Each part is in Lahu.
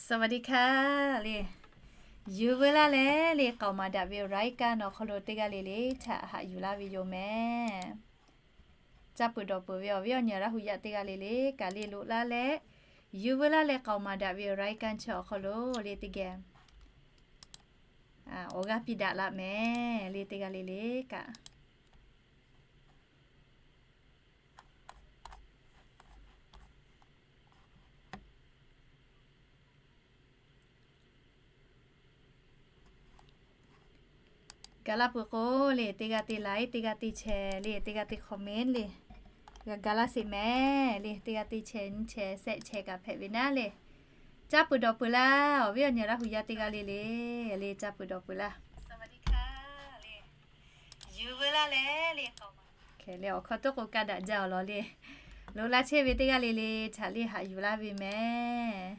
สวัสดีค่ะ le. Yuˬ veu laˇ leh le, k'aoˍ maˍ daꞈ ve รายการ awˬ hk'aw lo teˇ g'aˇ le le htaꞈ haꞈ yuˬ laˇ ve yoˬ mehˍ. Caˇ peuˬ dawˬ peuˬ ve awˬ viˉ awˬ nyi Laˇ hu yaˇ teˇ g'aˇ le le kaꞈ le loꞈ laˇ leh, yuˬ veu laˇ leh k'aoˍ maˍ daꞈ ve รายการ chi awˬ hk'aw lo le teˇ geh awˬ g'aˇ piˇ daꞈ laˇ mehˍ le, teˇ g'aˇ le le kaꞈ Gaˬ laˇ peuˬ k'o le, teˇ g'aˇ te like, teˇ g'aˇ te share le, teˇ g'aˇ te comment le, g'a gaˬ laˇ sheˍ mehˍ le. Teˇ g'aˇ te share, nyi share, share, share kaꞈ hpehꞈ ve naˉ le. Caˇ peuˬ dawˬ peuˬ laˇ, awˬ viˉ awˬ nyi Laˇ hu yaˇ teˇ g'aˇ le le, le caˇ peuˬ dawˬ peuˬ laˇ. Yuˬ veu laˇ leh le, awˬ hk'aw toˆ k'o kaˇ daꞈ jaˇ awˬ lawn le. Loꞈ la chehˇ ve teˇ g'aˇ le le htaꞈ le haꞈ yuˬ laˇ ve mehˍ.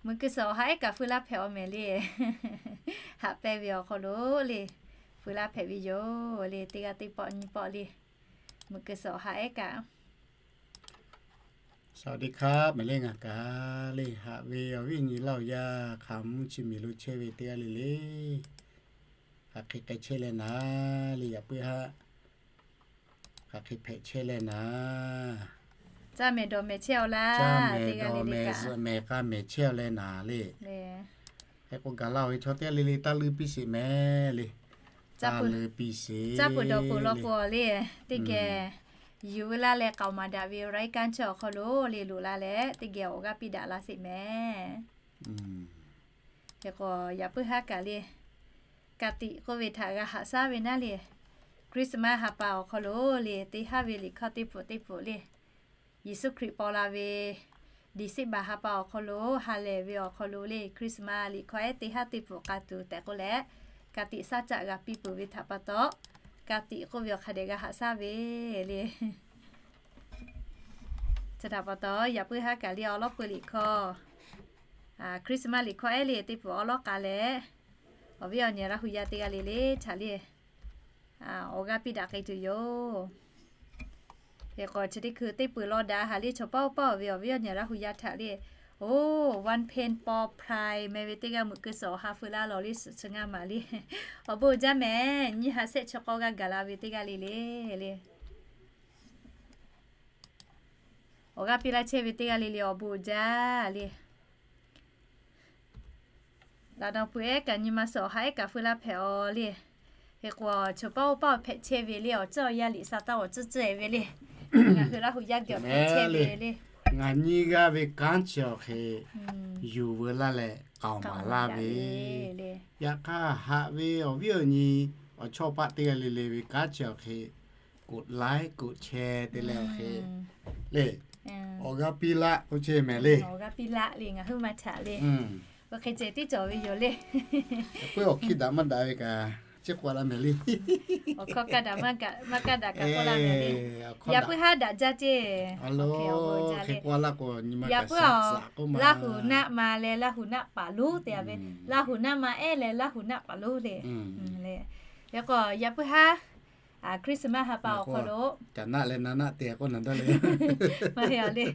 Meuꞈ keu suhˍ awˬ ha ehˉ kaꞈ feu laˇ hpehꞈ awˬ mehˍ le. Haꞈ pehnˇ ve awˬ hk'aw lo le, feu laˇ hpehꞈ ve yoˬ le, teˇ g'aˇ teˇ pawˆ nyi pawˆ le. Meuꞈ keu suhˍ awˬ ha ehˉ kaꞈ สวัสดีครับ mehˍ le, ngaˬ kaꞈ le haꞈ ve awˬ viˉ awˬ nyi Laˇ hu yaˇ hk'a mvuhˇ chi miˬ lo chehˇ ve teˇ g'aˇ le le, hk'aˬ hk'e k'ai chehˇ leh naˍ le, yaꞈ puiˉ haˆ hk'aˬ hk'e hpehꞈ chehˇ leh naˍ. Caˇ mehˍ dawˬ mehˍ chehˇ aw laˇ, caˇ mehˍ dawˬ mehˍ, zuhꞈ mehˍ k'a mehˍ chehˇ aw leh naˍ le. Hk'e k'o gaˬ la ve chaw teˇ g'aˇ le le taˇ leuˇ piˇ sheˍ mehˍ le. Taˇ leuˇ piˇ sheˍ. Caˇ peuˬ dawˬ peuˬ law k'o le, teˇ geh yuˬ veu laˇ leh k'aoˍ maˍ daꞈ ve รายการ chi awˬ hk'aw lo le loꞈ la leh teˇ geh awˬ g'aˇ piˇ daꞈ la sheˍ mehˍ. Hk'e k'o yaꞈ puiˉ haˉ kaꞈ le, กาติก k'oˆ ve htaꞈ g'a haꞈ shaˉ ve naˉ le. Christmas ha pa awˬ hk'aw lo le teˇ haˉ ve liꞈ hkawˇ teˇ pfuhˍ teˇ pfuhˍ le, Yeˍsuˆ Hkriꞈ paw la ve December ha pa awˬ hk'aw lo ha lehˬ ve awˬ hk'aw lo le Christmas liꞈ hkawˇ ehˉ teˇ haˉ teˇ pfuhˍ k'a tuˬ tehꞈ k'oˆ leh, กาติก shaˉ caˆ g'a piˇ peuˬ ve htaꞈ pa taw, กาติก k'oˆ ve awˬ hk'a dehꞈ g'a haꞈ shaˉ ve le. Chi htaꞈ pa taw yaꞈ puiˉ haˉ kaꞈ le awˬ lawˉ peu liꞈ hkawˇ, Christmas liꞈ hkawˇ ehˉ le teˇ pfuhˍ awˬ lawˉ k'a leh, awˬ viˉ awˬ nyi Laˇ hu yaˇ teˇ g'aˇ le le htaꞈ le awˬ g'aˇ piˇ daꞈ k'ai tuˬ yoˬ. Hk'e k'o chi teˇ hkui teˇ peuˬ law daꞈ haꞈ le chaw paˇ oˇ paˇ ve awˬ viˉ awˬ nyi Laˇ hu yaˇ htaꞈ le, oˇ, one pound paw pry meh ve teˇ g'aˇ meuꞈ keu suhˍ awˬ ha feu laˇ lawˬ le suhˍ chi ngaˇ maˍ le. Awˬ bon jaˇ mehˍ, nyiˇ ha shehˆ chi k'awˇ g'aˇ gaˬ la ve teˇ g'aˇ le le le. Awˬ g'aˇ piˇ laˇ chehˇ ve teˇ g'aˇ le le awˬ bon jaˇ le. Laꞈ naw pui ehˉ kaꞈ nyi ma suhˍ awˬ ha ehˉ kaꞈ feu laˇ hpehꞈ aw le. Hk'e k'o chaw paˇ oˇ paˇ awˬ hpehꞈ chehˇ ve le, awˬ ceuˬ awˬ yaˇ liꞈ sa taˇ awˬ ceuˬ ceuˬ e ve le. Ngaˬ hui Laˇ hu yaˇ geh awˬ hpehꞈ chehˇ ve le. Ngaˬ nyiˇ g'aˇ ve kanˉ chi awˬ hk'e yuˬ veu laˇ leh k'aoˍ maˍ laˇ ve. Yaꞈ hk'aˇ haꞈ ve awˬ viˉ awˬ nyi awˬ chawˇ paˆ teˇ g'aˇ le le ve kanˉ chi awˬ hk'e กดไลค์ กดแชร์ te leh awˬ hk'e le awˬ g'aˇ piˇ laˇ k'oˆ chehˇ mehˍ le. Awˬ g'aˇ piˇ laˇ le, ngaˬ hui maˇ htaꞈ le. Awˬ hk'e ceh tiˉ cawˬ ve yoˬ le. Peuˬ awˬ hkiˇ daꞈ maˇ daꞈ ve kaꞈ chi k'oˆ laˇ mehˍ le. Awˬ hkawˇ kaˇ daꞈ maˇ kaˇ daꞈ kaꞈ k'oˆ laˇ mehˍ le. Yaꞈ puiˉ haˉ daꞈ jaˇ ceˇ. Awˬ hk'e k'oˆ laˇ k'o nyi ma kaꞈ sa k'oˆ ma. Laˇ hu naˆ ma leh Laˇ hu naˆ paˍ lonˉ te a ve. Laˇ hu naˆ ma ehˉ leh Laˇ hu naˆ paˍ lonˉ le. Hk'e k'o yaꞈ puiˉ haˉ Christmas ha pa awˬ hk'aw lo caꞈ naˆ leh na naˆ te k'oˆ na daˇ le. Maˇ heˆ le.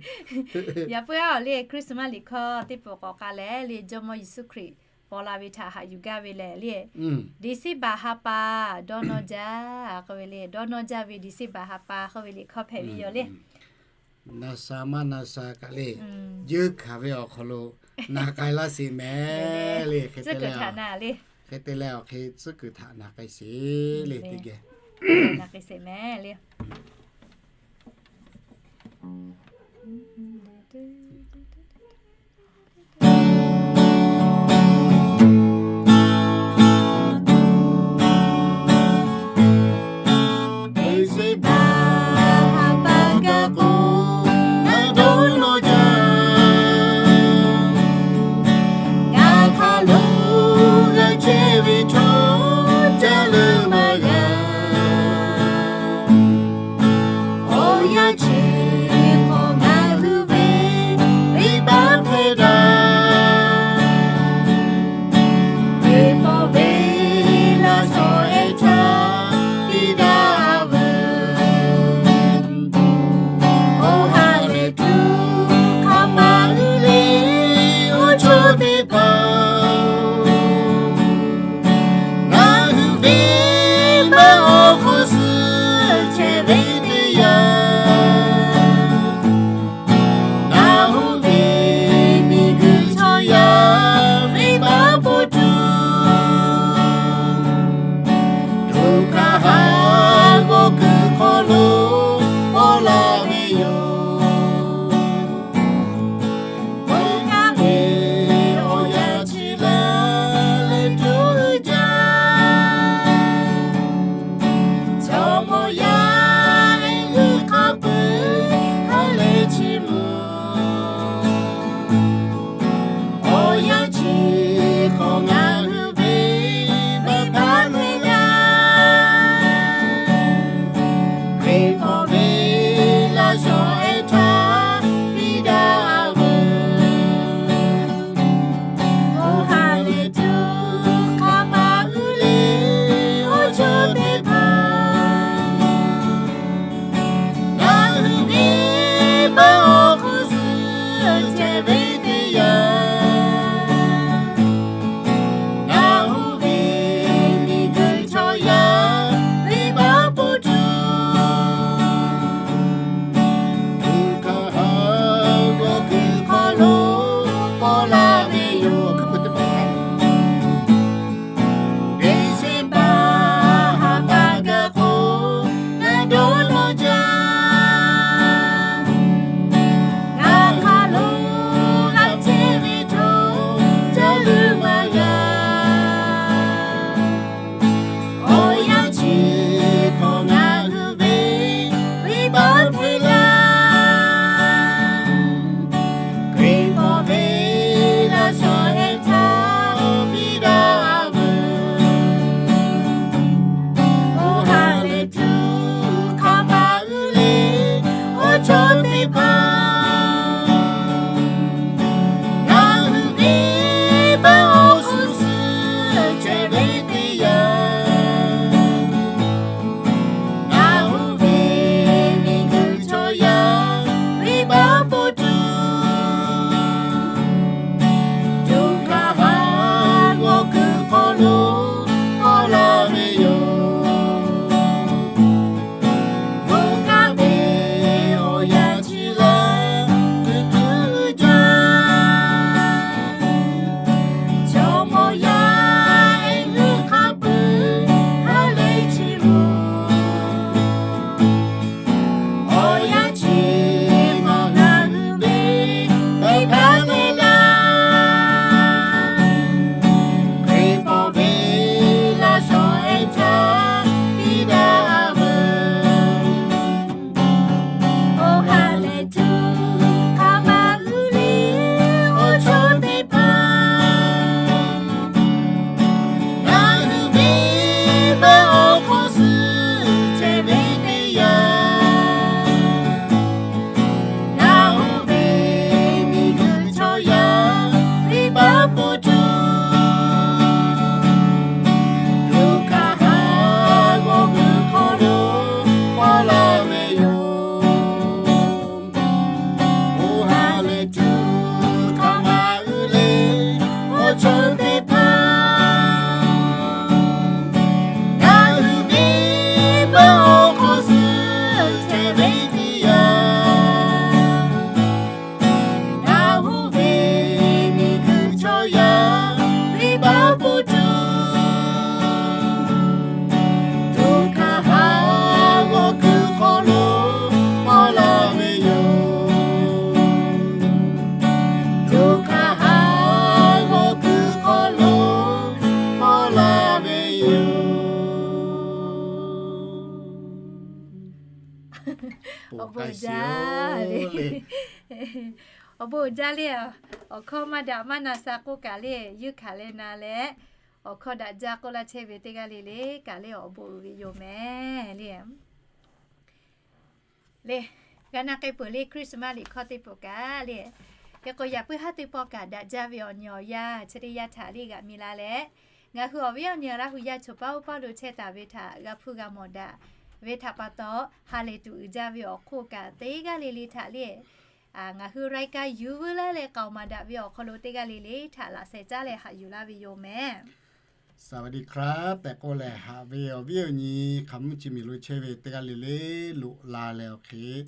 Yaꞈ puiˉ haˉ awˬ le Christmas liꞈ hkawˇ teˇ pfuhˍ k'awꞈ k'a leh le Jawˇmawˇ Yeˍsuˆ Hkriꞈ paw la ve htaꞈ haꞈ yuˬ gaˇ ve lehˬ le, December ha pa dawˇ nawˇ jaˇ k'oˆ ve le. Dawˇ nawˇ jaˇ ve December ha pa k'oˆ ve liꞈ hkawˇ hpehꞈ ve yoˬ le. Na sha maˇ na sha kaꞈ le, yeunˇ hkanˍ ve awˬ hk'aw lo na k'ai laˇ sheˍ mehˍ le. Hk'e te leh awˬ hk'e tcuhˉ kuiˬ htaꞈ na k'ai sheˍ le teˇ geh. Na k'ai sheˍ mehˍ le. Awˬ bon uiˍ jaˇ le. Awˬ bon uiˍ jaˇ le. Awˬ hkawˇ maˇ daꞈ maˇ na sha k'oˆ kaꞈ le, yuˇ hkanˍ leh na leh, awˬ hkawˇ daꞈ jaˇ k'oˆ laˇ chehˇ ve teˇ g'aˇ le le kaꞈ le awˬ bon uiˍ ve yoˬ mehˍ le. Le, g'a na k'ai peuˬ le Christmas liꞈ hkawˇ teˇ pawˆ kaꞈ le. Hk'e k'o yaꞈ puiˉ haˉ teˇ pawˆ kaꞈ daꞈ jaˇ ve awˬ nyi awˬ yanˇ chi teˇ yanˇ htaꞈ le g'aꞈ mi la leh, ngaˬ hui awˬ viˉ awˬ nyi Laˇ hu yaˇ choˬ paˉ oˇ paˇ lo chehˇ taˍ ve htaꞈ g'a hpuˇ g'a mawˬ daꞈ ve htaꞈ pa taw, ha lehˬ tuˬ uiˍ jaˇ ve awˬ hk'oˆ kaꞈ teˇ g'aˇ le le htaꞈ le, ngaˬ hui รายการ yuˬ veu laˇ leh k'aoˍ maˍ daꞈ ve awˬ hk'aw lo teˇ g'aˇ le le htaꞈ laꞈ sheh caˉ leh haꞈ yuˬ laˇ ve yoˬ mehˍ. สวัสดีครับ tehꞈ k'oˆ leh haꞈ ve awˬ viˉ awˬ nyi hk'aˬ mvuhˇ chi miˬ lo chehˇ ve teˇ g'aˇ le le loꞈ la leh awˬ hk'e,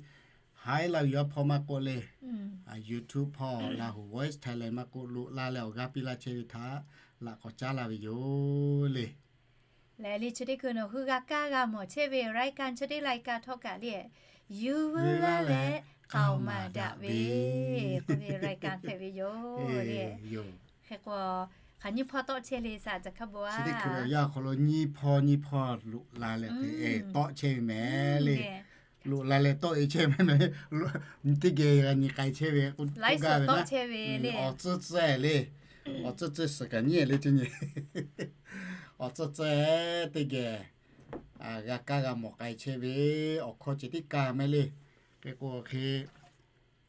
Hi Laˇ hu yaˇ hpawˇ maˇ k'oˆ le, YouTube hpawˇ Laˇ hu Voice Thailand maˇ k'oˆ loꞈ la leh awˬ g'aˇ piˇ laˇ chehˇ ve htaꞈ laꞈ k'awꞈ caˉ laˇ ve yoˬ le. Lehˬ le chi teˇ hkui nawˬ hui g'a kaˇ g'a mawˬ chehˇ ve รายการ chi teˇ รายการ htawˇ kaꞈ le, yuˬ veu laˇ leh k'aoˍ maˍ daꞈ ve k'oˆ ve รายการ hpehꞈ ve yoˬ le. Hk'e k'o, hk'aˬ nyiˇ hpawˇ tawˆ chehˇ le saˍ caˬ hkaˇ bon a. Chi teˇ hkui awˬ yanˇ awˬ hk'aw lo nyiˇ hpawˇ nyiˇ hpawˇ loꞈ la leh hk'e tawˆ chehˇ ve mehˍ le. Loꞈ la leh tawˆ e chehˇ ve mehˍ. Nyi teˇ geh g'a nyi k'ai chehˇ ve k'oˆ gaˇ ve naˉ, awˬ tcuhˇ tcuhˇ le, awˬ tcuhˇ tcuhˇ suhˍ kaꞈ nyi le teˇ nyi, awˬ tcuhˇ tcuhˇ teˇ geh g'a kaˇ g'a mawˬ k'ai chehˇ ve awˬ hkawˇ ceh tiˉ kaˇ mehˍ le. Hk'e k'o hk'e,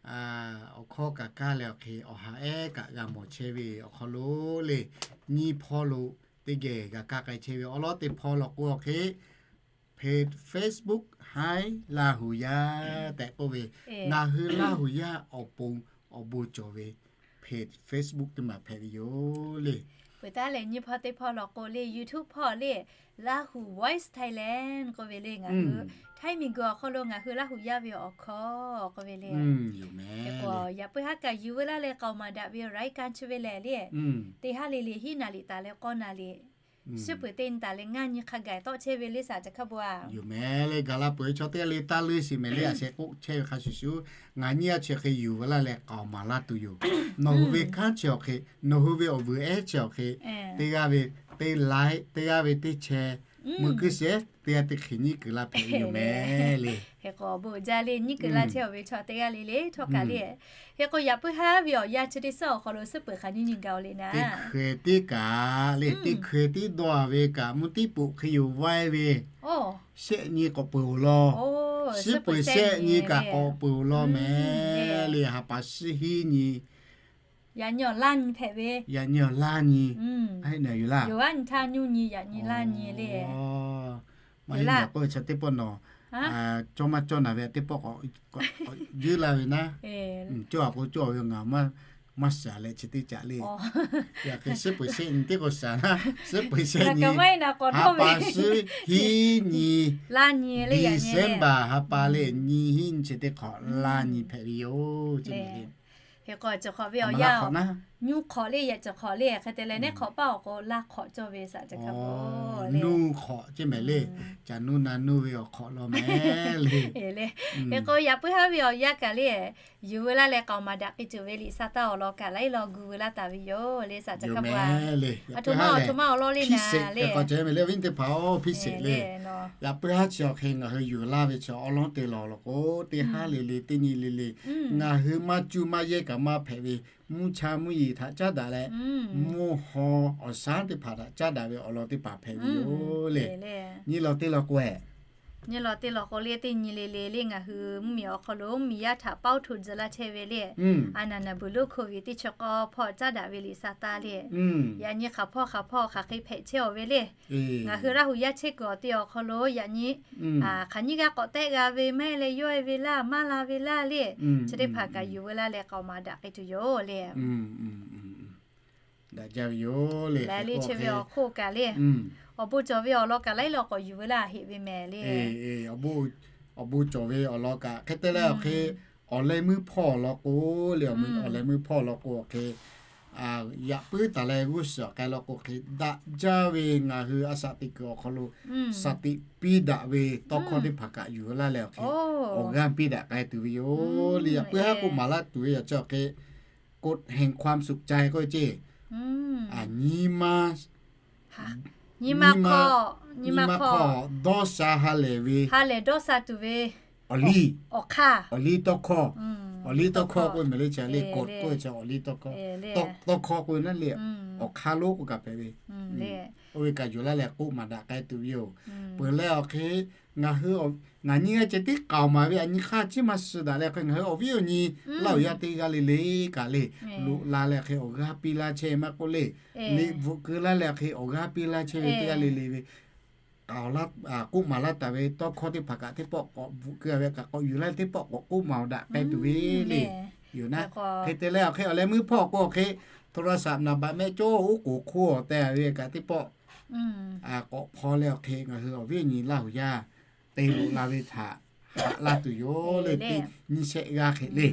awˬ hkawˇ kaꞈ kaˇ leh awˬ hk'e awˬ ha ehˉ kaꞈ g'a mawˬ chehˇ ve awˬ hk'aw lo le, nyiˇ hpawˇ lo teˇ geh g'a kaˇ k'ai chehˇ ve awˬ lawn teˇ hpawˇ law k'o awˬ hk'e, Facebook Hi Laˇ hu yaˇ tehꞈ k'oˆ ve, ngaˬ hui Laˇ hu yaˇ awˬ pon awˬ bon cawˬ ve Facebook teˇ maˬ hpehꞈ ve yoˬ le. Peuˬ taˉ lehˬ nyiˇ hpawˇ teˇ hpawˇ law k'o le YouTube hpawˇ le, Laˇ hu Voice Thailand k'oˆ ve le ngaˬ hui Htaiˇ miˬguiˬ awˬ hk'aw lo ngaˬ hui Laˇ hu yaˇ ve awˬ hkawˇ k'oˆ ve le. Yaꞈ puiˉ haˉ kaꞈ yuˬ veu laˇ leh k'aoˍ maˍ daꞈ ve รายการ chi ve lehˬ le, teˇ haˉ le le hiˉ naˍ liꞈ taˍ leh k'awˇ naˍ liꞈ, suhˉ peuˬ teˇ nyi taˍ leh ngaˇ nyi hk'a gaˬ tawˆ chehˇ ve le saˍ caˬ hkaˇ bon a. Yoˬ mehˍ le, gaˬ la peuˬ ve chaw teˇ g'aˇ le taˇ leuˇ sheˍ mehˍ le, a sheh k'oˆ chehˇ ve hk'a shuˍ shuˍ, ngaˬ nyiˇ g'aˇ chi hk'e yuˬ veu laˇ leh k'aoˍ maˍ laˇ tuˬ yoˬ. Nawˬ hui ve kanˉ chi awˬ hk'e, nawˬ hui ve awˬ vuiˬ ehˉ chi awˬ hk'e, teˇ g'aˇ ve teˇ like, teˇ g'aˇ ve teˇ share, meuˇ kuiˉ shehˍ teˇ g'aˇ teˇ hk'e nyiˉ keu laˇ hpehꞈ ve yoˬ mehˍ le. Hk'e k'o awˬ bon uiˍ jaˇ le, nyiˉ keu laˇ chehˇ ve chaw teˇ g'aˇ le le htawˇ kaꞈ le. Hk'e k'o yaꞈ puiˉ haˉ ve awˬ yanˇ chi teˇ suhˉ awˬ hk'aw lo suhˉ peuˬ hk'aˬ nyiˇ nyi gaˬ-oˬ le naˉ, teˇ hkeh tiˉ kaꞈ le, teˇ hkeh tiˉ dawˇ ve kaꞈ mvuhˇ tiˉ poꞈ hk'e yoˬ vaiˇ ve, shehˆ nyi k'awꞈ peuˬ-oˬ law, suhˉ peuˬ shehˆ nyi kaꞈ k'awꞈ peuˬ-oˬ law mehˍ le, ha pa shiˉ hiˉ nyi yaꞈ nyi awˬ laˇ nyi hpehꞈ ve, yaꞈ nyi awˬ laˇ nyi, a heˆ na yoˬ laˇ, yaꞈ nyi laˇ nyi le. Maˇ heˆ na k'oˆ ve chaw teˇ pawˆ nawˬ cawˇ maˇ cawˇ naˍ ve teˇ pawˆ k'awꞈ juˇ la ve naˉ, cawˇ a k'o cawˇ ve ngaˬ maˇ shaˍ leh chi teˇ caꞈ le. Yaꞈ hk'e suhˉ peuˬ shehˆ nyi teˇ k'o shaˍ naˉ, suhˉ peuˬ shehˆ nyi, ha pa shiˉ hiˉ nyi, December ha pa le nyi hiˉ nyi chi teˇ hk'awꞈ laˇ nyi hpehꞈ ve yoˬ. Hk'e k'o cawˬ hk'awꞈ ve awˬ yanˇ, nuˇ hk'awꞈ le, yaꞈ cawˬ hk'awꞈ le, hk'e te leh neˉ hk'awꞈ paˇ awˬ k'o laˇ hk'awꞈ cawˇ ve saˍ caˬ hkaˇ bon le. Nuˇ hk'awꞈ ceˇ mehˍ le, caˬ nuˇ na nuˇ ve awˬ hk'awꞈ law mehˍ le. Hk'e k'o yaꞈ puiˉ haˉ ve awˬ yanˇ kaꞈ le, yuˬ veu laˇ leh k'aoˍ maˍ daꞈ k'ai tuˬ ve liꞈ sa taˇ awˬ lawn kaꞈ laiˉ law gu veu laˇ taˍ ve yoˬ le saˍ caˬ hkaˇ bon a. Aˬ htoꞈ ma awˬ htoꞈ ma awˬ lawn le naˉ le, hpiˇ sheˍ le. Yaꞈ puiˉ haˉ chi awˬ hk'e ngaˬ hui yuˬ laˇ ve chi awˬ lawn te lawˬ law k'o, teˇ haˉ le le teˇ nyi le le, ngaˬ hui maˇ cuˇ maˇ yehˇ kaꞈ maˇ hpehꞈ ve mvuhˇ cha mvuhˇ yeˬ htaꞈ caˉ daꞈ leh, mvuhˇ haw awˬ shaˉ teˇ hpaˍ htaꞈ caˉ daꞈ ve awˬ lawn teˇ hpaˍ hpehꞈ ve yoˬ le. Nyi law teˇ law k'o, nyi law teˇ law k'o le teˇ nyi le le le ngaˬ hui mvuhˇmiˬ awˬ hk'aw lo mvuhˇmiˬ yaˇ htaꞈ paoˇ htoꞈ tcuh laˇ chehˇ ve le. A naˍ naˍ buiˬ lonˉ hk'oˆ ve teˇ chi k'awˇ hpawˇ caˉ daꞈ ve liꞈ sa taˇ le. Yaꞈ nyi hk'aˬ hpawˇ hk'aˬ hpawˇ hk'aˬ hk'e hpehꞈ chehˇ-aˬ ve le. Ngaˬ hui Laˇ hu yaˇ chehˇ kuiˬ awˬ te awˬ hk'aw lo yaꞈ nyi hk'aˬ nyiˇ g'aˇ k'awꞈ tehˆ g'a ve maˇ heˆ leh yawˇ e ve laˇ maˇ la ve laˇ le. Chi teˇ hpaˍ kaꞈ yuˬ veu laˇ leh k'aoˍ maˍ daꞈ k'ai tuˬ yoˬ le. Daꞈ jaˇ ve yoˬ le. Laiˉ le chi ve awˬ hk'oˆ kaꞈ le, awˬ bon cawˬ ve awˬ lawn kaꞈ laiˉ law k'awꞈ yuˬ veu laˇ heˆ ve mehˍ le. Awˬ bon cawˬ ve awˬ lawn kaꞈ hk'e te leh awˬ hk'e, awˬ leh meuˇ hpawˇ awˬ lawn k'o le, awˬ leh meuˇ hpawˇ awˬ lawn k'o awˬ hk'e, yaꞈ puiˉ taˍ leh g'uˇ suhˍ k'ai law k'o hk'e daꞈ jaˇ ve ngaˬ hui a shaꞈ teꞈ kuiˬ awˬ hk'aw lo shaˍ tiꞈ piˇ daꞈ ve tawˇ hkawˇ teˇ hpaˍ kaꞈ yuˬ veu laˇ leh awˬ hk'e, awˬ g'aˇ piˇ daꞈ k'ai tuˬ ve yoˬ le. Yaꞈ puiˉ haˉ k'oˆ maˍ laˇ tuˬ ve yaꞈ chi awˬ hk'e กฎแห่งความสุขใจ k'oˆ ve ceˇ. Nyi ma, nyi ma hk'aw, nyi ma hk'aw dawˇ sha ha lehˬ ve, ha lehˬ dawˇ sha tuˬ ve awˬ liˇ, awˬ liˇ tawˇ hkawˇ, awˬ liˇ tawˇ hkawˇ k'oˆ ve mehˍ le, chi le k'awꞈ k'oˆ ve chi awˬ liˇ tawˇ hkawˇ, tawˇ hkawˇ k'oˆ ve naˉ le, awˬ hk'aˇ lonˉ k'oˆ kaꞈ hpehꞈ ve. Oˇ ve kaꞈ yuˬ laˇ leh k'oˆ maˍ daꞈ k'ai tuˬ ve yoˬ. Peuˬ leh awˬ hk'e ngaˬ hui, ngaˬ nyi g'a ceh tiˉ k'aoˍ maˍ ve a nyi hk'aˇ chi maˇ suh daꞈ leh awˬ hk'e ngaˬ hui awˬ viˉ awˬ nyi Laˇ huˍ yaˇ teˇ g'aˇ le le kaꞈ le, loꞈ la leh awˬ hk'e awˬ g'aˇ piˇ laˇ chehˇ ve maˇ k'oˆ le, liꞈ bvuhꞈ keu laˇ leh awˬ hk'e awˬ g'aˇ piˇ laˇ chehˇ ve teˇ g'aˇ le le ve k'aoˍ laˇ, k'oˆ maˍ laˇ taˍ ve tawˇ hkawˇ teˇ hpaˍ kaꞈ teˇ pawˆ k'awꞈ bvuhꞈ keu a ve kaꞈ k'awꞈ yuˬ laˇ teˇ pawˆ k'awꞈ k'oˆ maˍ awˬ daꞈ k'ai tuˬ ve le. Yoˬ naˉ, hk'e te leh awˬ hk'e awˬ leh meuˇ hpawˇ k'o awˬ hk'e โทรศัพท์ naˍ baꞈ mehˆ cawˇ oˉ k'oˍ hk'oˆ awˬ teh ve kaꞈ teˇ pawˆ k'awꞈ hpaw leh awˬ hk'e ngaˬ hui awˬ viˉ awˬ nyi Laˇ huˍ yaˇ te loꞈ la ve htaꞈ haꞈ laˇ tuˬ yoˬ le, teˇ nyiˇ shehˆ g'aˇ hk'e le.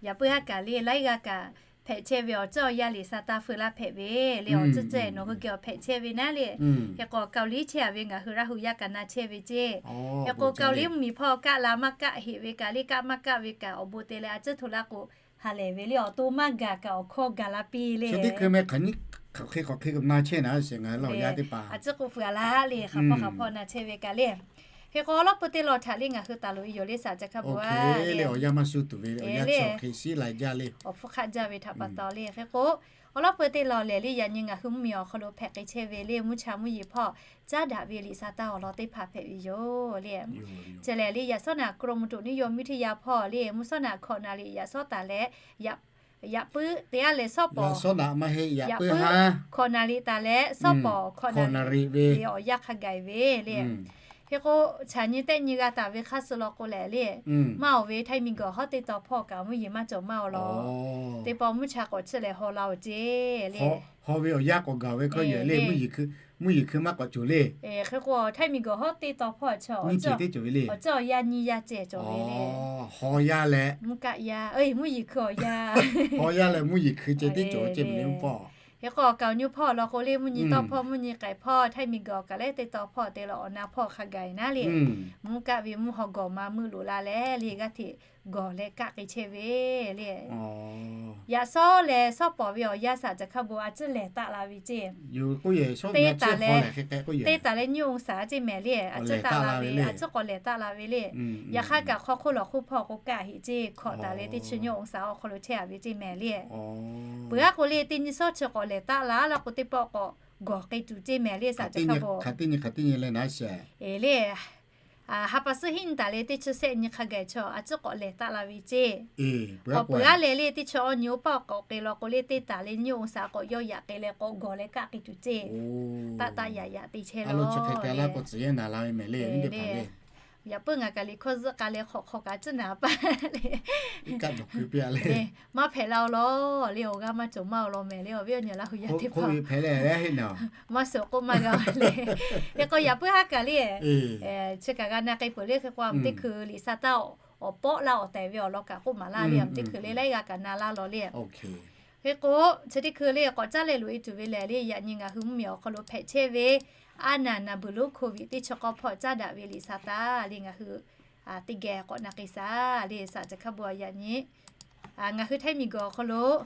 Yaꞈ puiˉ haˉ kaꞈ le, laiˉ g'aˇ kaꞈ hpehꞈ chehˇ ve awˬ ceuˬ awˬ yanˇ liꞈ sa taˇ feu laˇ hpehꞈ ve le, awˬ ceuˬ ceuˬ nawˬ hui geh awˬ hpehꞈ chehˇ ve naˉ le. Hk'e k'o Kaoˍliˇ chehˇ a ve ngaˬ hui Laˇ huˍ yaˇ kaꞈ na chehˇ ve ceˇ. Hk'e k'o Kaoˍliˇ mvuhˇmiˬ hpawˇ kaˆ la maˇ kaˆ heꞈ ve kaꞈ le, kaˆ maˇ kaˆ ve kaꞈ awˬ bon te leh a ceuˬ hto laˇ k'o, ha lehˬ ve le awˬ to maˇ gaˬ kaꞈ awˬ hkawˇ gaˬ la piˇ le. Chi teˇ hkui meh hk'aˬ nyiˇ hk'aˬ hk'e k'awꞈ hk'e na chehˇ naˉ sheˍ ngaˬ hui Laˇ huˍ yaˇ teˇ hpaˍ a ciˉ k'oˆ fuiˍ a laˇ le, hk'aˬ hpawˇ hk'aˬ hpawˇ na chehˇ ve kaꞈ le. Hk'e k'o awˬ lawn peu teˇ lawn htaꞈ le ngaˬ hui taˍ loꞈ e yoˬ le saˍ ca hk'a bo le, awˬ yanˇ maˇ shu tuˬ ve awˬ yanˇ chi awˬ hk'e shiˉ la jaˇ le. Awˬ hpfuhˇ hk'aˆ jaˇ ve htaꞈ pa taw le. Hk'e k'o awˬ lawn peu teˇ lawn lehˬ le, yaꞈ nyi ngaˬ hui mvuhˇmiˬ awˬ hk'aw lo hpehꞈ k'ai chehˇ ve le, mvuhˇ cha mvuhˇ yeˬ hpawˇ caˉ daꞈ ve liꞈ sa taˇ awˬ lawn teˇ hpaˍ hpehꞈ ve yoˬ le. Chi lehˬ le, yaꞈ shawˉ naꞈ กรมอุตุนิยมวิทยา hpawˇ le, mvuhˇ shawˉ naꞈ hkawꞈ naˍ riˍ yaꞈ shawˉ taˍ leh, yaꞈ puiˉ teˇ g'aˇ leh shawˉ pawˍ, yaꞈ puiˉ hkawꞈ naˍ riˍ taˍ leh shawˉ pawˍ hkawꞈ naˍ riˍ ve awˬ yanˇ hk'a gaˬ ve le. Hk'e k'o chaꞈ nyi tehˆ nyi g'a taˍ ve hk'aˇ suh law k'o lehˬ le, maˇ oˬ ve Htaiˇ miˬguiˬ hawˉ teˇ taw hpawˇ kaꞈ mvuhˇ yeˬ maˇ cawˬ maˇ oˬ law. Teˇ pawˆ mvuhˇ cha k'awꞈ chiˇ leh haw la oˬ ceˇ le. Haw ve awˬ yanˇ k'awꞈ gaˬ ve hkawˇ yoˬ le, mvuhˇ yeˬ hkui maˇ k'awꞈ cawˬ le. Hk'e k'o Htaiˇ miˬguiˬ hawˉ teˇ taw hpawˇ chi awˬ ceuˬ awˬ yanˇ nyiˇ yanˇ ceh cawˬ ve le. Haw yanˇ leh mvuhˇ yeˬ hkui awˬ yanˇ, haw yanˇ leh mvuhˇ yeˬ hkui ceh tiˉ cawˬ ve ceˇ mvuhˇ yeˬ hpawˇ. Hk'e k'o Kaoˍ nyu hpawˇ law k'o le, mvuhˇ nyi tawˇ hpawˇ mvuhˇ nyi k'ai hpawˇ Htaiˇ miˬguiˬ kaꞈ lehˬ teˇ taw hpawˇ te leh awˬ na hpawˇ hk'a gaˬ naˉ le. Mvuhˇ kaˆ ve mvuhˇ haw gawˬ ma meuˆ loꞈ la leh le g'aˇ hteꞈ gawˬ leh kaˆ k'ai chehˇ ve le. Yaꞈ shawˉ leh shawˉ pawˍ ve awˬ yanˇ saˍ ca hk'a bo a ciˉ lehˬ taˆ la ve ceˇ. Teˇ taˍ leh, teˇ taˍ leh nyiˇ องศา ceˇ mehˍ le, a ciˉ taˆ la ve, a ciˉ k'awꞈ lehˬ taˆ la ve le. Yaꞈ hk'aˇ kaꞈ hk'aw hk'oˆ lawˬ hk'oˆ hpawˇ k'o kaˆ heꞈ ceˇ, hkawꞈ taˍ leh teˇ chi nyiˇ องศา awˬ hk'aw lo chehˇ a ve ceˇ mehˍ le. Peuˬ aˉ k'o le teˇ nyiˇ shawˉ chi k'awꞈ lehˬ taˆ la laˇ k'o teˇ pawˆ k'awꞈ gawˬ k'ai tuˬ ceˇ mehˍ le saˍ ca hk'a bo. Eˬ le, ha pa suhˉ hiˉ nyi taˍ leh teˇ chi shehˆ nyi hk'a gaˬ chaw a ciˉ k'awꞈ lehˬ taˆ la ve ceˇ. K'awꞈ peuˬ aˉ leh le teˇ chi awˇ nyi oˇ pawˆ k'awꞈ k'ai law k'o le teˇ taˍ leh nyiˇ องศา k'awꞈ yawˇ yaꞈ k'ai leh k'awꞈ gawˬ leh kaˆ k'ai tuˬ ceˇ. Taˆ taˆ yaꞈ yaꞈ te chehˇ law. Yaꞈ puiˉ ngaˬ kaꞈ liꞈ hkawˇ zuhˆ k'a leh hk'awꞈ hk'awꞈ kaꞈ a ciˉ naˍ paˇ le. Maˇ hpehꞈ la oˬ law le, awˬ g'aˇ maˇ cawˬ maˇ oˬ law mehˍ le, awˬ viˉ awˬ nyi Laˇ huˍ yaˇ teˇ hpaˍ maˇ suhˍ k'oˆ maˇ g'a le. Hk'e k'o yaꞈ puiˉ haˉ kaꞈ le, chi kaꞈ g'a na k'ai peuˬ le. Hk'e k'o a teˇ hkui liꞈ sa taˇ awˬ pawˆ laˇ awˬ tehˬ ve awˬ lawn kaꞈ k'oˆ maˍ laˇ le, a teˇ hkui le laiˉ g'aˇ kaꞈ na laˇ law le. Hk'e k'o chi teˇ hkui le k'awꞈ caˉ leh loꞈ e tuˬ ve lehˬ le, yaꞈ nyi ngaˬ hui mvuhˇmiˬ awˬ hk'aw lo hpehꞈ chehˇ ve aˉ naˍ naˍ buiˬ lonˉ โควิด teˇ chi k'awˇ hpawˇ caˉ daꞈ ve liꞈ sa taˇ le ngaˬ hui teˇ geh k'awꞈ na k'ai shaˍ le saˍ ca hk'a bo. Yaꞈ nyi ngaˬ hui Htaiˇ miˬguiˬ awˬ hk'aw lo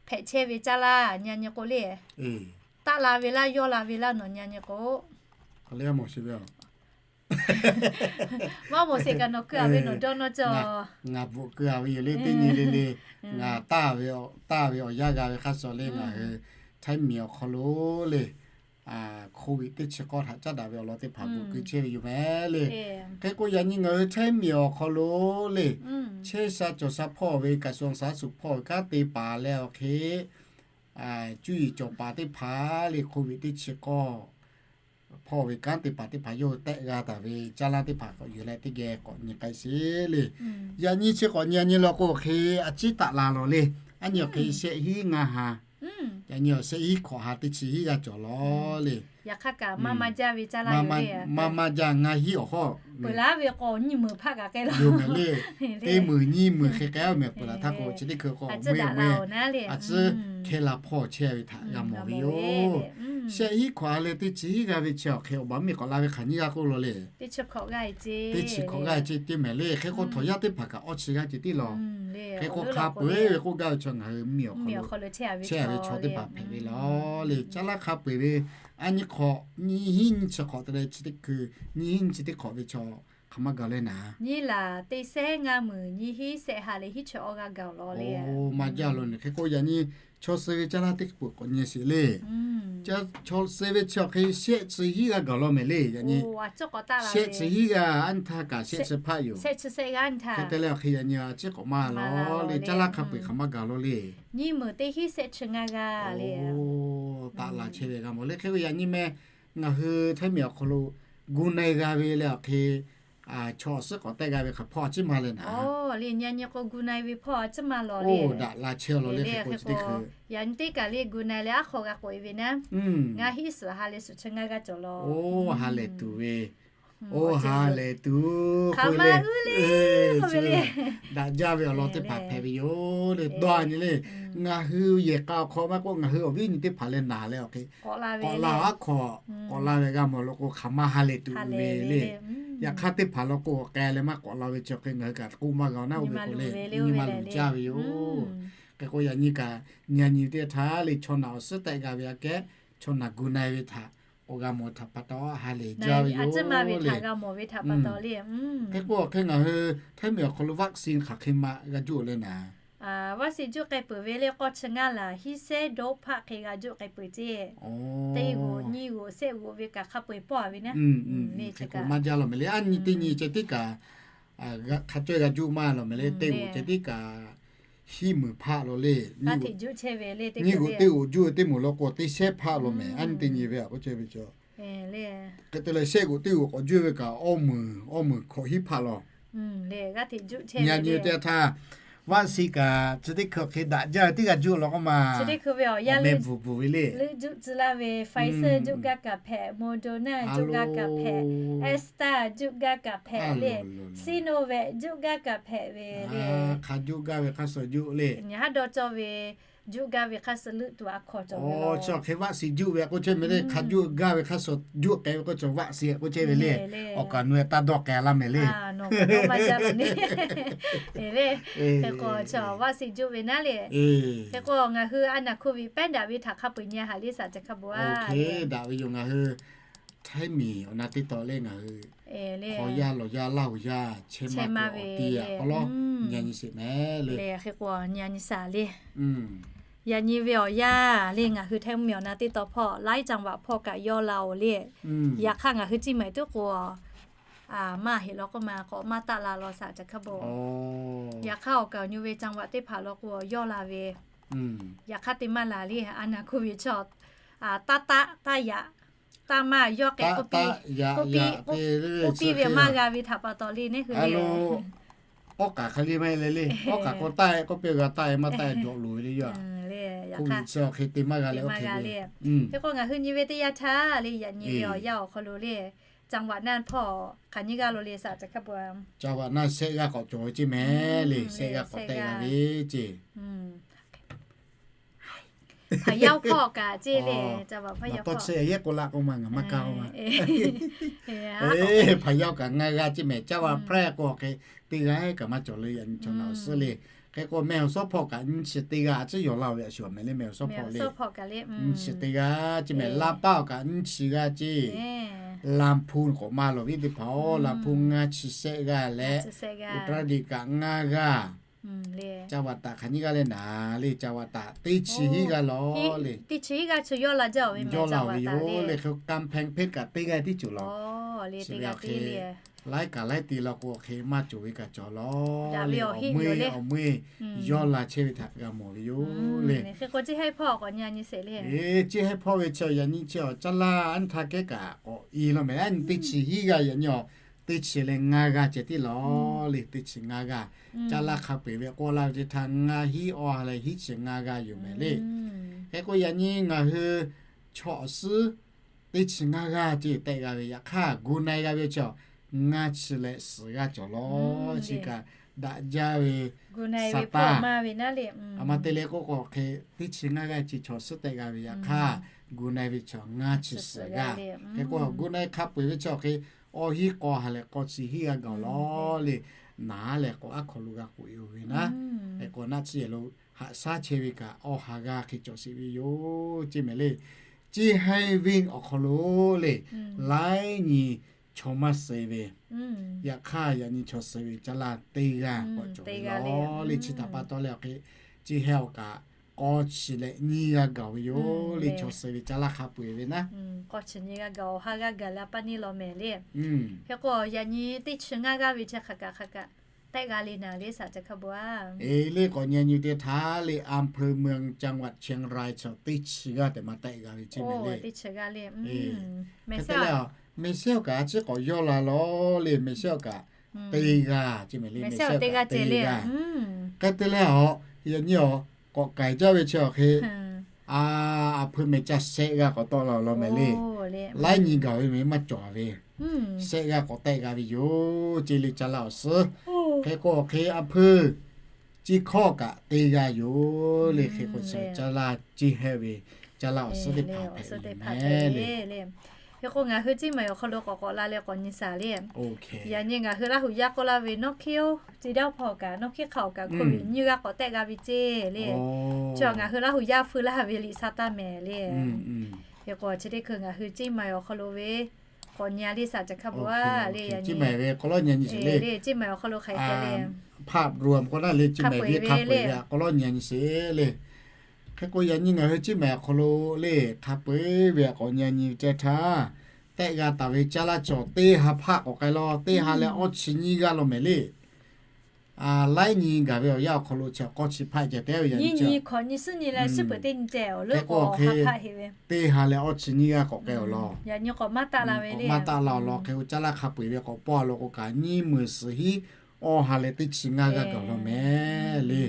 hpehꞈ chehˇ ve caˇ laˇ nyi a nyi k'o le, taˆ la ve laˇ, yawˇ la ve laˇ nawˬ nyi a nyi k'o, maˇ mawˬ sheˍ kaꞈ nawˬ keu a ve nawˬ dawˇ nawˇ cawˬ. Ngaˬ bvuhꞈ keu a ve yoˬ le, teˇ nyi le le, ngaˬ taˇ ve awˬ yanˇ g'a ve hk'aˇ suh le ngaˬ hui Htaiˇ miˬ awˬ hk'aw lo le โควิด teˇ chi k'awˇ htaꞈ caˉ daꞈ ve awˬ lawn teˇ hpaˍ bvuhꞈ keu chehˇ ve yoˬ mehˍ le. Hk'e k'o yaꞈ nyi ngaˬ hui Htaiˇ miˬ awˬ hk'aw lo le, chehˇ sha cawˬ sha hpawˇ ve กระทรวงสาธารณสุข hpawˇ ve kanˉ te paˍ leh awˬ hk'e cuˇ yiˍ cawˬ paˍ teˇ hpaˍ le โควิด teˇ chi k'awˇ hpawˇ ve kanˉ te paˍ teˇ hpaˍ yawˇ hui tehˆ g'a taˍ ve caˇ laˇ teˇ hpaˍ k'awꞈ yuˬ leh teˇ geh k'awꞈ nyi k'ai sheˍ le. Yaꞈ nyi chi k'awꞈ nyi a nyi law k'o hk'e a ciˉ taˆ la lawˬ le. Aˉ nyi awˬ hk'e shehˆ hiˉ ngaˇ ha, yaꞈ nyi awˬ shehˆ hiˉ hkawꞈ ha teˇ chi hiˉ g'aˇ cawˬ lawˬ le. Maˇ maˇ jaˇ ngaˇ hiˉ awˬ hawˉ yoˬ mehˍ le. Teˇ meunˍ nyiˇ meunˍ hk'e k'ai a mehˍ peuˬ laˬ htaˇ k'o chi teˇ hkui k'o a ciˉ hkeh la hpawˇ chehˇ ve htaꞈ g'a mawˬ ve yoˬ. Shehˆ hiˉ hkawꞈ ha leh teˇ chi hiˉ g'aˇ ve chi awˬ hk'e awˬ baˬ miˬ k'awꞈ la ve hk'aˬ nyiˇ g'aˇ k'oˆ law le. Teˇ chi hkawꞈ g'aˇ ceˇ teˇ mehˍ le. Hk'e k'o htawnˍ yaˇ teˇ hpaˍ kaꞈ awˇ chi g'aˇ ceˇ tiˉ law. Hk'e k'o hk'a peu-eˬ ve k'oˆ gaˇ ve chaw ngaˬ hui miˬ awˬ hk'aw lo chehˇ ve chaw teˇ hpaˍ hpehꞈ ve laˬ le. Caˇ laˇ hk'a peu-eˬ ve a nyi hk'awꞈ nyiˇ hiˉ nyiˇ chi hk'awꞈ te leh chi teˇ hkui nyiˇ hiˉ nyiˇ chi teˇ hk'awꞈ ve chaw hk'a hk'aˬ ma gaˬ le naˍ. Nyiˇ laˬ teˇ sehˉ ngaˇ meunˍ nyiˇ hinˉ sehˆ ha leh hiˉ chi awˇ g'aˇ gaˬ law le. Oˇ, maˇ jaˇ lo ne. Hk'e k'o yaꞈ nyi chaw suh ve caˇ laˇ teˇ hkui k'awꞈ nyi sheˍ le. Chaw suh ve chi awˬ hk'e shehˆ chi hiˉ g'aˇ gaˬ law mehˍ le. Yaꞈ nyi shehˆ chi hiˉ g'aˇ anˇ htaˇ kaꞈ shehˆ chi hpaˆ yoˬ. Hk'e te leh awˬ hk'e yaꞈ nyi a ciˉ k'awꞈ maˇ law le. Caˇ laˇ hk'a peu-eˬ hk'aˬ ma gaˬ law le. Nyiˇ meunˍ teˇ hinˉ shehˆ chi ngaˇ g'aˇ le. Taˆ la chehˇ ve g'a mawˬ le. Hk'e k'o yaꞈ nyi meh ngaˬ hui Htaiˇ miˬ awˬ hk'aw lo gu na-e g'a ve leh awˬ hk'e chaw suhˉ k'awꞈ tehˆ g'a ve hk'aˬ hpawˇ a ciˉ ma le naˍ. Oˇ, le nyi nyi k'o gu na-e ve hpawˇ a ciˉ ma law le. Oˇ, daꞈ la chehˇ law le. Hk'e k'o yaꞈ nyi teˇ kaˬ le gu na-e leh aˉ hk'aw g'a k'oꞈ-e ve naˉ. Ngaˇ hinˉ suhˍ ha leh suhˍ chi ngaˇ g'aˇ cawˬ law. Oˇ, ha lehˬ tuˬ ve. Oˇ, ha lehˬ tuˬ k'oˆ ve le. Daꞈ jaˇ ve awˬ lawn teˇ hpaˍ hpehꞈ ve yoˬ le. Dawˇ nyi le. Ngaˬ hui yehˬ k'a awˬ hk'aw maˇ k'oˆ, ngaˬ hui awˬ viˉ nyi teˇ hpaˍ leh naˍ leh awˬ hk'e k'awꞈ la aˉ hk'aw k'awꞈ la ve g'a mawˬ lo k'o, hk'aˬ ma ha lehˬ tuˬ ve le. Yaꞈ hk'aˇ teˇ hpaˍ law k'o, awˬ k'ai leh maˇ k'awꞈ la ve chi hk'e ngaˬ hui kaꞈ k'oˆ maˇ g'a naˉ, oˇ ve k'o le, nyi ma luˬ jaˇ ve yoˬ. Hk'e k'o yaꞈ nyi kaꞈ nyi nyi teˇ htaˇ le chaw naˬ awˬ suhˉ tehˆ g'a ve aꞈ kehˉ, chaw naˬ gu na-e ve htaꞈ k'awꞈ g'a mawˬ htaꞈ pa taw ha lehˬ jaˇ ve yoˬ le. Hk'e k'o awˬ hk'e ngaˬ hui Htaiˇ miˬ awˬ hk'aw lo vaccine hk'aˬ hk'e ma g'a juˇ le naˍ. Vaccine juˇ k'ai peuˬ ve le k'awˇ chi ngaˇ laˬ hiˉ sehˉ dawˇ hpaˆ hk'e g'a juˇ k'ai peuˬ ceˇ. Teˇ g'oꞈ nyiˇ g'oꞈ sehˆ g'oꞈ ve kaꞈ hk'a peu-eˬ pawˆ ve naˉ. Hk'e k'o maˇ jaˇ law mehˍ le. Aˉ nyi teˇ nyi ceh tiˉ kaꞈ hk'a cawehˇ g'a juˇ maˇ law mehˍ le. Teˇ g'oꞈ ceh tiˉ kaꞈ hiˉ meunˍ hpaˆ law le. Nyiˇ g'oꞈ teˇ g'oꞈ juˇ ve teˇ moˍ law k'o teˇ sehˉ hpaˆ law mehˍ. Aˉ nyi teˇ nyi ve a k'oˆ ceh ve ca Hk'e te leh shehˆ g'oꞈ teˇ g'oꞈ k'awꞈ juˇ ve kaꞈ awˇ meunˍ awˇ meunˍ hkawꞈ hiˉ hpaˆ law. Nyi nyi teˇ htaˇ vaˆ si kaꞈ chi teˇ hkui hk'e daꞈ jaˇ ve teˇ g'aˇ juˇ law k'oˆ ma. Awˬ meh bvuhˬ bvuhˬ ve le. Leuˆ juˆ tcuh laˇ ve Pfizer juˆ gaˇ kaꞈ hpehꞈ, Moderna juˆ gaˇ kaꞈ hpehꞈ, Astra juˆ gaˇ kaꞈ hpehꞈ le. Sinovac juˆ gaˇ kaꞈ hpehꞈ ve le. Hk'a juˆ gaˇ ve hk'a suh juˆ le. Nyi haˉ dawˇ cawˇ ve juˆ gaˇ ve hk'a suh leuˆ tuˬ a hk'aw cawˬ ve. Chi hk'e vaˆ si juˆ ve k'oˆ chehˇ mehˍ le. Hk'a juˆ gaˇ ve hk'a suh juˆ k'ai ve k'oˆ cawˬ vaˆ si k'oˆ chehˇ ve le. Awˬ kaˍ nu e taˇ dawˇ k'ai laˇ mehˍ le. Hk'e k'o vaˆ si juˆ ve naˉ le. Hk'e k'o ngaˬ hui a naˍ hko viꞈ pehˉ daꞈ ve htaꞈ hk'a peu-eˬ nyi haꞈ le saˍ ca hk'a bo a. Daꞈ ve yoˬ. Ngaˬ hui Htaiˇ miˬ awˬ na teˇ taw le ngaˬ hui hk'aw yaˇ lawˬ yaˇ Laˇ huˍ yaˇ chehˇ maˇ ve awˬ ti a k'aw lawˉ nyi nyi sheˍ mehˍ le. Hk'e k'o nyi nyi saˍ le. Yaꞈ nyi ve awˬ yanˇ le ngaˬ hui Htaiˇ miˬ awˬ na teˇ taw hpawˇ laiˉ จังหวัด hpawˇ kaꞈ yawˇ la-oˬ le. Yaꞈ hk'aˇ ngaˬ hui ciˇ maiˍ tuˉ k'o maˇ heˆ law k'oˆ ma k'awꞈ maˇ taˆ la law saˍ ca hk'a bo. Yaꞈ hk'aˇ awˬ kaˍ awˬ nyi ve จังหวัด teˇ hpaˍ law k'o yawˇ la ve. Yaꞈ hk'aˇ te maˇ la le a naˍ hko viꞈ chaw taˇ taˆ taˇ yaꞈ taˇ maˇ yawˇ k'ai k'oˆ piˇ ve maˇ g'a ve htaꞈ pa taw le neˇ hui le. Awˉ k'aˍ hk'a le maˇ heˆ le le. Awˉ k'aˍ k'o taˆ-e k'oˆ piˇ g'a taˆ-e maˇ taˆ-e jawꞈ loˍ ve le yaˇ. Hk'oˆ ve chi hk'e te maˇ g'a le. Hk'e k'o ngaˬ hui nyi ve teˇ yanˇ htaˇ le yaꞈ nyi ve awˬ yanˇ awˬ hk'aw lo le จังหวัด naˇ hpawˇ hk'aˬ nyi g'aˇ lo le saˍ ca hk'a bo a. จังหวัด naˇ shehˆ g'aˇ k'awꞈ cawˬ ve ceˇ mehˍ le. Shehˆ g'aˇ k'awꞈ tehˆ g'a ve ceˇ. Hpaˍ yaˇ hpawˇ kaꞈ ceˇ le. Tawˇ chi yehˉ k'o laꞈ k'o ma ngaˬ maˇ kaˇ k'o ma. Hpaˍ yaˇ kaꞈ ngaˇ g'aˇ ceˇ mehˍ. จังหวัด แพร่ k'o hk'e teˇ g'aˇ kaꞈ maˇ cawˬ le yaꞈ nyi chaw naˬ awˬ suhˉ le. Hk'e k'o meh awˬ suhˉ hpawˇ kaꞈ nyiˇ chi teˇ g'aˇ a ciˉ yawˬ la ve a shu a mehˍ le meh awˬ suhˉ hpawˇ le. Nyiˇ chi teˇ g'aˇ ceˇ mehˍ. Laˇ paˆ kaꞈ nyiˇ chi g'aˇ ceˇ. Laˇ hpu k'awꞈ maˇ lawˬ viˉ teˇ hpaˍ-oˬ, Laˇ hpu ngaˇ chi shehˆ g'aˇ leh, Uttaradik kaꞈ ngaˇ g'aˇ. จังหวัด hk'aˬ nyi g'aˇ le naˍ le จังหวัด teˇ chi hiˉ g'aˇ law le. Teˇ chi hiˉ g'aˇ chi yawˇ la jaˇ ve mehˍ. Yawˇ la ve yoˬ le. Hk'e กำแพงเพชร kaꞈ teˇ g'aˇ tiˉ cawˬ law. Chi ve hk'e laiˉ kaꞈ laiˉ te law k'o hk'e maˇ cawˬ ve kaꞈ cawˬ law le. Awˬ meuˇ awˬ meuˇ yawˇ la chehˇ ve htaꞈ g'a mawˬ ve yoˬ le. Hk'e k'o ciˇ haiˇ hpawˇ k'awꞈ nyi nyi sheˍ le. Ciˇ haiˇ hpawˇ ve chi yaꞈ nyi chi awˬ caˇ laˇ anˇ htaˇ kehˉ kaꞈ k'awꞈ i law mehˍ. Aˉ nyi teˇ chi hiˉ g'aˇ yaꞈ nyi awˬ teˇ chi leh ngaˇ g'aˇ ceh tiˉ law le. Teˇ chi ngaˇ g'aˇ caˇ laˇ hk'a peu-eˬ ve k'oˆ laˇ ve teˇ htaˇ ngaˇ hiˉ awˇ ha leh hiˉ chi ngaˇ g'aˇ yoˬ mehˍ le. Hk'e k'o yaꞈ nyi ngaˬ hui chaw awˬ suhˉ teˇ chi ngaˇ g'aˇ ceˇ tehˆ g'a ve yaꞈ hk'aˇ gu na-e g'a ve chi ngaˇ chi leh suhˍ g'aˇ cawˬ law. Chi kaꞈ daꞈ jaˇ ve saˍ taˇ a ma te leh k'oˆ k'o hk'e teˇ chi ngaˇ g'aˇ ceˇ chaw suhˉ tehˆ g'a ve yaꞈ hk'aˇ gu na-e ve chi ngaˇ chi suhˍ g'aˇ. Hk'e k'o gu na-e hk'a peu-eˬ ve chi awˬ hk'e awˇ hiˉ k'aw ha leh k'aw chi hiˉ g'aˇ gaˬ law le. Naˍ leh k'o aˉ hk'aw lo g'a k'oꞈ-e-oˬ ve naˉ. Hk'e k'o naˆ tsuhˇ yehˬ lo haꞈ shaˉ chehˇ ve kaꞈ awˇ ha g'aˇ hk'e cawˬ sheˍ ve yoˬ ceˇ mehˍ le. Ciˇ haiˇ venˇ awˬ hk'aw lo le laiˉ nyi chaw maˇ suh ve. Yaꞈ hk'aˇ, yaꞈ nyi chaw suh ve caˇ laˇ teˇ g'aˇ k'awꞈ cawˬ ve lawˬ le. Chi htaꞈ pa taw leh awˬ hk'e, chi heh awˬ kaꞈ k'awˇ chi leh nyiˇ g'aˇ gaˬ ve yoˬ le. Chaw suh ve caˇ laˇ hk'a peu-eˬ ve naˉ, k'awˇ chi nyiˇ g'aˇ gaˬ, awˬ ha g'aˇ gaˬ leh a pa neˇ law mehˍ le. Hk'e k'o, yaꞈ nyi teˇ chi ngaˇ g'aˇ ve chi hk'aˬ kaꞈ hk'aˬ kaꞈ tehˆ g'a le naˍ le, saˍ ca hkaˇ bo a. Eˬ le, k'awꞈ nyi nyi teˇ htaˇ le, อำเภอเมือง จังหวัดเชียงราย chaw teˇ chi g'aˇ tehꞈ maˇ tehˆ g'a ve ceˇ mehˍ le. Hk'e te leh, mehˍ sehˉ awˬ kaꞈ a ciˉ k'awꞈ yawˇ la lawˬ le, mehˍ sehˉ awˬ kaꞈ teˇ g'aˇ ceˇ mehˍ le, mehˍ sehˉ awˬ teˇ g'aˇ ceˇ le. Hk'e te leh a, yaꞈ nyi awˬ k'awꞈ k'ai jaˇ ve chi awˬ hk'e, a, อำเภอเมือง ca shehˆ g'aˇ k'awꞈ tawˆ la awˬ lawn mehˍ le. Laiˉ nyi gaˬ ve mehˍ maˇ cawˬ ve, shehˆ g'aˇ k'awꞈ tehˆ g'a ve yoˬ ceˇ le, caˇ laˇ awˬ suhˉ. Hk'e k'o awˬ hk'e อำเภอ chi hkawˇ kaꞈ teˇ g'aˇ yoˬ le. Hk'e k'o, caˇ laˇ ceˇ hehˆ ve caˇ laˇ awˬ suhˉ teˇ hpaˍ hpehꞈ ve le. Hk'e k'o, ngaˬ hui Ciˇ Maiˍ awˬ hk'aw lo k'awꞈ k'awꞈ la leh k'awꞈ nyi shaˍ le. Yaꞈ nyi ngaˬ hui Laˇ huˍ yaˇ k'oˆ laˇ ve, nawˉ hkiˉ oˇ, ci daˇ hpaw kaꞈ nawˉ hkiˉ hk'a awˬ kaꞈ hk'oˆ ve nyiˇ g'aˇ k'awꞈ tehˆ g'a ve ceˇ le. Chi ngaˬ hui Laˇ huˍ yaˇ feu laˇ ve liꞈ sha taˇ mehˍ le. Hk'e k'o, chi teˇ hkui ngaˬ hui Ciˇ Maiˍ awˬ hk'aw lo ve k'awꞈ nyi a le, saˍ ca hkaˇ bo a le. Yaꞈ nyi Ciˇ Maiˍ awˬ hk'aw lo k'awꞈ k'ai le, ภาพรวม k'o naˉ le, Ciˇ Maiˍ ve hk'a peu-eˬ ve a k'awꞈ lawˇ nyi nyi sheˍ le. Hk'e k'o, yaꞈ nyi ngaˬ hui Ciˇ Maiˍ awˬ hk'aw lo le, hk'a peu-eˬ ve a k'awꞈ nyi nyi ve ceh htaˇ, tehˆ g'a taˍ ve caˇ laˇ chaw teˇ ha hpaˆ k'awꞈ k'ai lawˬ, teˇ ha leh awˇ chi nyiˇ g'aˇ lawˬ mehˍ le. Laiˉ nyi gaˬ ve awˬ yanˇ awˬ hk'aw lo chi k'awˇ chi hpaˆ ceh te ve yaꞈ nyi chi, hk'e k'o hk'e, teˇ ha leh awˇ chi nyiˇ g'aˇ k'awꞈ k'ai awˬ lawn, maˇ taˆ la awˬ lawn. Hk'e k'o, caˇ laˇ hk'a peu-eˬ ve k'awꞈ pawˇ a law k'o kaꞈ, nyiˇ meunˍ suhˍ hiˉ awˇ ha leh teˇ chi ngaˇ g'aˇ gaˬ awˬ lawn mehˍ le.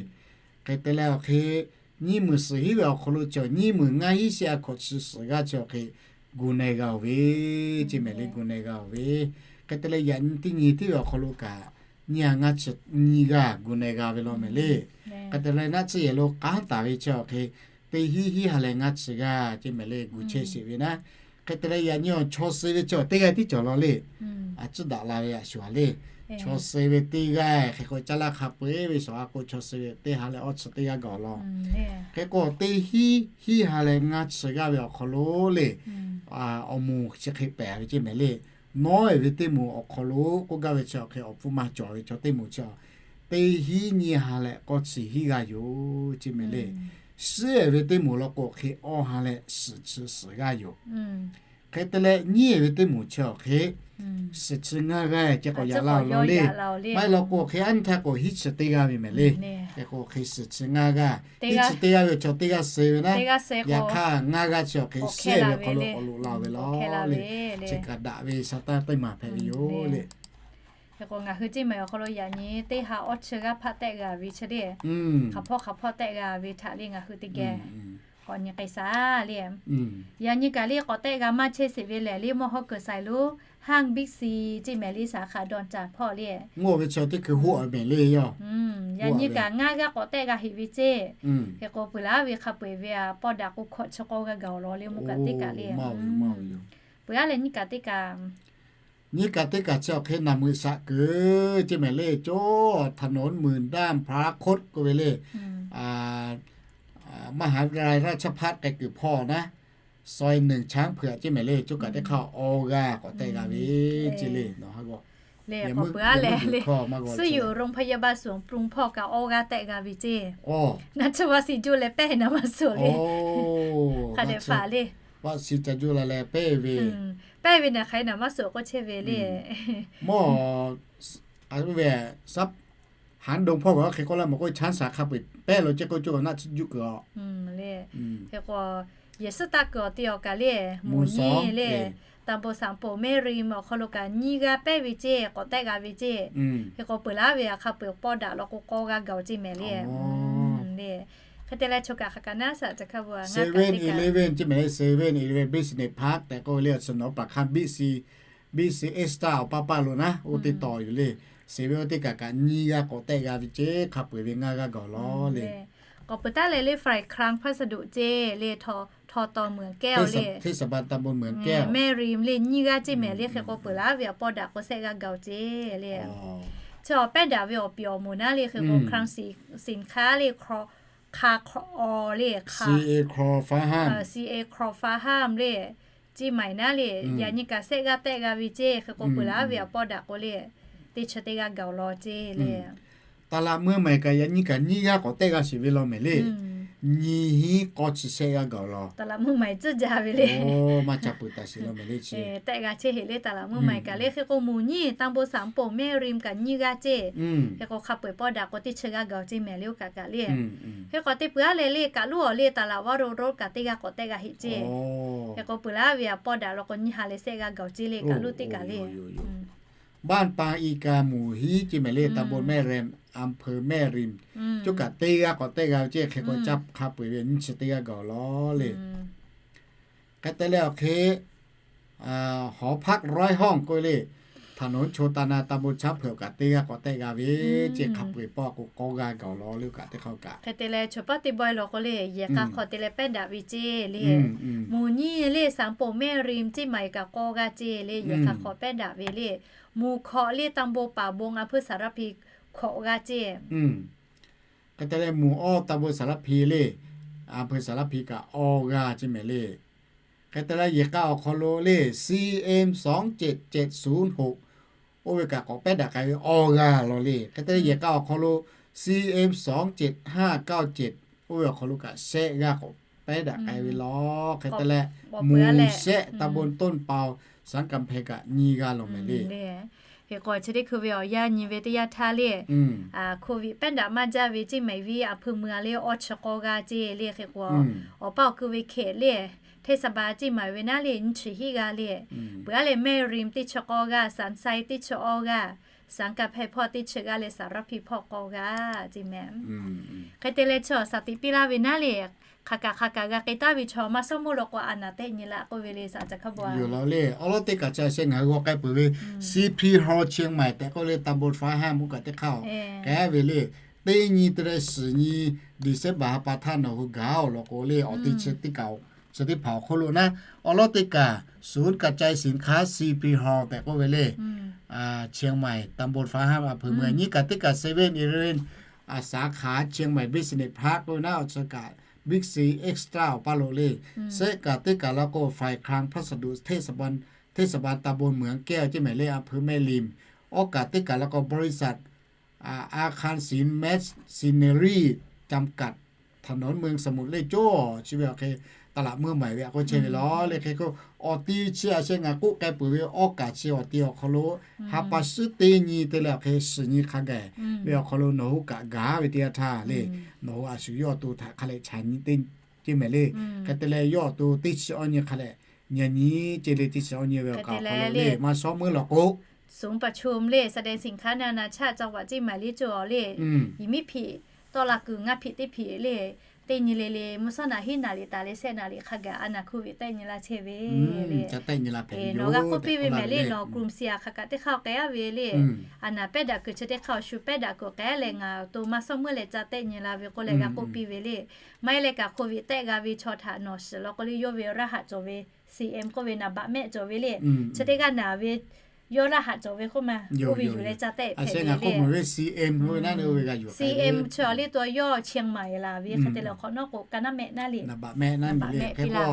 Hk'e te leh awˬ hk'e, nyiˇ meunˍ suhˍ hiˉ ve awˬ hk'aw lo chi, nyiˇ meunˍ ngaˇ hiˉ shehˆ a hkawꞈ chi suhˍ g'aˇ chi awˬ hk'e, gu na-e g'a oˬ ve ceˇ mehˍ le, gu na-e g'a oˬ ve. Hk'e te leh yaꞈ nyi teˇ nyi teˇ ve awˬ hk'aw lo kaꞈ, nyiˇ ha ngaˇ chi nyiˇ g'aˇ gu na-e g'a ve law mehˍ le. Hk'e te leh naˆ tsuhˇ yehˬ lo k'aˉ taˍ ve chi awˬ hk'e, teˇ hiˉ hiˉ ha leh ngaˇ chi g'aˇ ceˇ mehˍ le, gu chehˇ sheˍ ve naˉ. Hk'e te leh yaꞈ nyi awˬ chaw suh ve chi awˬ teˇ g'aˇ tiˉ cawˬ law le. A ciˉ daꞈ la ve yaꞈ shuˍ le. Chaw suh ve teˇ g'aˇ hk'e k'o, caˇ laˇ hk'a peu-eˬ ve shawˍ a k'o, chaw suh ve teˇ ha leh awˇ chi teˇ g'aˇ gaˬ awˬ lawn. Hk'e k'o, teˇ hiˉ hiˉ ha leh ngaˇ chi g'aˇ ve awˬ hk'aw lo le, awˬ moˍ chi hk'e pehˍ ve ceˇ mehˍ le. Nawˉ-ehˍ ve teˇ moˍ awˬ hk'aw lo k'oˆ gaˇ ve chi awˬ hk'e, awˬ hpfuhˇ maˇ cawˬ ve chaw teˇ moˍ chi, teˇ hiˉ nyiˇ ha leh k'awˇ chi hiˉ g'aˇ yoˬ ceˇ mehˍ le. Suhˉ-ehˍ ve teˇ moˍ law k'o hk'e, awˇ ha leh suhˍ chi suhˍ g'aˇ yoˬ. Hk'e te leh nyiˇ-ehˍ ve teˇ moˍ chi awˬ hk'e, suhˍ chi ngaˇ g'aˇ ceh k'awꞈ yaꞈ la awˬ lawn le. Maˇ heˆ law k'o hk'e, aˉ nyi htaˇ k'o hiˉ chi teˇ g'aˇ ve mehˍ le. Hk'e k'o hk'e suhˍ chi ngaˇ g'aˇ, hiˉ chi teˇ g'aˇ ve chaw teˇ g'aˇ suh ve naˉ, yaꞈ hk'aˇ ngaˇ g'aˇ chi awˬ hk'e shehˆ ve hk'aw lo k'awꞈ loꞈ la ve law le. Chi kaꞈ daꞈ ve sha taˇ teˇ maˬ hpehꞈ ve yoˬ le. Hk'e k'o ngaˬ hui Ciˇ Maiˍ awˬ hk'aw lo yaꞈ nyi teˇ ha awˇ chi g'aˇ hpaˆ tehˆ g'a ve chi le. Hk'aˬ hpawˇ hk'aˬ hpawˇ tehˆ g'a ve htaꞈ le ngaˬ hui teˇ geh k'awꞈ nyi k'ai shaˍ le. Yaꞈ nyi kaꞈ le k'awꞈ tehˆ g'a maˇ chehˇ sheˍ ve lehˬ le, mawˇ hawˉ kuiˬ saiˍ lo, ห้างบิ๊กซี ceˇ mehˍ le, สาขาดอนจาด hpawˇ le. Mawˇ ve chi teˇ hkui hoˆ a mehˍ le yoˬ. Yaꞈ nyi kaꞈ ngaˇ g'aˇ k'awꞈ tehˆ g'a heꞈ ve ceˇ. Hk'e k'o peuˬ laˇ ve hk'a peu-eˬ ve a pawˇ daꞈ k'o hkawꞈ chi k'awˇ g'aˇ gaˬ awˬ lawn le, mvuhˇ kaꞈ teˇ kaꞈ le. Peuˬ a leh nyiˇ kaꞈ teˇ kaꞈ, nyiˇ kaꞈ teˇ kaꞈ chi awˬ hk'e naˍ meuꞈ shaꞈ kuiˬ ceˇ mehˍ le, cawˇ ถนนหมื่นด้ามพระคด k'oˆ ve le. มหาวิทยาลัยราชภัฏ k'ai kuiˬ hpawˇ naˉ, ซอยหนึ่ง ช้างเผือก ceˇ mehˍ le, coˇ kaꞈ teˇ hk'aˇ awˇ g'aˇ k'awꞈ tehˆ g'a ve ceˇ le. Leh k'awꞈ peuˬ a leh le, ซึ่งอยู่โรงพยาบาลสวนปรุง hpawˇ kaꞈ awˇ g'aˇ tehˆ g'a ve ceˇ. Naˆ tsuhˇ vaˆ si juˇ leh pehˇ naˍ maˇ suhˍ le. Hk'a dehꞈ faˍ le. Vaˆ si ca juˇ la leh pehˇ ve, pehˇ ve naˍ hk'aˬ hk'e naˍ maˇ suhˍ k'oˆ chehˇ ve le. Mawˇ, a ve, หางดง hpawˇ kaꞈ hk'e k'oˆ laˇ mawˬ k'o, ช้างสาขา hk'a peu-eˬ pehˇ lo ceˇ k'oˆ coˇ naˆ tsuhˇ juˇ kuiˬ a le. Hk'e k'o, 也是大哥 awˬ te awˬ kaꞈ le, หมู่สอง le, ตำบลสามโป่ง แม่ริม awˬ hk'aw lo kaꞈ nyiˇ g'aˇ pehˇ ve ceˇ, k'awꞈ tehˆ g'a ve ceˇ. Hk'e k'o peuˬ laˇ ve a hk'a peu-eˬ pawˇ daꞈ law k'o k'awˇ g'aˇ gaˬ awˬ ceˇ mehˍ le. Hk'e te leh choˬ kaꞈ hk'a kaꞈ naˉ shaꞈ ca hkaˇ ve a ngaˇ kaꞈ teˇ kaꞈ, Seven Eleven ceˇ mehˍ le, Seven Eleven Business Park tehꞈ k'oˆ ve le, a shu nawˉ paˍ hk'aˇ Big C, Big C Extra awˬ paˇ paˇ lo naˉ oˇ teˇ tawˍ yoˬ le. Seven oˇ teˇ kaꞈ kaꞈ nyiˇ g'aˇ k'awꞈ tehˆ g'a ve ceˇ, hk'a peu-eˬ ve ngaˇ g'aˇ gaˬ awˬ lawn le. K'awꞈ peuˬ taˉ leh le, ฝ่ายคลัง พัสดุ ceˇ le, htawˇ taw เหมืองแก้ว le, เทศบาลตำบลเหมืองแก้ว แม่ริม le, nyiˇ g'aˇ ceˇ mehˍ le. Hk'e k'o peuˬ laˇ ve a pawˇ daꞈ k'o shehˆ g'aˇ gaˬ awˬ ceˇ le. Chi awˬ pehˇ daꞈ ve awˬ piˍ awˬ moˍ naˉ le, hk'e k'o คลังสินค้า le, hk'a hk'aw le, hk'a, C A Crawford Farm le, ceˇ maˬ naˉ le, yaꞈ nyi kaꞈ sehˆ g'aˇ tehˆ g'a ve ceˇ. Hk'e k'o peuˬ laˬ ve aꞈ pawˇ daꞈ k'o le, teˇ chi teˇ g'aˇ gaˬ-oˬ law ceˇ le. ตลาด เมืองใหม่ kaꞈ yaꞈ nyi kaꞈ nyiˇ g'aˇ k'awꞈ tehˆ g'a sheˍ ve law mehˍ le. Nyiˇ hinˉ k'awˇ chi sehˆ g'aˇ gaˬ-oˬ law. Maˇ ca peuˬ taˍ sheˍ law mehˍ le chi. Tehˆ g'a chehˇ heˍ le ตลาด เมืองใหม่ kaꞈ le. Hk'e k'o mvuhˇ nyi ตำบลสามโป่ง แม่ริม kaꞈ nyiˇ g'aˇ ceˇ. Hk'e k'o hk'a peu-eˬ pawˇ daꞈ k'o teˇ chi g'aˇ gaˬ-oˬ ceˇ mehˍ le oˇ kaꞈ kaꞈ le. Hk'e k'o teˇ peuˬ aˉ leh le kaꞈ luˉ awˬ le ตลาด วโรรส kaꞈ teˇ g'aˇ k'awꞈ tehˆ g'a heˆ ceˇ. Hk'e k'o peuˬ laˬ ve aꞈ pawˇ daꞈ law k'o nyiˇ ha leh sehˆ g'aˇ gaˬ-oˬ ceˇ le kaꞈ luˉ teˇ kaꞈ le. บ้านปางอีกา หมู่ ห้า ceˇ mehˍ le ตำบลแม่ริม อำเภอแม่ริม coˇ kaꞈ teˇ g'aˇ k'awꞈ tehˆ g'a ve ceˇ. Hk'e k'o caˇ hk'a peu-eˬ ve nyiˇ chi teˇ g'aˇ gaˬ-oˬ law le. Hk'e te leh awˬ hk'e หอพักร้อยห้อง k'oˆ ve le, ถนนโชตนา ตำบลช้างเผือก kaꞈ teˇ g'aˇ k'awꞈ tehˆ g'a ve ceˇ. Hk'a peu-eˬ pawˇ k'o k'awˇ g'aˇ gaˬ-oˬ law le kaꞈ teˇ hk'aˇ kaꞈ. Hk'e te leh chaw paˉ teˇ bawehˇ law k'o le yehˬ k'a hk'aw te leh pehˉ daꞈ ve ceˇ le. Mvuhˇ nyi le สามโป่ง แม่ริม ceˇ maˬ kaꞈ k'awˇ g'aˇ ceˇ le, yehˬ k'a hk'aw pehˉ daꞈ ve le. หมู่ hkawꞈ le ตำบลป่าบง อำเภอสารพี hkawꞈ g'aˇ ceˇ. Hk'e te leh หมู่ awˇ ตำบลสารพี le, อำเภอสารพี kaꞈ awˇ g'aˇ ceˇ mehˍ le. Hk'e te leh yehˬ k'a awˬ hk'aw lo le, C M สองเจ็ดเจ็ดศูนย์หก oˇ ve kaꞈ k'awꞈ pehˉ daꞈ k'ai ve awˇ g'aˇ law le. Hk'e te leh yehˬ k'a awˬ hk'aw lo C M สองเจ็ดห้าเก้าเจ็ด oˇ ve awˬ hk'aw lo kaꞈ shehˆ g'aˇ k'awꞈ pehˉ daꞈ k'ai ve law. Hk'e te leh หมู่แซะ ตำบลต้นเปา สันกำแพง kaꞈ nyiˇ g'aˇ law mehˍ le. Hk'e k'o chi teˇ hkui ve awˬ yanˇ nyi ve teˇ yanˇ htaˇ le, โควิด pehˉ daꞈ maˇ jaˇ ve ceˇ maˬ ve อำเภอเมือง le awˇ chi k'awˇ g'aˇ ceˇ le. Hk'e k'o awˬ paˇ awˬ ku ve hkeh le, เทศบาล ceˇ maˬ ve naˉ le nyiˇ chi hiˉ g'aˇ le. Peuˬ aˉ leh แม่ริม teˇ chi k'awˇ g'aˇ, สันทราย teˇ chi awˇ g'aˇ, สันกำแพง hpawˇ teˇ chi g'aˇ leh สารพี hpawˇ k'awˇ g'aˇ ceˇ mehˍ. Hk'e te leh chi awˬ shaˍ tiꞈ piˇ laˇ ve naˉ le, hk'aˬ kaꞈ hk'aˬ kaꞈ g'a k'ai taˍ ve chaw maˇ shawˉ mawˇ law k'o a naˍ tehˆ nyi la k'oˆ ve le, shaˍ caˬ hkaˇ bon yoˬ law le. Awˉ lawˉ teˇ kaꞈ ca sheh ngaˬ hui g'aw k'ai peuˬ ve C P Hall Chiang Mai tehꞈ k'oˆ le ตำบลฟ้าห้าม oˇ kaꞈ teˇ hk'aˇ k'ai ve le. Teˇ nyi te leh shiˍ nyi December ha pa htaˇ nawˬ hui gaˬ-oˬ law k'o le, awˬ te chi teˇ kaꞈ chi teˇ hpaˍ awˬ hk'oˆ lo naˉ, awˉ lawˉ teˇ kaꞈ ศูนย์กระจายสินค้า C P Hall tehꞈ k'oˆ ve le, Chiang Mai ตำบลฟ้าห้าม อำเภอเมือง nyiˇ kaꞈ teˇ kaꞈ เซเว่นอีเลฟเว่น สาขาเชียงใหม่ Business Park k'oˆ ve naˉ, awˬ chi kaꞈ Big C Extra awˬ paˇ lo le. Shehˆ kaꞈ teˇ kaꞈ law k'o ฝ่ายคลังพัสดุ เทศบาล เทศบาลตำบลเหมืองแก้ว ceˇ mehˍ le อำเภอแม่ริม. Awˉ kaꞈ teˇ kaꞈ law k'o บริษัท อาคารศิลป์ แมชชีนเนอรี่จำกัด ถนนเมืองสมุทร le cawˇ chi ve awˬ hk'e ตลาด เมืองใหม่ ve aꞈ k'oˆ chehˇ ve law le. Hk'e k'o awˬ ti chi a sheh ngaˬ k'oˆ k'ai peuˬ ve awˉ kaꞈ chi awˬ ti awˬ hk'aw lo ha pa shiˉ teˇ nyi te leh awˬ hk'e shiˍ nyi hk'a gaˬ ve awˬ hk'aw lo nawˬ hui kaꞈ gaˬ ve teˇ yanˇ htaˇ le, nawˬ hui a shu yawˇ awˬ to htaꞈ hk'a leh chaꞈ nyi teˇ ceˇ mehˍ le. Hk'e te leh yawˇ awˬ to teˇ chi awˇ nyi hk'a leh nyi nyi ceˇ le. Teˇ chi awˇ nyi ve awˬ kaꞈ awˬ hk'aw lo le maˇ shawˉ meuˇ law k'o ศูนย์ประชุม le แสดงสินค้านานาชาติ จังหวัดเชียงใหม่ le cawˇ le, nyi miˉ hpiꞈ tawˆ la kuiˬ ngaˇ hpiꞈ teˇ hpiꞈ le, teˇ nyi le le mvuhˇ shawˉ naˍ hiˉ naˍ liꞈ taˍ leh shehˆ naˍ liꞈ hk'a gaˬ a naˍ โควิด tehˆ nyi la chehˇ ve le. Nawˬ g'a k'oˆ piˇ ve mehˍ le, nawˬ กรุงศรีอา hk'aˬ kaꞈ teˇ hk'aˇ k'ai a ve le, a naˍ pehˉ daꞈ kuiˬ chi teˇ hk'aˇ awˬ shu pehˉ daꞈ kuiˬ k'ai leh ngaˬ awˬ to maˇ shawˉ meuˇ leh ca tehˆ nyi la ve k'oˆ leh g'a k'oˆ piˇ ve le. Maˇ heˆ leh kaꞈ โควิด tehˆ g'a ve chaw htaꞈ nawˬ shiˍ law k'o le yawˇ ve raˇ haꞈ cawˬ ve C M k'oˆ ve naˍ baꞈ mehˆ cawˬ ve le. Chi teˇ g'aˇ naˍ ve yawˇ raˇ haꞈ cawˬ ve k'oˆ ma, oˇ ve yuˬ leh ca tehˆ hpehꞈ ve le. C M chi awˬ le to yawˇ Chiang Mai laˬ ve hk'e te leh hk'awꞈ nawˉ k'o ka naˉ mehˆ naˉ le, naˍ baꞈ mehˆ naˉ le. Hk'e k'o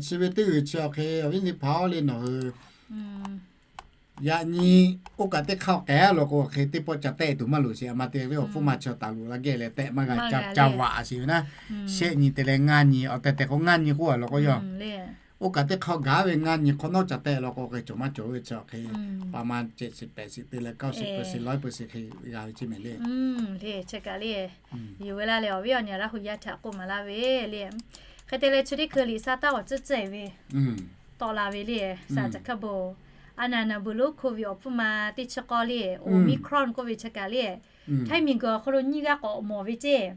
chi ve teˇ g'uiˬ chi awˬ hk'e awˬ viˉ teˇ hpaˍ-oˬ le nawˬ hui yaꞈ nyi oˇ kaꞈ teˇ hk'aˇ k'ai a law k'o hk'e teˇ pawˆ ca tehˆ tuˬ maˇ loˍ sheˍ. A ma te ve awˬ hpfuhˇ ma chi taˍ loꞈ la gehˇ leh tehˆ maˇ g'a ca ca vaꞈ sheˍ ve naˉ. Shehˆ nyi te leh ngaˇ nyi awˬ tehˬ tehˬ k'o ngaˇ nyi k'oˆ a law k'o yawˇ oˇ kaꞈ teˇ hk'aˇ gaˬ ve ngaˇ nyi hk'awꞈ nawˉ ca tehˆ law k'o hk'e cawˬ maˇ cawˬ ve chi hk'e ประมาณ เจ็ดสิบแปดสิบ te leh เก้าสิบเปอร์เซ็นต์ ร้อยเปอร์เซ็นต์ hk'e g'a ve ceˇ mehˍ le. Hk'e ka le yuˬ ve la leh awˬ viˉ awˬ nyi Laˇ hu yaˇ htaꞈ k'oˆ maˍ laˇ ve le. Hk'e te leh chi teˇ hkui liꞈ sa taˇ awˬ tcuhˉ cehˬ ve tawˆ la ve le, shaˍ caˬ hkaˇ bon a naˍ naˍ buˬ lonˉ โควิด awˬ hpfuhˇ ma teˇ chi k'awˇ le, Omicron k'oˆ ve chi kaꞈ le, Htaiˇ miˬguiˬ awˬ hk'aw lo nyiˇ g'aˇ k'awꞈ mawˬ ve ceˇ.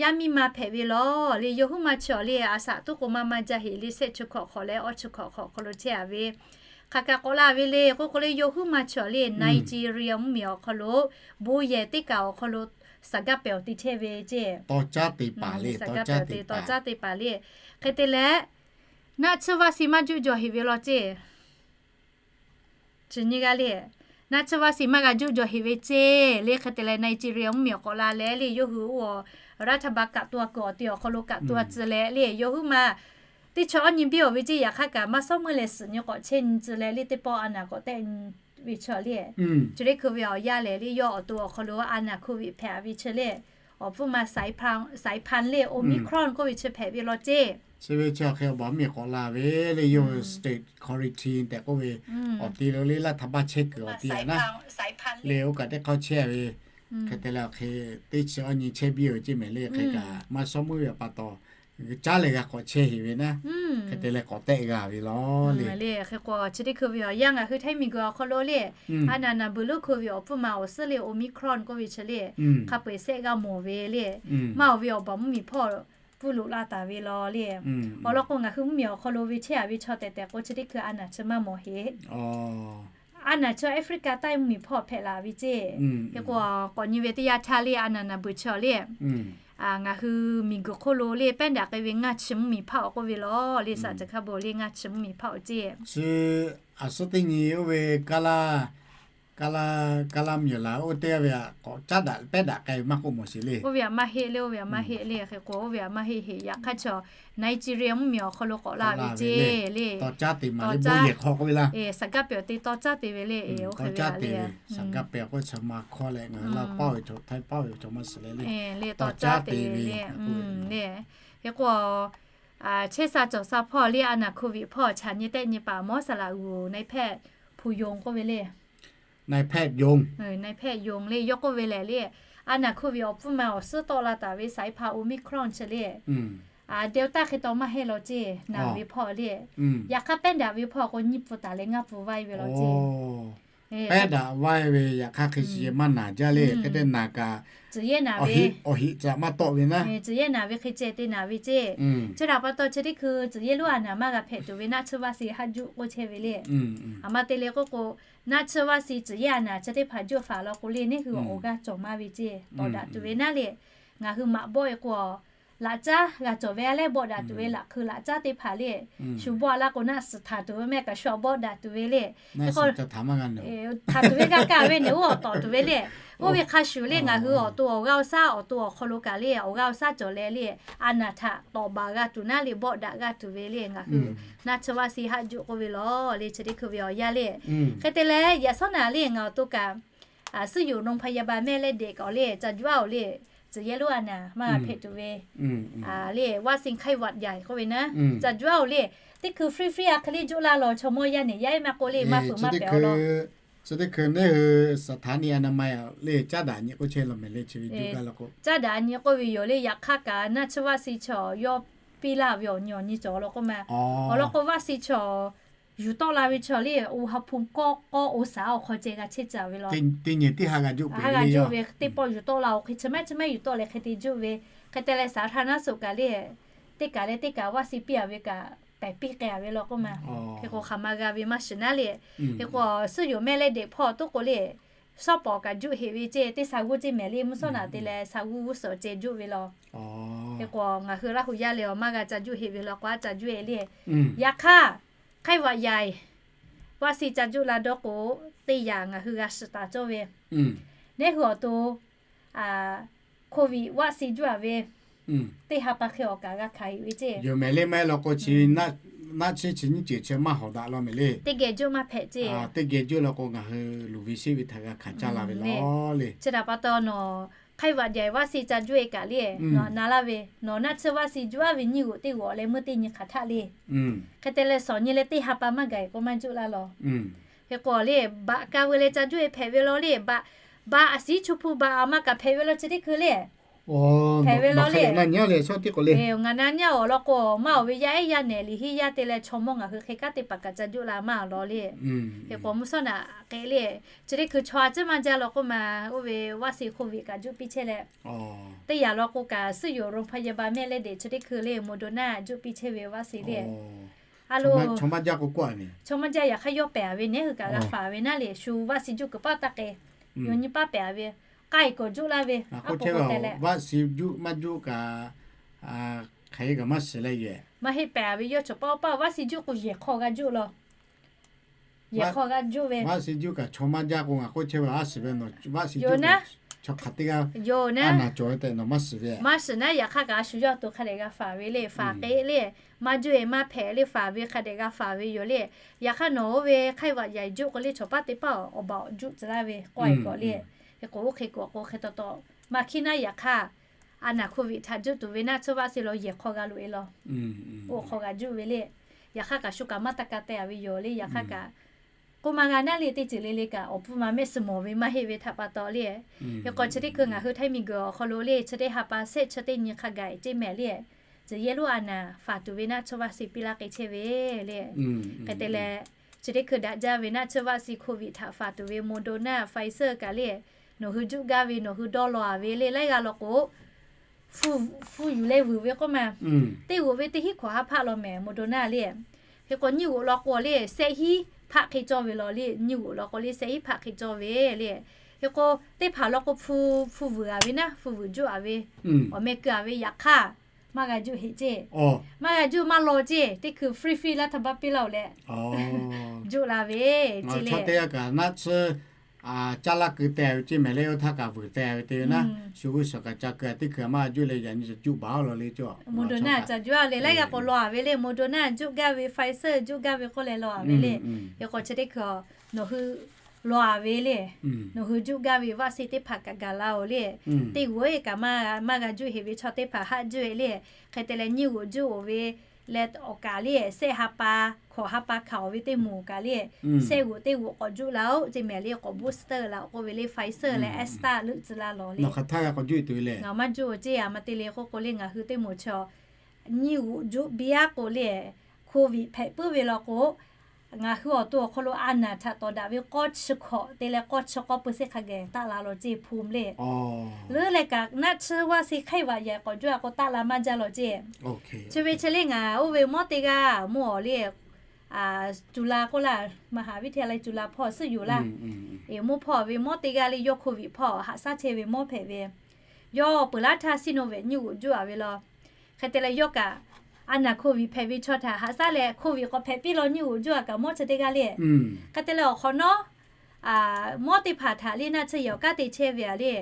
Yaˇ miˇ ma hpehꞈ ve law le, yawˇ huiˉ ma chi awˬ le a shaꞈ toˉ k'o maˇ maˇ jaˇ heꞈ le, shehˆ chi hkawꞈ hk'awꞈ leh awˇ chi hkawꞈ hk'awꞈ hk'aw lo chehˇ a ve, hk'aˬ kaꞈ k'awꞈ la ve le k'oˆ k'o le, yawˇ huiˉ ma chi awˬ le Nigeria mvuhˇmiˬ awˬ hk'aw lo bon yehˬ teˇ kaꞈ awˬ hk'aw lo saˍ gaˇ pehˬ awˬ ti chehˇ ve ceˇ. Tawˇ caˉ te paˍ le, tawˇ caˉ te paˍ le. Hk'e te leh naˆ tsuhˇ vaˇ si maˇ juˆ jaw heꞈ ve law ceˇ. Chi nyiˇ g'aˇ le, naˆ tsuhˇ vaˇ si maˇ g'a juˆ jaw heꞈ ve ceˇ le. Hk'e te leh Nigeria mvuhˇmiˬ awˬ k'awꞈ la leh le, yawˇ hui oˇ a รัฐบาล kaꞈ to a kuiˬ awˬ ti awˬ hk'aw lo kaꞈ to a tcuh leh le, yawˇ huiˉ ma teˇ chi awˇ nyi biˇ awˬ ve ceˇ. Yaꞈ hk'aˇ kaꞈ maˇ sawˉ meuˇ leh suhˍ nyi k'awꞈ chehˇ nyi tcuh leh le, teˇ pawˆ a naˍ k'awꞈ tehˆ ve chi le, chi teˇ hkui ve awˬ yaˇ lehˬ le, yawˇ awˬ to awˬ hk'aw lo a naˍ hk'oˆ ve hpehꞈ ve chi le, awˬ pfuhˇ ma saiˍ hpanˍ le, Omicron k'oˆ ve chi hpehꞈ ve law ceˇ. Chi ve chi awˬ hk'e awˬ baˬ mvuhˇmiˬ k'awꞈ la ve le, yawˇ hui state quarantine tehꞈ k'oˆ ve, awˬ ti lo le laˇ htaˇ baˇ chehˇ kuiˬ awˬ ti a naˉ le, oˇ kaꞈ teˇ hk'awˇ chehˇ ve. Hk'e te leh awˬ hk'e teˇ chi awˇ nyi chehˇ biˇ ve ceˇ mehˍ le. Hk'e kaꞈ maˇ shawˉ meuˇ ve pa taw, caˉ leh g'a k'awꞈ chehˇ heˍ ve naˉ, hk'e te leh k'awꞈ tehˆ g'a ve law le. Hk'e k'o chi teˇ hkui ve awˬ yanˇ ngaˬ hui Htaiˇ miˬguiˬ awˬ hk'aw lo le, a naˍ naˍ beuꞈ lonˉ hkui ve awˬ pfuhˇ ma awˬ suhˉ le Omicron k'oˆ ve chi le, hk'a peu-eˬ sehˆ g'a mawˬ ve le. Maˇ oˬ ve awˬ baˬ mvuhˇmiˬ hpawˇ pfuhˇ loꞈ la taˍ ve law le. Awˬ lawn k'o ngaˬ hui mvuhˇmiˬ awˬ hk'aw lo ve chehˇ a ve chaw tehꞈ tehꞈ k'o chi teˇ hkui a naˍ chi maˇ mawˬ heˍ. A naˍ chi Africa taiˇ mvuhˇmiˬ hpawˇ hpehꞈ la ve ceˇ. Hk'e k'o k'awꞈ nyi ve teˇ yanˇ htaˇ le, a naˍ naˍ beuꞈ chi awˬ le, ngaˬ hui miˬguiˬ hk'oˆ lo le pehˉ daꞈ k'ai ve ngaˇ chi mvuhˇmiˬ hpawˇ awˬ k'oˆ ve law le, saˍ ceuˬ hk'a bon le ngaˇ chi mvuhˇmiˬ hpawˇ awˬ ceˇ. Chi a suhˉ teˇ nyi oˇ ve kaˇ laˇ, kaˇ laˇ, kaˇ laˇ mvuhˇmiˬ laˬ oˇ teˇ g'aˇ ve a k'awꞈ caˉ daꞈ pehˉ daꞈ k'ai ve maˇ k'oˆ mawˬ sheˍ le. Oˇ ve a maˇ heˆ le, oˇ ve a maˇ heˆ le. Hk'e k'o oˇ ve a maˇ heˆ heˆ. Yaꞈ hk'aˇ chi Nigeria mvuhˇmiˬ awˬ hk'aw lo k'awꞈ la ve ceˇ le. Tawˇ caˉ te maˍ le, bon yehˬ hk'aw k'oˆ ve laˇ. Saˍ gaˇ pehˬ awˬ te tawˇ caˉ te ve le. Tawˇ caˉ te ve, saˍ gaˇ pehˬ k'oˆ chi ma hkawˇ leh ngaˬ hui Laˇ paˆ ve chaw, Htaiˇ paˆ ve chaw maˇ shiˍ leh le, tawˇ caˉ te ve le. Hk'e k'o chehˇ sha cawˬ sha hpawˇ le, a naˍ hk'oˆ ve hpawˇ chaꞈ nyi tehˆ nyi paˍ mawˇ saˍ laꞈ g'uˬ nai hpehˇ hpu yonˍ k'oˆ ve le. Nai hpehˇ yonˍ, nai hpehˇ yonˍ le yawˇ k'oˆ ve lehˬ le, a naˍ hk'oˆ ve awˬ pfuhˇ ma awˬ suhˉ tawˆ la taˍ ve saiˍ hpanˍ Omicron chi le, Delta hk'e taw maˇ heˆ law ceˇ. Naˬ ve hpawˇ le, yaꞈ hk'aˇ pehˉ daꞈ ve hpawˇ k'o nyiˇ pfuhˍ taˍ leh ngaˇ pfuhˍ vaiˇ ve law ceˇ. Pehˉ daꞈ vaiˇ ve yaꞈ hk'aˇ hk'e chi yehˬ maˇ naˬ jaˇ le. Hk'e te naˬ kaꞈ, tcuhˍ yehˇ naˬ ve, awˬ hiꞈ tcuhˍ maˇ tawˆ ve naˉ, tcuhˍ yehˇ naˬ ve hk'e ceh te naˬ ve ceˇ. Chi htaꞈ pa taw chi teˇ hkui tcuhˍ yehˇ lonˉ a naˍ maˇ g'a hpehꞈ tuˬ ve naˆ tsuhˇ vaˆ si haˆ juˆ k'oˆ chehˇ ve le. A ma te le k'oˆ k'o, naˆ tsuhˇ vaˆ si tcuhˍ yehˇ a naˍ chi teˇ hpaˍ juˆ faˍ law k'o le, neˇ hui awˬ g'aˇ cawˬ maˇ ve ceˇ. Tawˍ daꞈ tuˬ ve naˉ le, ngaˬ hui maꞈ bawˆ e k'o, laꞈ caˉ g'a cawˬ ve a leh bawˆ daꞈ tuˬ ve laꞈ hkui laꞈ caˉ teˇ hpaˍ le, shu bawˆ a laˇ k'o naˆ suhˍ htaˍ tuˬ ve mehˆ kaꞈ shu a bawˆ daꞈ tuˬ ve le. Hk'e k'o htaˍ tuˬ ve g'a kaˇ ve nehˬ oˇ awˬ tawˍ tuˬ ve le. Oˇ ve hk'a shuˍ le ngaˬ hui awˬ to awˬ g'aˇ awˬ shaˉ awˬ to awˬ hk'aw lo kaꞈ le awˬ g'aˇ awˬ shaˉ cawˬ leh le, a naˍ htaꞈ tawˍ baˬ g'a tuˬ naˉ le bawˆ daꞈ g'a tuˬ ve le ngaˬ hui naˆ tsuhˇ vaˆ si haˆ juˆ k'oˆ ve law le chi teˇ hkui ve awˬ yanˇ le. Hk'e te leh yaꞈ shawˉ naˍ le ngaˬ awˬ to kaꞈ suhˉ yoˬ โรงพยาบาล mehˆ leh deꞈ k'awꞈ le ca juˆ a oˬ le, tcuhˍ yehˇ lonˉ a naˍ maˇ g'a hpehꞈ tuˬ ve le วัคซีนไข้หวัดใหญ่ k'oˆ ve naˉ ca juˆ a oˬ le. Teˇ hkui free free a hk'e le juˆ laˇ law chaw mawˇ yaˇ nehˬ yaˇ eˉ maˇ k'oˆ le maˇ fuiˍ maˇ pehˬ awˬ lawn. Chi teˇ hkui neˇ hui สถานีอนามัย le caˉ daꞈ nyi k'oˆ chehˇ law mehˍ le chi ve juˆ gaˇ la k'o, caˉ daꞈ nyi k'oˆ ve yoˬ le. Yaꞈ hk'aˇ kaꞈ naˆ tsuhˇ vaˆ si chaw yawˇ piˇ laˇ ve awˬ nyi awˬ nyi cawˬ law k'oˆ ma. Awˬ lawn k'o vaˆ si chaw yuˬ tawˆ la ve chaw le, oˇ ha hpu kawˆ k'awˇ oˇ saˍ awˬ hk'aw ceh g'a chehˇ caˍ ve law. Teˇ nyi teˇ ha g'a juˆ ve le, g'a juˆ ve teˇ pawˆ yuˬ tawˆ la oˬ hk'e chi mehˆ chi mehˆ yuˬ tawˆ leh hk'e te juˆ ve. Hk'e te leh สาธารณสุข kaꞈ le, teˇ kaꞈ leh teˇ kaꞈ vaˆ si piˇ a ve kaꞈ pehˬ piˇ k'ai a ve law k'oˆ ma. Hk'e k'o hk'aˬ ma g'a ve maˇ shiˍ naˉ le. Hk'e k'o suhˉ yoˬ mehˆ leh deꞈ hpawˇ toˉ k'o le, shawˉ pawˍ kaꞈ juˆ heꞈ ve ceˇ. Teˇ sha g'uˇ ceˇ mehˍ le mvuhˇ shawˉ naꞈ te leh sha g'uˇ g'uˇ suhˍ ceh juˆ ve law. Hk'e k'o ngaˬ hui Laˇ hu yaˇ leh awˬ maˇ g'a ca juˆ heꞈ ve law k'o a ca juˆ e le. Yaꞈ hk'aˇ ไข้หวัดใหญ่ vaˆ si ca juˆ la dawˇ k'o, teˇ yanˇ ngaˬ hui g'a shiˍ taˍ cawˇ ve, neˇ hui awˬ to โควิด vaˆ si juˆ a ve teˇ ha pa hk'e awˬ kaꞈ g'a hkanˍ heꞈ ve ceˇ. Yoˬ mehˍ le maˇ heˆ law k'o chi naˆ tsuhˇ chi nyiˇ ceuˬ chi maˇ hawˍ daꞈ law mehˍ le. Teˇ geh juˆ maˇ hpehꞈ ceˇ. Teˇ geh juˆ law k'o ngaˬ hui luˬ ve sheˆ ve htaꞈ g'a hkanˍ caˇ la ve law le. Chi htaꞈ pa taw nawˬ ไข้หวัดใหญ่ vaˆ si ca juˆ e kaꞈ le, nawˬ na laˇ ve nawˬ naˆ tsuhˇ vaˆ si juˆ a ve nyiˇ g'uˬ teˇ g'uˬ awˬ leh meuˇ teˇ nyi hk'aˬ htaˆ le. Hk'e te leh shawˍ nyi leh teˇ ha pa maˇ gaˬ e k'o maˇ juˆ laˇ law. Hk'e k'o le, baꞈ ka veu leh ca juˆ e hpehꞈ ve law le. Baꞈ, baꞈ a siˉ chu hpu baꞈ a ma kaꞈ hpehꞈ ve law chi teˇ hkui le. Hpehꞈ ve law le. Ngaˬ na nyaˇ awˬ lawn k'o maˇ oˬ ve yaˇ ehˉ yaˇ nehˬ liꞈ henˇ yaˇ te leh chaw mawˇ ngaˬ hui hk'e kanˉ teˇ hpaˍ kaꞈ ca juˆ la maˇ awˬ lawn le. Hk'e k'o mvuhˇ shawˉ naꞈ k'e le, chi teˇ hkui chaw a ciˉ maˇ jaˇ law k'oˆ ma, oˇ ve vaˆ si โควิด kaꞈ juˆ piˇ chehˇ leh, teˇ yanˇ law k'o kaꞈ suhˉ yoˬ โรงพยาบาล mehˆ leh deꞈ chi teˇ hkui le Moderna juˆ piˇ chehˇ ve vaˆ si le. A lo, chaw maˇ jaˇ k'o k'oˆ a ve, chaw maˇ jaˇ. Yaꞈ hk'aˇ yawˇ pehˬ a ve neˇ hui kaꞈ g'a faˍ ve naˉ le, shu vaˆ si juˆ kuiˬ paˆ taˇ k'e, yaꞈ nyi paˆ pehˬ a ve, k'ai kawꞈ juˆ laˇ ve, a k'oˆ chehˇ ve vaˆ si juˆ maˇ juˆ kaꞈ hk'aˬ hk'e kaꞈ maˇ shiˍ leh yehˬ maˇ heˆ pehˬ a ve yawˇ chaw paˆ paˆ vaˆ si juˆ k'o yehˬ hk'aw g'a juˆ law. Yehˬ hk'aw g'a juˆ ve, vaˆ si juˆ kaꞈ chaw maˇ jaˇ k'o ngaˬ k'oˆ chehˇ ve a shiˍ ve nawˬ vaˆ si juˆ naˉ Chaw hk'aˬ teˇ g'aˇ yoˬ naˉ, maˇ shiˍ naˉ, yaꞈ hk'aˇ kaꞈ a shu yawˇ to hk'a dehꞈ g'a faˍ ve le, faˍ k'e le, maˇ juˇ e maˇ hpehꞈ le, faˍ ve hk'a dehꞈ g'a faˍ ve yoˬ le. Yaꞈ hk'aˇ nawˬ oˇ ve ไข้หวัดใหญ่ juˇ k'o le, chaw paˉ teˇ paˉ awˬ baˬ awˬ juˇ tcuh laˇ ve k'awˇ e k'awꞈ le. Hk'e k'o oˇ hk'e k'o k'o hk'e taw taw, maˇ hkiˉ naˉ yaꞈ hk'aˇ, a naˍ โควิด htaꞈ juˇ tuˬ ve naˆ tsuhˇ vaˆ se law yehˬ hk'aw g'a loꞈ e law, oˇ hk'aw g'a juˇ ve le. Yaꞈ hk'aˇ kaꞈ shu kaꞈ maˇ taˇ ka teh a ve yoˬ le. Yaꞈ hk'aˇ kaꞈ k'oˆ maˇ g'a naˉ le, teˇ ceuˬ le le kaꞈ awˬ pfuhˇ ma mehˆ suhˍ mawˬ ve maˇ heˆ ve htaꞈ pa taw le. Hk'e k'o chi teˇ hkui ngaˬ hui Htaiˇ miˬguiˬ awˬ hk'aw lo le, chi teˇ ha pa shehˆ chi teˇ nyi hk'a gaˬ e ceˇ mehˍ le, tcuh yehˇ lonˉ a naˍ faˍ tuˬ ve naˆ tsuhˇ vaˆ se piˇ laˇ k'ai chehˇ ve le. Hk'e te leh, chi teˇ hkui daꞈ jaˇ ve naˆ tsuhˇ vaˆ se โควิด htaꞈ faˍ tuˬ ve Moderna, Pfizer kaꞈ le, nawˬ hui juˇ gaˇ ve nawˬ hui dawˇ law a ve le. Laiˉ g'aˇ law k'o, hpu yuˬ leh vuiˬ ve k'oˆ ma, teˇ g'oꞈ ve teˇ hinˉ hkawꞈ ha hpaˆ law mehˍ Moderna le. Hk'e k'o nyiˇ g'oꞈ law k'o le, shehˆ hinˉ hpaˆ hk'e cawˇ ve law le. Nyiˇ g'oꞈ law k'o le, shehˆ hinˉ hpaˆ hk'e cawˇ ve le. Hk'e k'o teˇ hpaˍ law k'o hpu, hpu vuiˬ a ve naˆ, hpu vuiˬ juˇ a ve, awˬ meh keu a ve. Yaꞈ hk'aˇ maˇ g'a juˇ heˆ ceˇ. Maˇ g'a juˇ maˇ law ceˇ. Teˇ hkui free free laˇ htaˇ baˇ piˇ laˇ oˬ leh juˇ la ve ceˇ le. Chaw teˇ g'aˇ kaꞈ naˆ tsuhˇ caˇ laˇ keu teh ve ceˇ mehˍ le, oˇ htaˇ kaꞈ vuiˬ teh ve te ve naˆ, shu g'uˇ suhˍ kaꞈ ca keu a teˇ hkui a maˇ juˇ le, yaꞈ nyi juˇ baˬ a law le cawˬ. Moderna ca juˇ a le. Laiˉ g'aˇ k'o law a ve le, Moderna juˇ gaˇ ve, Pfizer juˇ gaˇ ve k'oˆ leh law a ve le. Hk'e k'o chi teˇ hkui a nawˬ hui law a ve le. Nawˬ hui juˇ gaˇ ve vaˆ se teˇ hpaˍ kaꞈ gaˬ la oˬ le. Teˇ g'oꞈ e kaꞈ maˇ g'a juˇ heˆ ve chaw teˇ hpaˍ haˆ juˇ e le. Hk'e te leh nyiˇ g'oꞈ juˇ oˬ ve leh awˬ kaˍ le, shehˆ ha pa, hkawꞈ ha pa hkanˍ oˬ ve teˇ moˍ kaꞈ le, shehˆ g'oꞈ teˇ g'oꞈ k'awꞈ juˇ la oˬ ceˇ mehˍ le. K'awꞈ booster la oˬ k'oˆ ve le, Pfizer leh Astra leuˆ tcuh la lawˬ le. Ngaˬ maˇ juˇ oˬ ceˇ a, maˇ te le k'oˆ k'o le ngaˬ hui teˇ moˍ chaw nyiˇ g'oꞈ juˇ biˇ aˉ k'o le, โควิด hpehꞈ puiˉ ve law k'o, ngaˬ hui awˬ to awˬ hk'aw lo a naˍ htaꞈ tawˍ daꞈ ve k'awˇ chi hkawꞈ te leh k'awˇ chi k'awˇ pui se hk'a gaˬ taˆ la law ceˇ hpu le. Leuˉ leh kaꞈ naˆ tsuhˇ vaˆ se ไข้หวัดใหญ่ k'awꞈ juˇ a k'o taˆ la maˇ jaˇ law ceˇ. Chi ve chi le ngaˬ oˇ ve mawˇ teˇ g'aˇ mawˇ awˬ le, cu la k'oˆ laˇ, มหาวิทยาลัยจุฬา hpawˇ suhˉ yoˬ laˇ. Eˬ, mawˇ hpawˇ ve mawˇ teˇ g'aˇ le yawˇ โควิด hpawˇ haꞈ shaˉ chehˇ ve mawˇ hpehꞈ ve. Yawˇ peuˬ laˇ htaˇ Sinovac nyiˇ g'oꞈ juˇ a ve law. Hk'e te leh yawˇ kaꞈ a naˍ โควิด hpehꞈ ve chaw htaꞈ haꞈ shaˉ leh โควิด k'awꞈ hpehꞈ piˇ law nyiˇ g'oꞈ juˇ a kaꞈ mawˇ chi teˇ g'aˇ le. Hk'e te leh awˬ hk'awꞈ nawˉ mawˇ teˇ hpaˍ htaꞈ le naˆ tsuhˇ yehˬ awˬ kanˉ te chehˇ ve a le,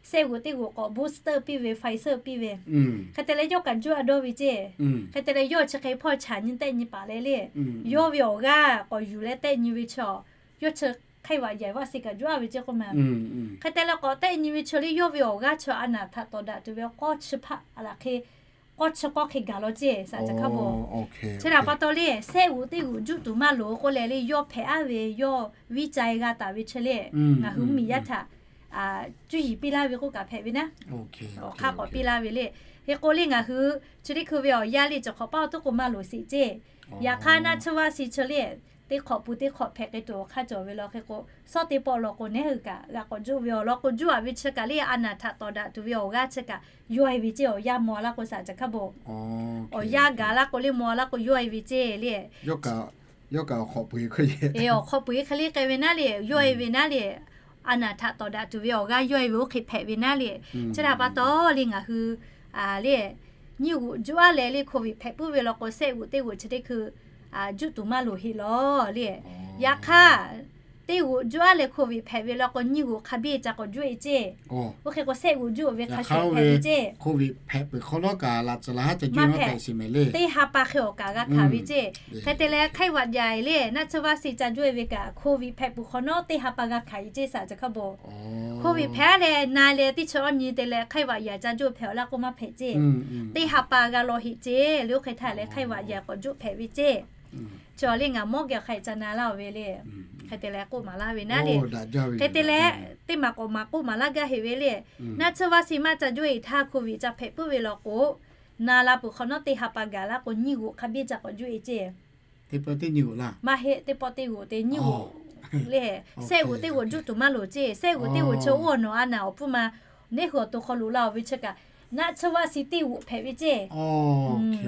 shehˆ g'oꞈ teˇ g'oꞈ k'awꞈ booster piˇ ve, Pfizer piˇ ve. Hk'e te leh yawˇ kaꞈ juˇ a dawˇ ve ceˇ. Hk'e te leh yawˇ chi hk'e hpawˇ chaꞈ nyi tehˆ nyi paˍ leh le, yawˇ ve awˬ g'aˇ k'awꞈ yuˬ leh tehˆ nyi ve chaw, yawˇ chi ไข้หวัดใหญ่ vaˆ se kaꞈ juˇ a ve ceˇ k'oˆ ma. Hk'e te leh k'awꞈ tehˆ nyi ve chaw le yawˇ ve awˬ g'aˇ chi a naˍ htaꞈ tawˍ daꞈ tuˬ ve k'awˇ chi hpaˆ a laˬ hk'e k'awˇ chi k'awˇ hk'e gaˬ law ceˇ saˍ ca hkaˉ bo. Chi htaꞈ pa taw le, shehˆ g'oꞈ teˇ g'oꞈ juˇ tuˬ maˇ loˍ k'oˆ leh le, yawˇ hpehꞈ aˉ ve yawˇ viˇ ca e g'a taˍ ve chi le, ngaˬ hui mvuhˇmiˬ yaˇ htaꞈ cuˇ yiˍ piˇ laˇ ve k'oˆ kaꞈ hpehꞈ ve naˆ. Awˬ hk'aˇ k'awꞈ piˇ laˇ ve le. Hk'e k'o le ngaˬ hui chi teˇ hkui ve awˬ yanˇ le cawˬ hk'awꞈ paˇ awˬ tuˉ k'o maˇ loˍ sheˍ ceˇ. Yaꞈ hk'aˇ naˆ tsuhˇ vaˆ si chi le, teˇ hk'awꞈ pui teˇ hk'awꞈ hpehꞈ k'ai tuˬ awˬ hk'aˇ cawˬ ve law hk'e k'o, shawˉ teˇ pawˆ law k'o nehˉ hui kaꞈ g'a k'awꞈ juˇ ve awˬ lawn k'o, juˇ a ve chi kaꞈ le a naˍ htaꞈ tawˍ daꞈ tuˬ ve awˬ g'aˇ chi kaꞈ yawˇ e ve ceˇ. Awˬ yanˇ maw laˇ k'o saˍ ca hkaˉ bo. Awˬ yanˇ gaˬ laˇ k'o le maw laˇ k'o yawˇ e ve ceˇ le. Awˬ hk'awꞈ pui hk'e le k'ai ve naˆ le, yawˇ e ve naˆ le, a naˍ htaꞈ tawˍ daꞈ tuˬ ve awˬ g'aˇ yawˇ e ve oˇ hk'e hpehꞈ ve naˆ le. Chi htaꞈ pa taw le ngaˬ hui le nyiˇ g'oꞈ juˇ a leh le โควิด hpehꞈ puiˉ ve law k'o shehˆ g'oꞈ teˇ g'oꞈ chi teˇ hkui juˇ tuˬ maˇ loˍ heˆ law le. Yaꞈ hk'aˇ teˇ g'oꞈ juˇ a leh โควิด hpehꞈ ve law k'o nyiˇ g'oꞈ hk'a biˇ ca k'awꞈ juˇ e ceˇ. Oˇ hk'e k'o shehˆ g'oꞈ juˇ oˬ ve hk'a shuˍ hpehꞈ ve ceˇ. โควิด hpehꞈ peuˬ hk'awꞈ nawˉ kaꞈ laꞈ tcuh laˬ haˉ ca juˇ hpehꞈ shiˍ mehˍ le. Teˇ ha pa hk'e awˬ kaꞈ g'a hkanˍ ve ceˇ. Hk'e te leh ไข้หวัดใหญ่ le naˆ tsuhˇ vaˆ si ca juˇ e ve kaꞈ โควิด hpehꞈ peuˬ hk'awꞈ nawˉ teˇ ha pa g'a hkanˍ e ceˇ saˍ ca hkaˉ bo. โควิด hpehꞈ a leh na leh teˇ chi awˇ nyi te leh ไข้หวัดใหญ่ ca juˇ hpehꞈ awˬ laˇ k'o maˇ hpehꞈ ceˇ. Teˇ ha pa g'a law heˆ ceˇ. Le oˇ hk'e htaˇ leh ไข้หวัดใหญ่ k'awꞈ juˇ hpehꞈ ve ceˇ. Chi awˬ le ngaˬ mawˇ geh awˬ hk'aˬ hk'e ca na laˇ oˬ ve le. Hk'e te leh k'oˆ maˍ laˇ ve naˆ le. Hk'e te leh teˇ maˬ k'awꞈ maˍ k'oˆ maˍ laˇ gaˇ heˆ ve le. Naˆ tsuhˇ vaˆ si maˇ ca juˇ e htaˇ โควิด ca hpehꞈ puiˉ ve law k'o, na la peuˬ hk'awꞈ nawˉ teˇ ha pa gaˬ laˇ k'o nyiˇ g'oꞈ hk'a biˇ ca k'awꞈ juˇ e ceˇ. Maˇ heˆ, teˇ pawˆ teˇ g'oꞈ te nyiˇ g'oꞈ le. Shehˆ g'oꞈ teˇ g'oꞈ juˇ tuˬ maˇ loˍ ceˇ. Shehˆ g'oꞈ teˇ g'oꞈ chi oˇ awˬ nawˬ a naˍ awˬ hpfuhˇ ma nehˉ hui awˬ to hk'aw loꞈ la oˬ ve chi kaꞈ, naˆ tsuhˇ vaˆ si teˇ g'oꞈ hpehꞈ ve ceˇ.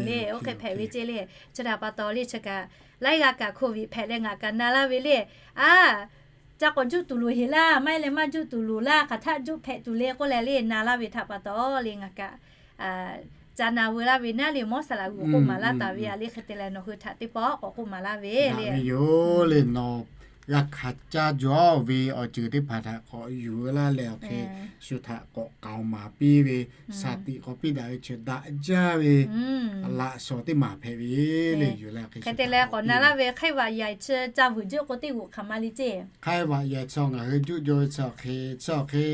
Le oˇ hk'e hpehꞈ ve ceˇ le. Chi htaꞈ pa taw le chi kaꞈ laiˉ g'aˇ kaꞈ โควิด hpehꞈ leh ngaˬ kaꞈ na laˇ ve le. A, ca k'awꞈ juˇ tuˬ loˍ heˆ laˇ, maˇ heˆ leh maˇ juˇ tuˬ loˍ laˇ, hk'aˬ htaˆ juˇ hpehꞈ tuˬ le k'oˆ leh le na laˇ ve htaꞈ pa taw le ngaˬ kaꞈ ca na veu laˇ ve naˆ le mawˇ saˍ laꞈ g'uiˬ k'oˆ maˍ laˇ taˍ ve a le. Hk'e te leh nawˬ hui htaꞈ teˇ pawˆ k'awꞈ k'oˆ maˍ laˇ ve le. Yoˬ le nawˬ g'a hkanˍ caˇ jaw ve awˬ ceuˬ teˇ hpaˍ htaꞈ k'awꞈ yuˬ laˇ leh awˬ hk'e, shu htaꞈ k'awꞈ k'aoˍ maˍ piˇ ve, shaˍ tiꞈ k'awꞈ piˇ daꞈ ve chi daꞈ jaˇ ve, laꞈ shawnˍ teˇ maˬ hpehꞈ ve le. Yuˬ leh hk'e te leh k'awꞈ na laˇ ve ไข้หวัดใหญ่ chi ca vuiˬ juˆ k'o teˇ g'uꞈ hk'aˬ ma le ceˇ. ไข้หวัดใหญ่ chi ngaˬ hui juˆ jaw ve chi awˬ hk'e, chi awˬ hk'e,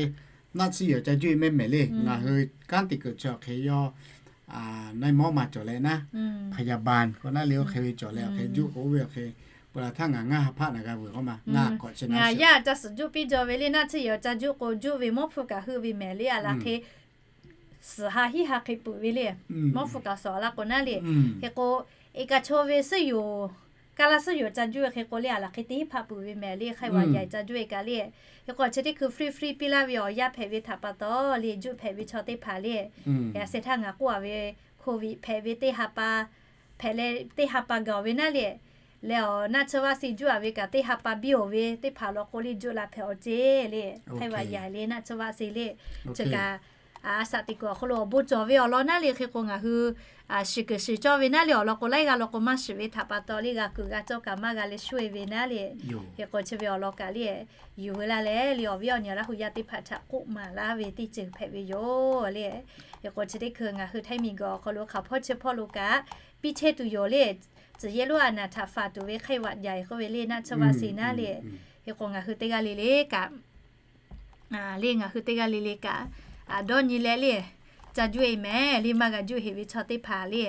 naˆ tsuhˇ yawˬ ca juˆ e mehˆ mehˍ le. Ngaˬ hui kanˉ te kuiˬ chi awˬ hk'e yawˇ naiˇ mawˉ ma cawˬ leh naˉ, พยาบาล k'o naˉ le, oˇ hk'e ve cawˬ leh awˬ hk'e juˆ k'o oˇ ve awˬ hk'e, peuˬ laˬ htaˇ ngaˬ ngaˇ ha hpaˆ naˬ g'a vuiˬ k'oˆ ma, ngaˬ k'awꞈ chi ngaˬ yaˇ ca suhˍ juˆ piˇ jaw ve le. Naˆ tsuhˇ yawˬ ca juˆ k'o juˆ ve mawˉ hpfuhˇ kaꞈ heuˆ ve mehˍ le. A laˬ hk'e suhˍ ha hiˉ ha hk'e peuˬ ve le. Mawˉ hpfuhˇ kaꞈ sawˍ laˇ k'o naˉ le. Hk'e k'o, eˬ kaꞈ chaw ve suhˉ yoˬ, kaˇ laˇ suhˉ yoˬ ca juˆ ve hk'e k'o le, a laˬ hk'e teˇ hiˉ hpaˆ peuˬ ve mehˍ le. ไข้หวัดใหญ่ ca juˆ e kaꞈ le. Hk'e k'o chi teˇ hkui free free piˇ laˇ ve awˬ yanˇ hpehꞈ ve htaꞈ pa taw le, juˆ hpehꞈ ve chaw teˇ hpaˍ le, yaꞈ sheh htaˇ ngaˬ k'oˆ a ve, โควิด hpehꞈ ve teˇ ha pa, hpehꞈ leh teˇ ha pa gaˬ ve naˉ le. Leh awˬ naˆ tsuhˇ vaˆ se juˆ a ve kaꞈ teˇ ha pa biˇ oˬ ve teˇ hpaˍ law k'o le juˆ la hpehꞈ awˬ ceˇ le. ไข้หวัดใหญ่ le naˆ tsuhˇ vaˆ se le. Chi kaꞈ a shaꞈ teꞈ kuiˬ awˬ hk'aw lo awˬ bon cawˬ ve awˬ lawn naˉ le. Hk'e k'o ngaˬ hui shiˍ kuiˬ shiˍ cawˇ ve naˉ le. Awˬ lawn k'o laiˉ g'aˇ law k'o maˇ shiˍ ve htaꞈ pa taw le, g'a kuiˬ g'a cawˇ kaꞈ maˇ g'a leh shuˆ e ve naˉ le. Hk'e k'o chi ve awˬ lawn kaꞈ le, yuˬ ve laˇ leh le awˬ viˉ awˬ nyi Laˇ hu yaˇ teˇ hpaˍ htaꞈ k'oˆ maˍ laˇ ve teˇ ceuˬ hpehꞈ ve yoˬ le. Hk'e k'o chi teˇ hkui ngaˬ hui Htaiˇ miˬguiˬ awˬ hk'aw lo hk'aˬ hpawˇ chi hpawˇ lo kaꞈ piˇ chehˇ tuˬ yoˬ le. Tcuh yehˇ lonˉ a naˬ htaꞈ faˍ tuˬ ve ไข้หวัดใหญ่ k'oˆ ve le naˆ tsuhˇ vaˆ se naˉ le. Hk'e k'o ngaˬ hui teˇ g'aˇ le le kaꞈ le, ngaˬ hui teˇ g'aˇ le le kaꞈ dawˇ nyi leh le, ca juˆ e mehˍ le, maˇ g'a juˆ heꞈ ve chaw teˇ hpaˍ le,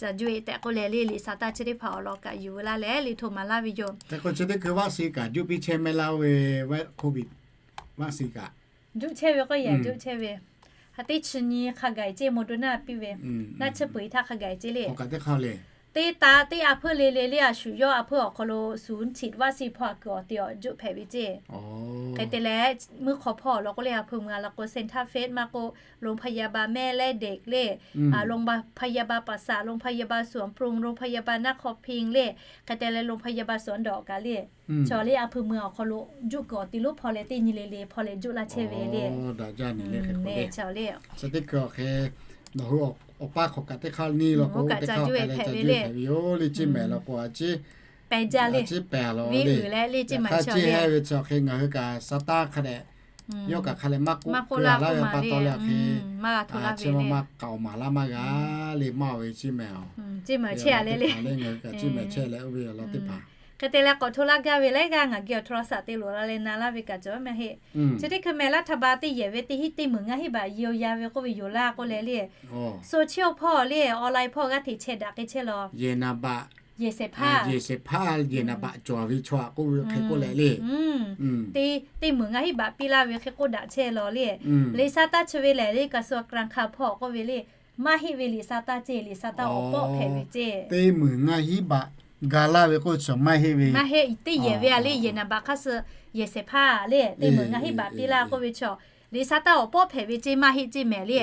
ca juˆ e tehꞈ k'oˆ leh le, liꞈ sa taˇ chi teˇ hpaˍ awˬ lawn kaꞈ yuˬ ve laˇ leh le hto maˍ laˇ ve yoˬ. Hk'e k'o chi teˇ hkui vaˆ se kaꞈ juˆ piˇ chehˇ mehˍ laˇ oˇ ve, COVID vaˆ se kaꞈ juˆ chehˇ ve k'o yaꞈ juˆ chehˇ ve, ha teˇ chi nyi hk'a gaˬ ceˇ, Moderna piˇ ve, naˆ tsuhˇ peuˬ e htaˇ hk'a gaˬ ceˇ le. Teˇ taˆ teˇ a hpeuˇ le le le a shu yawˇ a hpeuˇ awˬ hk'aw lo suhˍ htiꞈ vaˆ se hpawˇ a kuiˬ awˬ te awˬ juˆ hpehꞈ ve ceˇ. Hk'e te leh, meuˇ hk'aw hpawˇ awˬ lawn k'o le a hpeuˇ meuˇ a lawn k'o เซ็นทรัลเฟส maˇ k'o โรงพยาบาลแม่และเด็ก le, โรงพยาบาลป่าสัก โรงพยาบาลสวนปรุง โรงพยาบาลนครพิงค์ le, hk'e te leh โรงพยาบาลสวนดอก kaꞈ le, chaw le a hpeuˇ meuˇ awˬ hk'aw lo juˆ kuiˬ awˬ te lonˉ hpawˇ leh teˇ nyi le le hpawˇ leh juˆ laˇ chehˇ ve le. Daꞈ jaˇ nyi le hk'e k'o le, chi teˇ hkui awˬ hk'e nawˬ hui awˬ paˇ hk'awꞈ kaꞈ teˇ hk'aˇ nyi law k'o, teˇ hk'aˇ kaꞈ leh ca juˆ hpehꞈ ve yoˬ le. Ciˇ mehˍ law k'o a ciˉ pehˬ jaˇ le, ciˉ pehˬ law le. Ciˇ mehˍ chi hk'e ngaˬ hui kaꞈ sa taˇ hk'a dehꞈ, yawˇ kaꞈ hk'a leh maˇ k'oˆ laˇ ve pa taw leh awˬ hk'e, maˇ g'a hto laˇ ve le, maˇ k'aoˍ maˍ laˇ maˇ g'a le maˇ oˬ ve ciˇ mehˍ a. Ciˇ mehˍ chehˇ a le le, ngaˬ hui kaꞈ ciˇ mehˍ chehˇ leh oˇ ve awˬ lawn teˇ hpaˍ hk'e te leh k'awꞈ hto laˇ gaˇ ve leh g'aˇ ngaˬ geh awˬ hto la saˍ te loˍ la leh na laˇ ve kaꞈ cawˬ maˇ heˆ. Chi teˇ hkui mehˍ laˇ htaꞈ ba teˇ yehˬ ve teˇ hinˉ teˇ meunˍ ngaˇ hinˉ baꞈ yehˬ oˇ ya ve k'oˆ ve yoˬ laˇ k'oˆ leh le, social hpawˇ le, online hpawˇ g'aˇ hteꞈ chehˇ daꞈ k'ai chehˇ law. Yehˬ naˍ baꞈ, yehˬ shehˍ hpaˇ, yehˬ shehˍ hpaˇ yehˬ naˍ baꞈ cawˬ ve chaw aꞈ k'oˆ ve hk'e k'oˆ leh le, teˇ meunˍ ngaˇ hinˉ baꞈ piˇ laˇ ve hk'e k'oˆ daꞈ chehˇ law le. Liꞈ sa taˇ chi ve lehˬ le กระทรวงการคลัง hpawˇ k'oˆ ve le, maˇ heˆ ve liꞈ sa taˇ ceˇ, liꞈ sa taˇ awˬ pawˆ hpehꞈ ve ceˇ. Teˇ meunˍ ngaˇ hinˉ baꞈ ga laˇ ve k'oˆ ve chaw maˇ heˆ ve, maˇ heˆ teˇ yehˬ ve a le, yehˬ naˍ baꞈ hk'aˇ suh yehˬ shehˍ hpaˇ le, teˇ meunˍ ngaˇ hinˉ baꞈ piˇ laˇ k'oˆ ve chaw, liꞈ sa taˇ awˬ pawˆ hpehꞈ ve ceˇ maˇ heˆ ceˇ mehˍ le.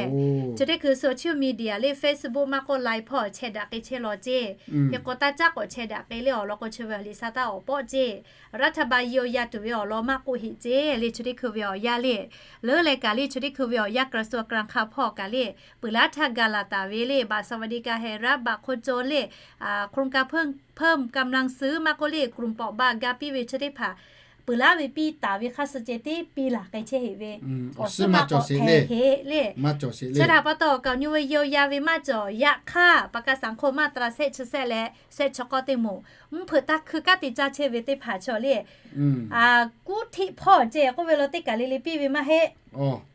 Chi teˇ hkui social media le Facebook maˇ k'oˆ, line hpawˇ chehˇ daꞈ k'ai chehˇ law ceˇ. Hk'e k'o taˇ caˉ k'awꞈ chehˇ daꞈ k'ai le awˬ lawn k'o chi ve liꞈ sa taˇ awˬ pawˆ ceˇ. รัฐบาลเยียวยา tuˬ ve awˬ lawn maˇ k'oˆ heˆ ceˇ le. Chi teˇ hkui ve awˬ yanˇ le, leuˉ leh kaꞈ le chi teˇ hkui ve awˬ yanˇ กระทรวงการคลัง hpawˇ kaꞈ le, peuˬ laˇ htaˇ ga laˬ taˍ ve le บัตรสวัสดิการแห่งรัฐ บัตรคนจน le, โครงการเพิ่มกำลังซื้อ maˇ k'oˆ le กลุ่มเปราะบาง ga piˇ ve chi teˇ hpaˍ peuˬ laˇ ve piˇ taˍ ve hk'aˇ suh ceh tiˉ piˇ laˬ k'ai chehˇ heˆ ve, awˬ suhˉ maˇ cawˬ sheˍ le, heˆ le. Chi htaꞈ pa taw awˬ kaˍ awˬ nyi ve เยียวยา ve maˇ cawˬ. Yaꞈ hk'aˇ ประกันสังคม มาตรา shehˆ chi shehˆ leh shehˆ chi k'awˇ teˇ moˍ, mvuhˇ hpeuꞈ taˇ hkui kanˉ te caˇ chehˇ ve teˇ hpaˍ chaw le, kuˉ htiˆ hpawˇ ceh k'oˆ ve law teˇ kaˬ le le piˇ ve maˇ heˆ.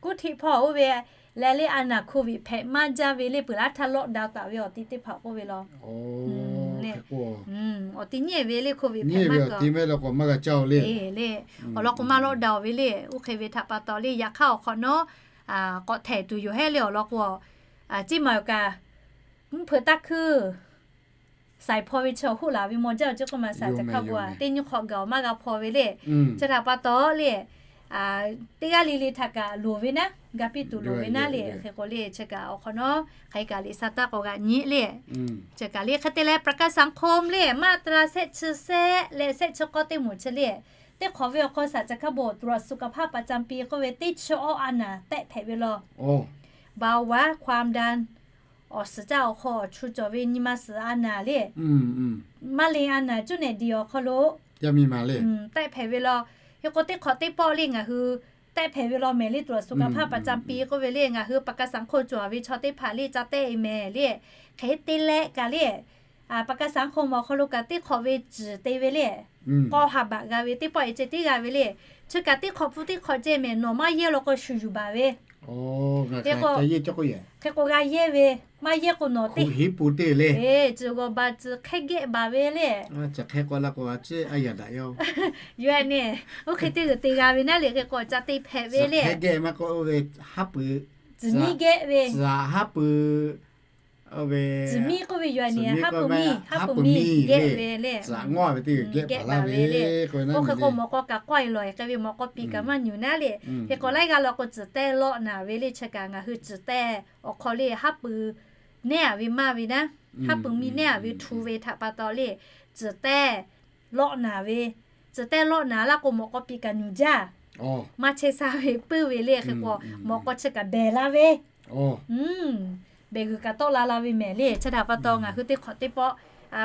Kuˉ htiˆ hpawˇ oˇ ve leh le a naˬ โควิด hpehꞈ maˇ jaˇ ve le peuˬ laˇ htaˇ lockdown taˍ ve awˬ ti teˇ hpaˍ k'oˆ ve law. Awˬ ti nyiˇ ve le โควิด hpehꞈ maˇ g'a le, awˬ lawn k'o maˇ lockdown ve le. Oˇ hk'e ve htaꞈ pa taw le yaꞈ hk'aˇ awˬ hk'awꞈ nawˉ k'awꞈ htehˍ tuˬ yoˬ hehˉ le awˬ lawn k'o, ciˇ maˬ kaꞈ mvuhˇ hpeuꞈ taˇ hkuiˇ saiˍ hpaw ve chaw huˆ laˬ ve maw jaˇ awˬ ceˇ k'oˆ ma saiˍ chi hk'a gu a teˇ nyi hk'awꞈ gaˬ awˬ maˇ g'a hpaw ve le. Chi htaꞈ pa taw le, teˇ g'aˇ le le htaꞈ kaꞈ loˍ ve naˉ, ga piˇ tuˬ loˍ ve naˉ le. Hk'e k'o le chi kaꞈ awˬ hk'awꞈ nawˉ hk'aˬ hk'e kaꞈ liꞈ sa taˇ k'awꞈ g'aꞈ nyi le. Chi kaꞈ le hk'e te leh ประกันสังคม le maˇ ta la shehˆ chi shehˆ leh shehˆ chi k'awˇ teˇ moˍ chi le, teˇ hk'awꞈ ve awˬ hk'aw shaˍ chi hk'a beuꞈ ตรวจสุขภาพประจำปี k'oˆ ve teˇ chi awˇ a naˬ tehˆ hpehꞈ ve law. เบาหวาน ความดัน awˬ suhˍ caˇ awˬ hk'aw awˬ chu cawˬ ve nyi ma suhˍ a naˬ le, มะเร็ง a naˬ cuˇ nehˬ diˬ awˬ hk'aw lo Tehˆ hpehꞈ ve law. Hk'e k'o teˇ hk'awꞈ teˇ pawˆ le ngaˬ hui tehˆ hpehꞈ ve law mehˍ le, ตรวจสุขภาพประจำปี k'oˆ ve le, ngaˬ hui ประกันสังคม cawˬ ve chaw teˇ hpaˍ le ca tehˆ e mehˍ le, hk'e te leh kaꞈ le, ประกันสังคม awˬ hk'aw lo kaꞈ teˇ hk'awꞈ ve ciˍ te ve le, k'awˇ ha baꞈ g'a ve teˇ pawˆ e ceh tiˉ g'a ve le. Chi kaꞈ teˇ hk'awꞈ hpu teˇ hk'awꞈ ceh mehˍ, nawˬ maˇ yehˇ law k'o shuˍ yuˬ baˬ ve. Hk'e k'o g'a yehˇ ve, maˇ yehˇ k'o nawˬ teˇ hiˉ pun te le, ciˍ g'awˬ baˬ ciˍ hk'ehˇ gehˆ baˬ ve le. Yoˬ a ne, oˇ hk'e te g'uiˬ te g'a ve naˉ le. Hk'e k'o ca te hpehꞈ ve le, ciˍ nyiˇ gehˆ ve, haˉ pui ciˍ miˇ k'oˆ ve yoˬ a ne, haˉ pui miˇ, haˉ pui miˇ gehˆ ve le, gehˆ baˬ ve le. Oˇ hk'e k'o mawꞈ k'aw kaꞈ k'awˇ e lawˬ e k'ai ve mawꞈ k'aw piˍ kaꞈ maˇ nyuˬ naˉ le. Hk'e k'o laiˉ g'aˇ law k'o ciˍ tehˇ lawˆ naˍ ve le. Chi kaꞈ ngaˬ hui ciˍ tehˇ awˬ hk'aw le haˉ pui nehˉ a ve maˇ ve naˉ, haˉ pui miˇ nehˉ a ve htu ve htaꞈ pa taw le, ciˍ tehˇ lawˆ naˍ ve, ciˍ tehˇ lawˆ naˍ laˇ k'o mawꞈ k'aw piˍ kaꞈ nyuˬ jaˇ, maˇ chehˇ sha ve puiˉ ve le. Hk'e k'o mawꞈ k'aw chi kaꞈ behˬ la ve, behˬ g'uiˬ kaꞈ tawˆ la la ve mehˍ le. Chi htaꞈ pa taw ngaˬ hui teˇ hk'awꞈ teˇ pawˆ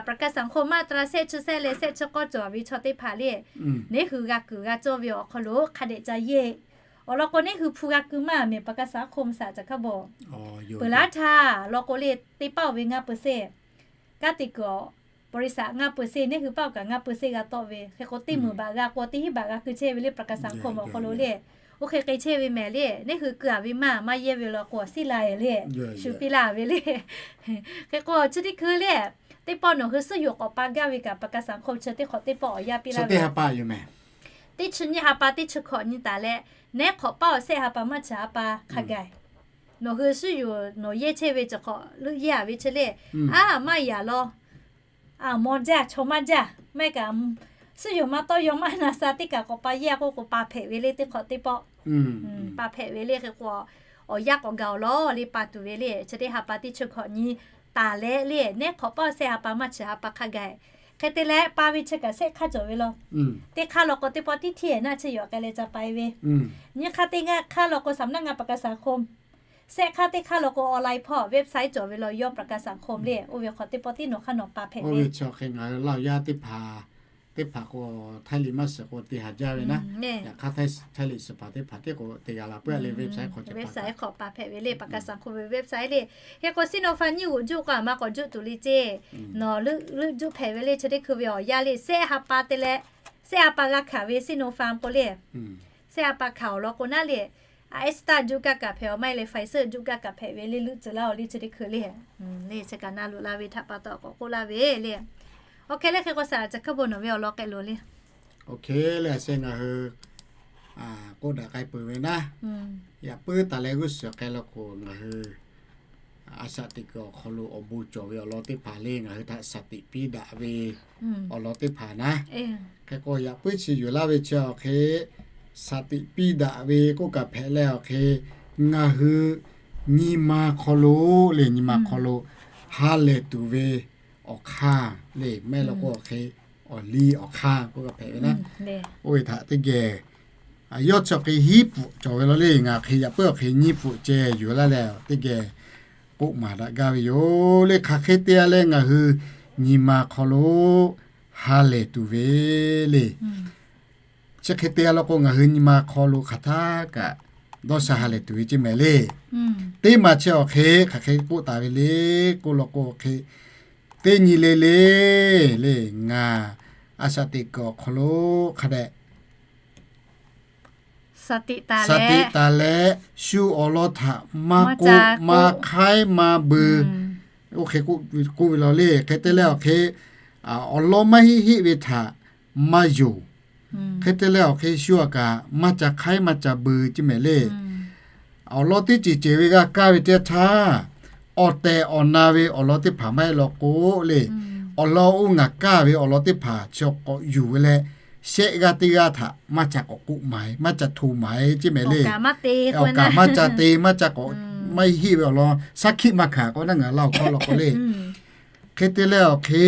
ประกันสังคม มาตรา shehˆ chi shehˆ leh shehˆ chi k'awˇ cawˬ ve chaw teˇ hpaˍ le, neˉ hui g'a kuiˬ g'a cawˇ ve awˬ hk'aw lo hk'a dehꞈ ca yehˇ. Awˬ lawn k'o neˉ hui hpu g'a kuiˬ maˇ mehˍ, ประกันสังคม saˍ caˬ hkaˉ bawˬ peuˬ laˇ htaˇ law k'o le, teˇ paˆ oˇ ve ngaˇ peuˬ sehˇ, kanˉ te kuiˬ awˬ บริษัท ngaˇ peuˬ sehˇ, neˉ hui paˆ kaꞈ ngaˇ peuˬ sehˇ g'a tawˆ ve. Hk'e k'o teˇ meunˍ baꞈ g'a k'o teˇ hinˉ baꞈ g'a keu chehˇ ve le, ประกันสังคม awˬ hk'aw lo le. Oˇ hk'e k'ai chehˇ ve mehˍ le, neˉ hui keu a ve maˇ, maˇ yehˇ ve law k'o siˉ la e le, shu piˇ laˇ ve le. Hk'e k'o chi teˇ hkui le, teˇ pawˆ nawˬ hui suhˉ yoˬ k'awꞈ pa gaˇ ve kaꞈ ประกันสังคม chi teˇ hk'awꞈ teˇ pawˆ awˬ yaˇ piˇ laˇ ve. Teˇ chi nyiˇ ha pa teˇ chi hkawꞈ nyi taˍ leh, neˉ hk'awꞈ paˇ awˬ sehˆ ha pa maˇ chi ha pa hk'a gaˬ, nawˬ hui suhˉ yoˬ nawˬ yehˇ chehˇ ve chi hk'awꞈ leuˆ yehˇ a ve chi le, a maˇ yaꞈ law, a maw jaˇ chaw maˇ jaˇ maˇ heˆ kaꞈ, suhˉ yoˬ maˇ tawˇ yaw maˇ na sha teˇ kaꞈ k'awꞈ pa yehˇ k'oˆ k'o pa hpehꞈ ve le. Teˇ hk'awꞈ teˇ pawˆ pa hpehꞈ ve le. Hk'e k'o awˬ yaˇ k'awꞈ gaˬ awˬ lawn le pa tuˬ ve le. Chi teˇ ha pa teˇ chi hkawꞈ nyi taˍ leh le, neˉ hk'awꞈ paˇ awˬ sehˆ ha pa maˇ chi ha pa hk'a gaˬ, hk'e te leh pa ve chi kaꞈ sehˆ hk'aˇ cawˬ ve law. Teˇ hk'aˇ law k'o teˇ pawˆ tiˉ htiˇ e naˆ chi yoˬ k'ai leh ca pa e ve. Nyiˇ hk'aˇ teˇ hk'aˇ law k'o สำนักงานประกันสังคม sehˆ hk'aˇ teˇ hk'aˇ law k'o online hpawˇ website cawˬ ve law, Yoˬ ประกันสังคม le. Oˇ ve hk'awꞈ teˇ pawˆ tiˉ nawˬ hk'aˇ nawˬ pa hpehꞈ ve. Oˇ ve chi hk'e ngaˬ hui Laˇ huˍ yaˇ teˇ hpaˍ, teˇ hpaˍ k'o Htaiˇ liꞈ maˇ shiˍ k'o te haˍ jaˇ ve naˉ. Yaꞈ hk'aˇ Htaiˇ liꞈ shiˍ paˍ teˇ hpaˍ teˇ k'o te g'a la puiˉ a le, website hk'aw hk'awꞈ pa hpehꞈ ve le. ประกันสังคม ve website le. Hk'e k'o ซิโนฟาร์ม nyiˇ g'uˬ juˆ k'o a maˇ k'awꞈ juˆ tuˬ le ceˇ. Nawˬ leuˆ juˆ hpehꞈ ve le. Chi teˇ hkui ve awˬ yaˇ le, sehˆ ha pa te leh, sehˆ ha pa g'a hkanˍ ve ซิโนฟาร์ม k'o le, sehˆ ha pa hkanˍ awˬ lawn k'o naˉ le, a Astra juˆ kaˇ kaꞈ hpehꞈ, awˬ maˇ heˆ leh Pfizer juˆ kaˇ kaꞈ hpehꞈ ve le, leuˆ tcuh laˇ oˬ le. Chi teˇ hkui le, le chi kaꞈ na luꞈ la ve htaꞈ pa taw k'awꞈ k'oˆ laˇ ve le. Awˬ hk'e le hk'e k'o saˍ laꞈ caˬ hkaˇ bon nawˬ ve awˬ lawn k'ai loˬ le. Awˬ hk'e le a sehˆ ngaˬ hui k'oˆ daꞈ k'ai peuˬ ve naˉ, yaꞈ puiˉ taˍ leh g'uˇ suhˍ k'ai law k'o ngaˬ hui a shaꞈ teꞈ kuiˬ awˬ hk'aw lo awˬ bon cawˬ ve awˬ lawn teˇ hpaˍ le, ngaˬ hui htaꞈ shaˍ tiꞈ piˇ daꞈ ve awˬ lawn teˇ hpaˍ naˉ. Hk'e k'o yaꞈ puiˉ chi yuˬ laˇ ve chi awˬ hk'e shaˍ tiꞈ piˇ daꞈ ve k'oˆ kaꞈ hpehꞈ leh awˬ hk'e ngaˬ hui nyi ma hk'aw lo le, nyi ma hk'aw lo ha lehˬ tuˬ ve awˬ hk'aˇ le, maˇ heˆ law k'o awˬ hk'e awˬ liˇ awˬ hk'aˇ k'oˆ kaꞈ hpehꞈ ve naˉ. Oˇ ve htaꞈ teˇ geh yawˇ chi awˬ hk'e hiˉ pfuhꞈ cawˬ ve law le, ngaˬ hk'e yaꞈ puiˉ awˬ hk'e nyiˇ pfuhꞈ ceh yuˬ laˇ leh teˇ geh k'oˆ maˍ daꞈ gaˇ ve yoˬ le. Hk'aˬ hk'e te a leh ngaˬ hui nyi ma hk'aw lo ha lehˬ tuˬ ve le. Chi hk'e te a law k'o ngaˬ hui nyi ma hk'aw lo hk'aˬ htaˇ kaꞈ dawˇ sha ha lehˬ tuˬ ve ceˇ mehˍ le. Teˇ maˬ chi awˬ hk'e hk'aˬ hk'e k'oˆ taˍ ve le k'oˆ law k'o awˬ hk'e, teˇ nyi le le le ngaˬ a shaꞈ teꞈ kuiˬ awˬ hk'aw lo hk'a dehꞈ shaˍ tiꞈ taˍ leh shu awˬ lawn htaꞈ maˇ k'oˆ, maˇ hk'aiˉ maˇ beu. Oˇ hk'e k'oˆ ve law le. Hk'e te leh awˬ hk'e awˬ lawn maˇ heˆ heˆ ve htaꞈ maˇ yonˍ. Hk'e te leh awˬ hk'e shu a kaꞈ maˇ ca hk'aiˉ maˇ ca beu ceˇ mehˍ le. Awˬ lawn teˇ ceuˬ ceuˬ ve g'a kaˇ ve teˇ htaˇ, awˬ tehˬ awˬ na ve awˬ lawn teˇ hpaˍ maˇ heˆ law k'o le, awˬ lawn oˇ ngaˬ kaˇ ve awˬ lawn teˇ hpaˍ chi k'awꞈ yuˬ ve leh, shehˆ g'aˇ teˇ g'aˇ htaꞈ maˇ ca k'awꞈ k'oˆ maˍ e, maˇ ca hto maˍ e ceˇ mehˍ le. Awˬ kaˍ maˇ ca te, maˇ ca k'awꞈ maˇ heˆ ve awˬ lawn shaˉ hkiˆ maˇ hkanˍ k'o naˉ ngaˬ Laˇ huˍ hkawˇ law k'o le. Hk'e te leh awˬ hk'e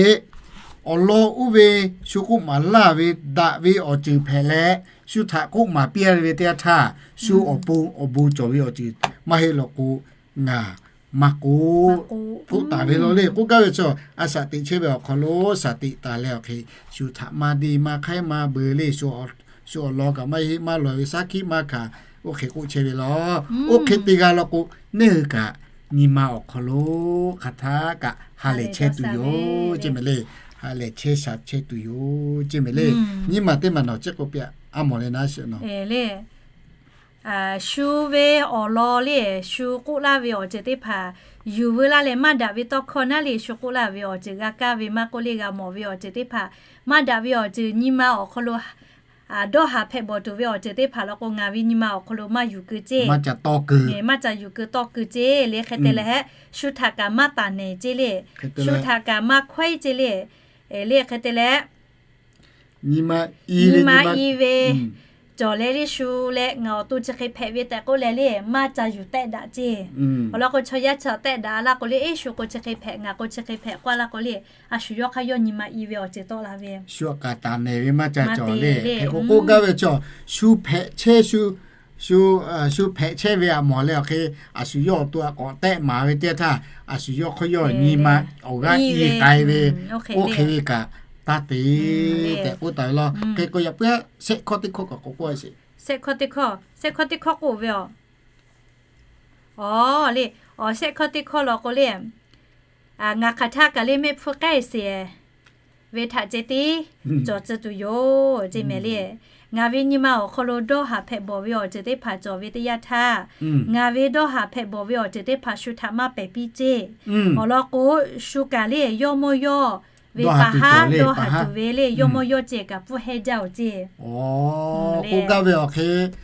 awˬ lawn oˇ ve shu k'oˆ maˍ laˇ ve daꞈ ve awˬ ceuˬ hpehꞈ leh, shu htaꞈ k'oˆ maˍ piˇ a ve teˇ yanˇ htaˇ, shu awˬ pon awˬ bon cawˬ ve awˬ ceuˬ maˇ heˆ law k'o, ngaˬ maˇ k'oˆ, k'oˆ taˍ ve law le. K'oˆ gaˇ ve chi, a shaꞈ teꞈ chehˇ ve awˬ hk'aw lo shaꞈ teꞈ taˍ leh awˬ hk'e, shu htaꞈ maˇ deˇ maˇ hk'aiˉ maˇ beuˬ le. Shu awˬ lawn kaꞈ maˇ heˆ, maˇ lawˬ ve shaˉ hkiˆ maˇ hkanˍ, oˇ hk'e k'oˆ chehˇ ve law. Oˇ hk'e te g'a law k'o, neˇ hui kaꞈ nyi ma awˬ hk'aw lo hk'aˬ htaˇ kaꞈ ha lehˬ chehˇ tuˬ yoˬ ceˇ mehˍ le. Ha lehˬ chehˇ sha chehˇ tuˬ yoˬ ceˇ mehˍ le. Nyiˇ maˬ teˇ maˬ nawˬ chi k'oˆ piˇ a mawˬ leh naˉ sheˍ nawˬ. Shu ve awˬ lawn le, shu k'oˆ laˇ ve awˬ ceuˬ teˇ hpaˍ yuˬ veu laˇ leh maˇ daꞈ ve tawˇ hkawˇ naˉ le, shu k'oˆ laˇ ve awˬ ceuˬ g'a kaˇ ve maˇ k'oˆ le, g'a mawˬ ve awˬ ceuˬ teˇ hpaˍ maˇ daꞈ ve awˬ ceuˬ, nyi ma awˬ hk'aw lo dawˇ haˍ hpehꞈ bawˬ tuˬ ve awˬ ceuˬ teˇ hpaˍ law k'o, ngaˬ ve nyi ma awˬ hk'aw lo maˇ yuˬ keu ceˇ. Maˇ ca yuˬ keu tawˇ keu ceˇ le. Hk'e te leh, shu htaꞈ kaꞈ maˇ taˍ nehˬ ceˇ le. Shu htaꞈ kaꞈ maˇ hkawehˉ ceˇ le. Le hk'e te leh, nyi ma i ve cawˬ leh le, shu leh ngaˬ awˬ to chi hk'e hpehꞈ ve tehꞈ k'oˆ leh le, maˇ ca yuˬ tehˆ daꞈ ceˇ. Awˬ lawn k'o, chaw yaˇ chi tehˆ daꞈ laˇ k'o le, eˉ shu k'o chi hk'e hpehꞈ, ngaˬ k'o chi hk'e hpehꞈ k'oˆ laˇ k'o le, a shu yawˇ hk'aˇ yawˇ nyi ma i ve awˬ ceuˬ tawˆ la ve. Shu kaꞈ taˍ nehˬ ve maˇ ca cawˬ le. Hk'e k'o k'oˆ gaˇ ve chi, shu hpehꞈ chehˇ shu shu hpehꞈ chehˇ ve a mawˬ leh awˬ hk'e, a shu yawˇ awˬ to a k'awꞈ tehˆ maˍ ve teˇ htaˇ, a shu yawˇ hk'aˇ yawˇ nyi ma awˬ g'aˇ i k'ai ve, oˇ hk'e ve kaꞈ taˇ te tehꞈ k'oˆ taˍ ve law. Hk'e k'o yaꞈ puiˉ shehˆ hkawˇ teˇ hkawˇ kaꞈ k'oˆ k'oˆ a sheˍ. Shehˆ hkawˇ teˇ hkawˇ, shehˆ hkawˇ teˇ hkawˇ k'oˆ ve a. Awˬ le, awˬ shehˆ hkawˇ teˇ hkawˇ law k'o le, ngaˬ hk'aˬ htaˇ kaꞈ le mehˆ hpfuhˇ k'ehˉ sheˍ ve htaꞈ ceh tiˉ cawˬ tcuh tuˬ yoˬ ceˇ mehˍ le. Ngaˬ ve nyi ma awˬ hk'aw lo dawˇ haˍ hpehꞈ bawˬ ve awˬ ceuˬ teˇ hpaˍ cawˬ ve teˇ yanˇ htaˇ, ngaˬ ve dawˇ haˍ hpehꞈ bawˬ ve awˬ ceuˬ teˇ hpaˍ shu htaꞈ maˇ pehˬ piˇ ceˇ. Awˬ lawn k'o, shu kaꞈ le yawˇ mawˇ yawˇ ve pa haˉ dawˇ haˍ tuˬ ve le, yawˇ mawˇ yawˇ ceh kaꞈ pfuhˇ hehnˇ jaˇ oˬ ceˇ. K'oˆ gaˇ ve awˬ hk'e,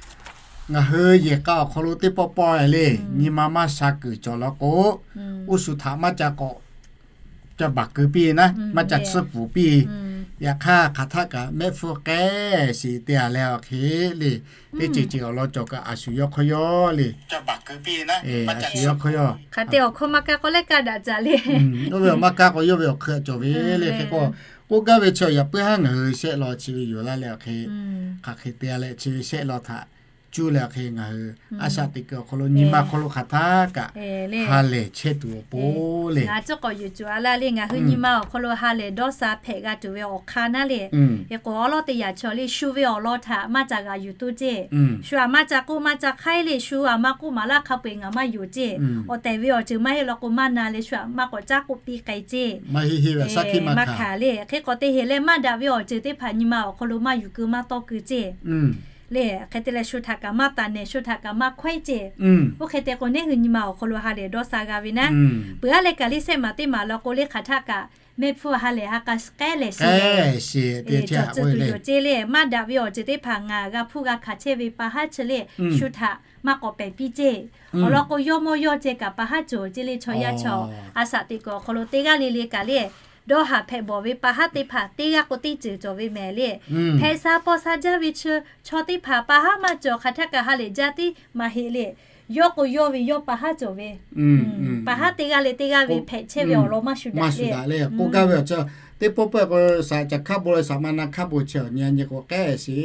ngaˬ hui yehˬ k'a awˬ hk'aw lo teˇ pawˆ pawˆ le, nyi ma maˇ sha kuiˬ cawˬ law k'o, oˇ shu htaꞈ maˇ ca k'awꞈ ca baˬ keu piˇ naˉ, maˇ ca tsuhˇ pfuhˍ piˇ. Yaꞈ hk'aˇ hk'aˬ htaˆ kaꞈ mehˆ hpfuhˇ k'ehˉ sheˍ te a leh awˬ hk'e le, teˇ ceuˬ ceuˬ awˬ lawn cawˬ kaꞈ a shu yawˇ hk'aˇ yawˇ le, a shu yawˇ hk'aˇ yawˇ hk'aˬ te awˬ hkawˇ maˇ kaˇ k'o leh kaˇ daꞈ caˍ le. Oˇ ve maˇ kaˇ k'o yawˇ ve awˬ hk'aˇ cawˬ ve le. Hk'e k'o, k'oˆ gaˇ ve chi yaꞈ puiˉ haˉ ngaˬ hui shehˆ law chi ve yoˬ laˇ leh awˬ hk'e, hk'aˬ hk'e te a leh chi ve shehˆ law htaꞈ cuˇ leh awˬ hk'e ngaˬ hui a shaꞈ teꞈ kuiˬ awˬ hk'aw lo nyi ma hk'aw lo hk'aˬ htaˇ kaꞈ ha lehˬ chehˇ tuˬ awˬ pon le. Ngaˬ cuˇ k'awꞈ yuˬ cuˬ a laˇ le, ngaˬ hui nyi ma awˬ hk'aw lo ha lehˬ dawˇ sha hpehꞈ g'a tuˬ ve awˬ hk'aˇ naˉ le. Hk'e k'o awˉ lawˉ teˇ yaꞈ chaw le, shu ve awˬ lawn htaꞈ maˇ ca g'a yuˬ toˇ ceˇ. Shu aꞈ maˇ ca k'oˆ maˇ ca hk'aiˉ le, shu aꞈ maˇ k'oˆ maˍ laˇ hk'a peu-eˬ ngaˬ maˇ yonˍ ceˇ. Awˬ tehˬ ve awˬ ceuˬ maˇ heˆ law k'o maˇ na leh shu aꞈ maˇ k'awꞈ caˉ k'oˆ piˇ k'ai ceˇ. Maˇ hkanˍ le. Hk'e k'awꞈ te heˍ leh maˇ daꞈ ve awˬ ceuˬ teˇ hpaˍ nyi ma awˬ hk'aw lo maˇ yuˬ keu maˇ tawˇ keu ceˇ. Le hk'e te leh shu htaꞈ kaꞈ maˇ taˍ nehˬ, shu htaꞈ kaꞈ maˇ hkawehˉ ceˇ. Oˇ hk'e te k'o neˇ hui nyi ma awˬ hk'aw lo ha lehˬ dawˇ sha g'a ve naˉ, peuˬ aˉ leh kaꞈ le shehˆ maˬ teˇ maˬ law k'o le hk'aˬ htaˆ kaꞈ mehˆ hpfuhˇ ha lehˬ ha k'a k'ehˉ lehˬ sheˍ ve, cawˬ tcuh tuˬ yoˬ ceˇ le. Maˇ daꞈ ve awˬ ceuˬ teˇ hpaˍ ngaˬ g'a hpuˇ g'a hkanˍ chehˇ ve pa haˉ chi le, shu htaꞈ maˇ k'awꞈ pehˬ piˇ ceˇ. Awˬ lawn k'o yawˇ mawˇ yawˇ ceh kaꞈ pa haˉ cawˬ ceˇ le. Chaw yaˇ chaw a shaꞈ teꞈ kuiˬ awˬ hk'aw lo teˇ g'aˇ le le kaꞈ le, dawˇ haˍ hpehꞈ bawˬ ve pa haˉ teˇ hpaˍ teˇ g'aˇ k'o teˇ ceuˬ cawˬ ve mehˍ le. Hpehꞈ sha paw sha jaˇ ve chi chaw teˇ hpaˍ pa haˉ maˇ cawˬ hk'aˬ htaˆ kaꞈ ha lehˬ jaˇ tiˉ maˇ heˆ le. Yawˇ k'o yawˇ ve yawˇ pa haˉ cawˬ ve, pa haˉ teˇ g'aˇ leh teˇ g'aˇ ve hpehꞈ chehˇ ve awˬ lawn maˇ shu daꞈ le. K'oˆ gaˇ ve awˬ chi teˇ pawˆ pawˆ k'o shaꞈ ca hk'aˇ bon leh shaꞈ ma na hk'aˇ bon chi awˬ nyi a nyi k'o k'ehˉ sheˍ.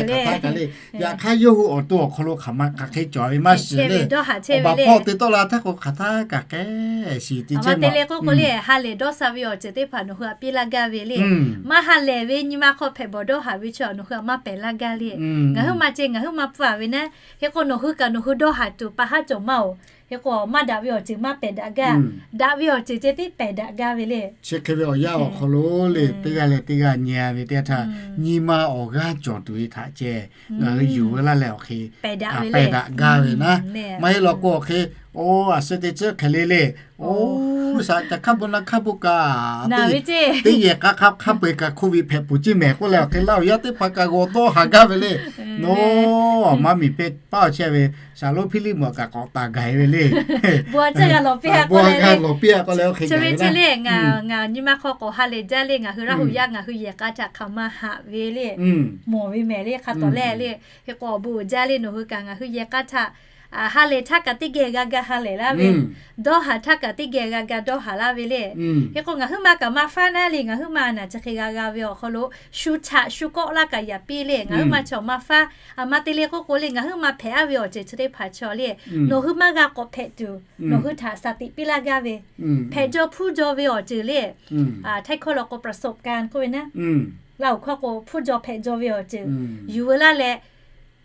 Hk'aˬ htaˆ kaꞈ le, yaꞈ hk'aˇ yawˇ hui awˬ to awˬ hk'aw lo hk'aˬ ma hk'aˬ hk'e cawˬ ve maˇ shiˍ le. Awˬ baˬ hpawˇ te tawˆ la htaˇ k'o hk'aˬ htaˆ kaꞈ k'ehˉ sheˍ te chehˇ ma le. K'oˆ k'o le, ha lehˬ dawˇ sha ve awˬ ceuˬ teˇ hpaˍ nawˬ hui aꞈ piˇ laˇ gaˇ ve le. Maˇ ha lehˬ ve nyi ma hk'aw hpehꞈ bawˬ dawˇ haˍ ve chi nawˬ hui aꞈ maˇ pehˬ laˇ gaˇ le. Ngaˬ hui maˇ ceh ngaˬ hui maˇ pfuhˇ a ve naˉ. Hk'e k'o nawˬ hui kaꞈ nawˬ hui dawˇ haˍ tuˬ pa haˉ cawˬ maˇ oˬ. Hk'e k'o maˇ daꞈ ve awˬ ceuˬ maˇ pehˬ daꞈ gaˇ. Daꞈ ve awˬ ceuˬ ceh tiˉ pehˬ daꞈ gaˇ ve le. Chi hk'e ve awˬ yanˇ awˬ hk'aw lo le teˇ g'aˇ leh teˇ g'aˇ nyi a ve teˇ htaˇ, nyi ma awˬ g'aˇ cawˬ tuˬ ve htaꞈ ceh ngaˬ hui yuˬ ve laˇ leh awˬ hk'e pehˬ daꞈ gaˇ ve naˉ. Maˇ heˆ law k'o awˬ hk'e, oˇ a suh te tcuhˉ hk'e le le, oˇ shaꞈ ca hk'aˇ bon na hk'aˇ bon kaꞈ teˇ yehˬ k'a hk'a peu-eˬ kaꞈ hk'oˆ ve hpehꞈ puˬ ceˇ mehˍ k'oˆ leh awˬ hk'e laˇ awˬ yanˇ teˇ hpaˍ kaꞈ g'awˬ dawˇ haˍ gaˇ ve le. Nawˬ maˇ miˬ pehˇ paˇ awˬ chehˇ ve shaˍ lonˉ Hpiˇliˇ mvuhꞈ kaꞈ k'awꞈ taˍ gaˬ ve le. Bon g'a lawˬ piˇ a k'oˆ leh, chi ve chi le, ngaˬ nyi ma hk'aw k'awꞈ ha lehˬ jaˇ le, ngaˬ hui Laˇ huˍ yaˇ ngaˬ hui yehˬ k'a htaꞈ hk'aˬ ma haꞈ ve le, mawˬ ve mehˍ le hk'a tawˍ lehˬ le. Hk'e k'o awˬ bon uiˍ jaˇ le, nawˬ hui kaꞈ ngaˬ hui yehˬ k'a htaꞈ ha lehˬ htaˇ kaꞈ teˇ geh g'a ga ha lehˬ laˇ ve, dawˇ haˍ htaˇ kaꞈ teˇ geh g'a ga dawˇ haˍ laˇ ve le. Hk'e k'o ngaˬ huiˉ ma kaꞈ maˇ faˉ naˉ le, ngaˬ huiˉ ma naˬ chi hk'e g'a g'a ve awˬ hk'aw lo shu htaꞈ shu kawˆ laˇ kaꞈ yaꞈ piˇ le. Ngaˬ huiˉ ma chaw maˇ faˉ, a ma te le k'oˆ k'o le, ngaˬ huiˉ ma hpehꞈ aˉ ve awˬ ceuˬ chi teˇ hpaˍ chaw le, nawˬ hui maˇ g'a k'awꞈ hpehꞈ tuˬ, nawˬ hui htaꞈ shaˍ tiꞈ piˇ laˇ gaˇ ve, hpehꞈ jaw hpuˇ jaw ve awˬ ceuˬ le, htaiˇ hkawˇ lo k'o ประสบการณ์ k'oˆ ve naˉ, Laˇ huˍ hkawˇ k'o hpuˇ jaw hpehꞈ jaw ve awˬ ceuˬ yuˬ veu laˇ leh,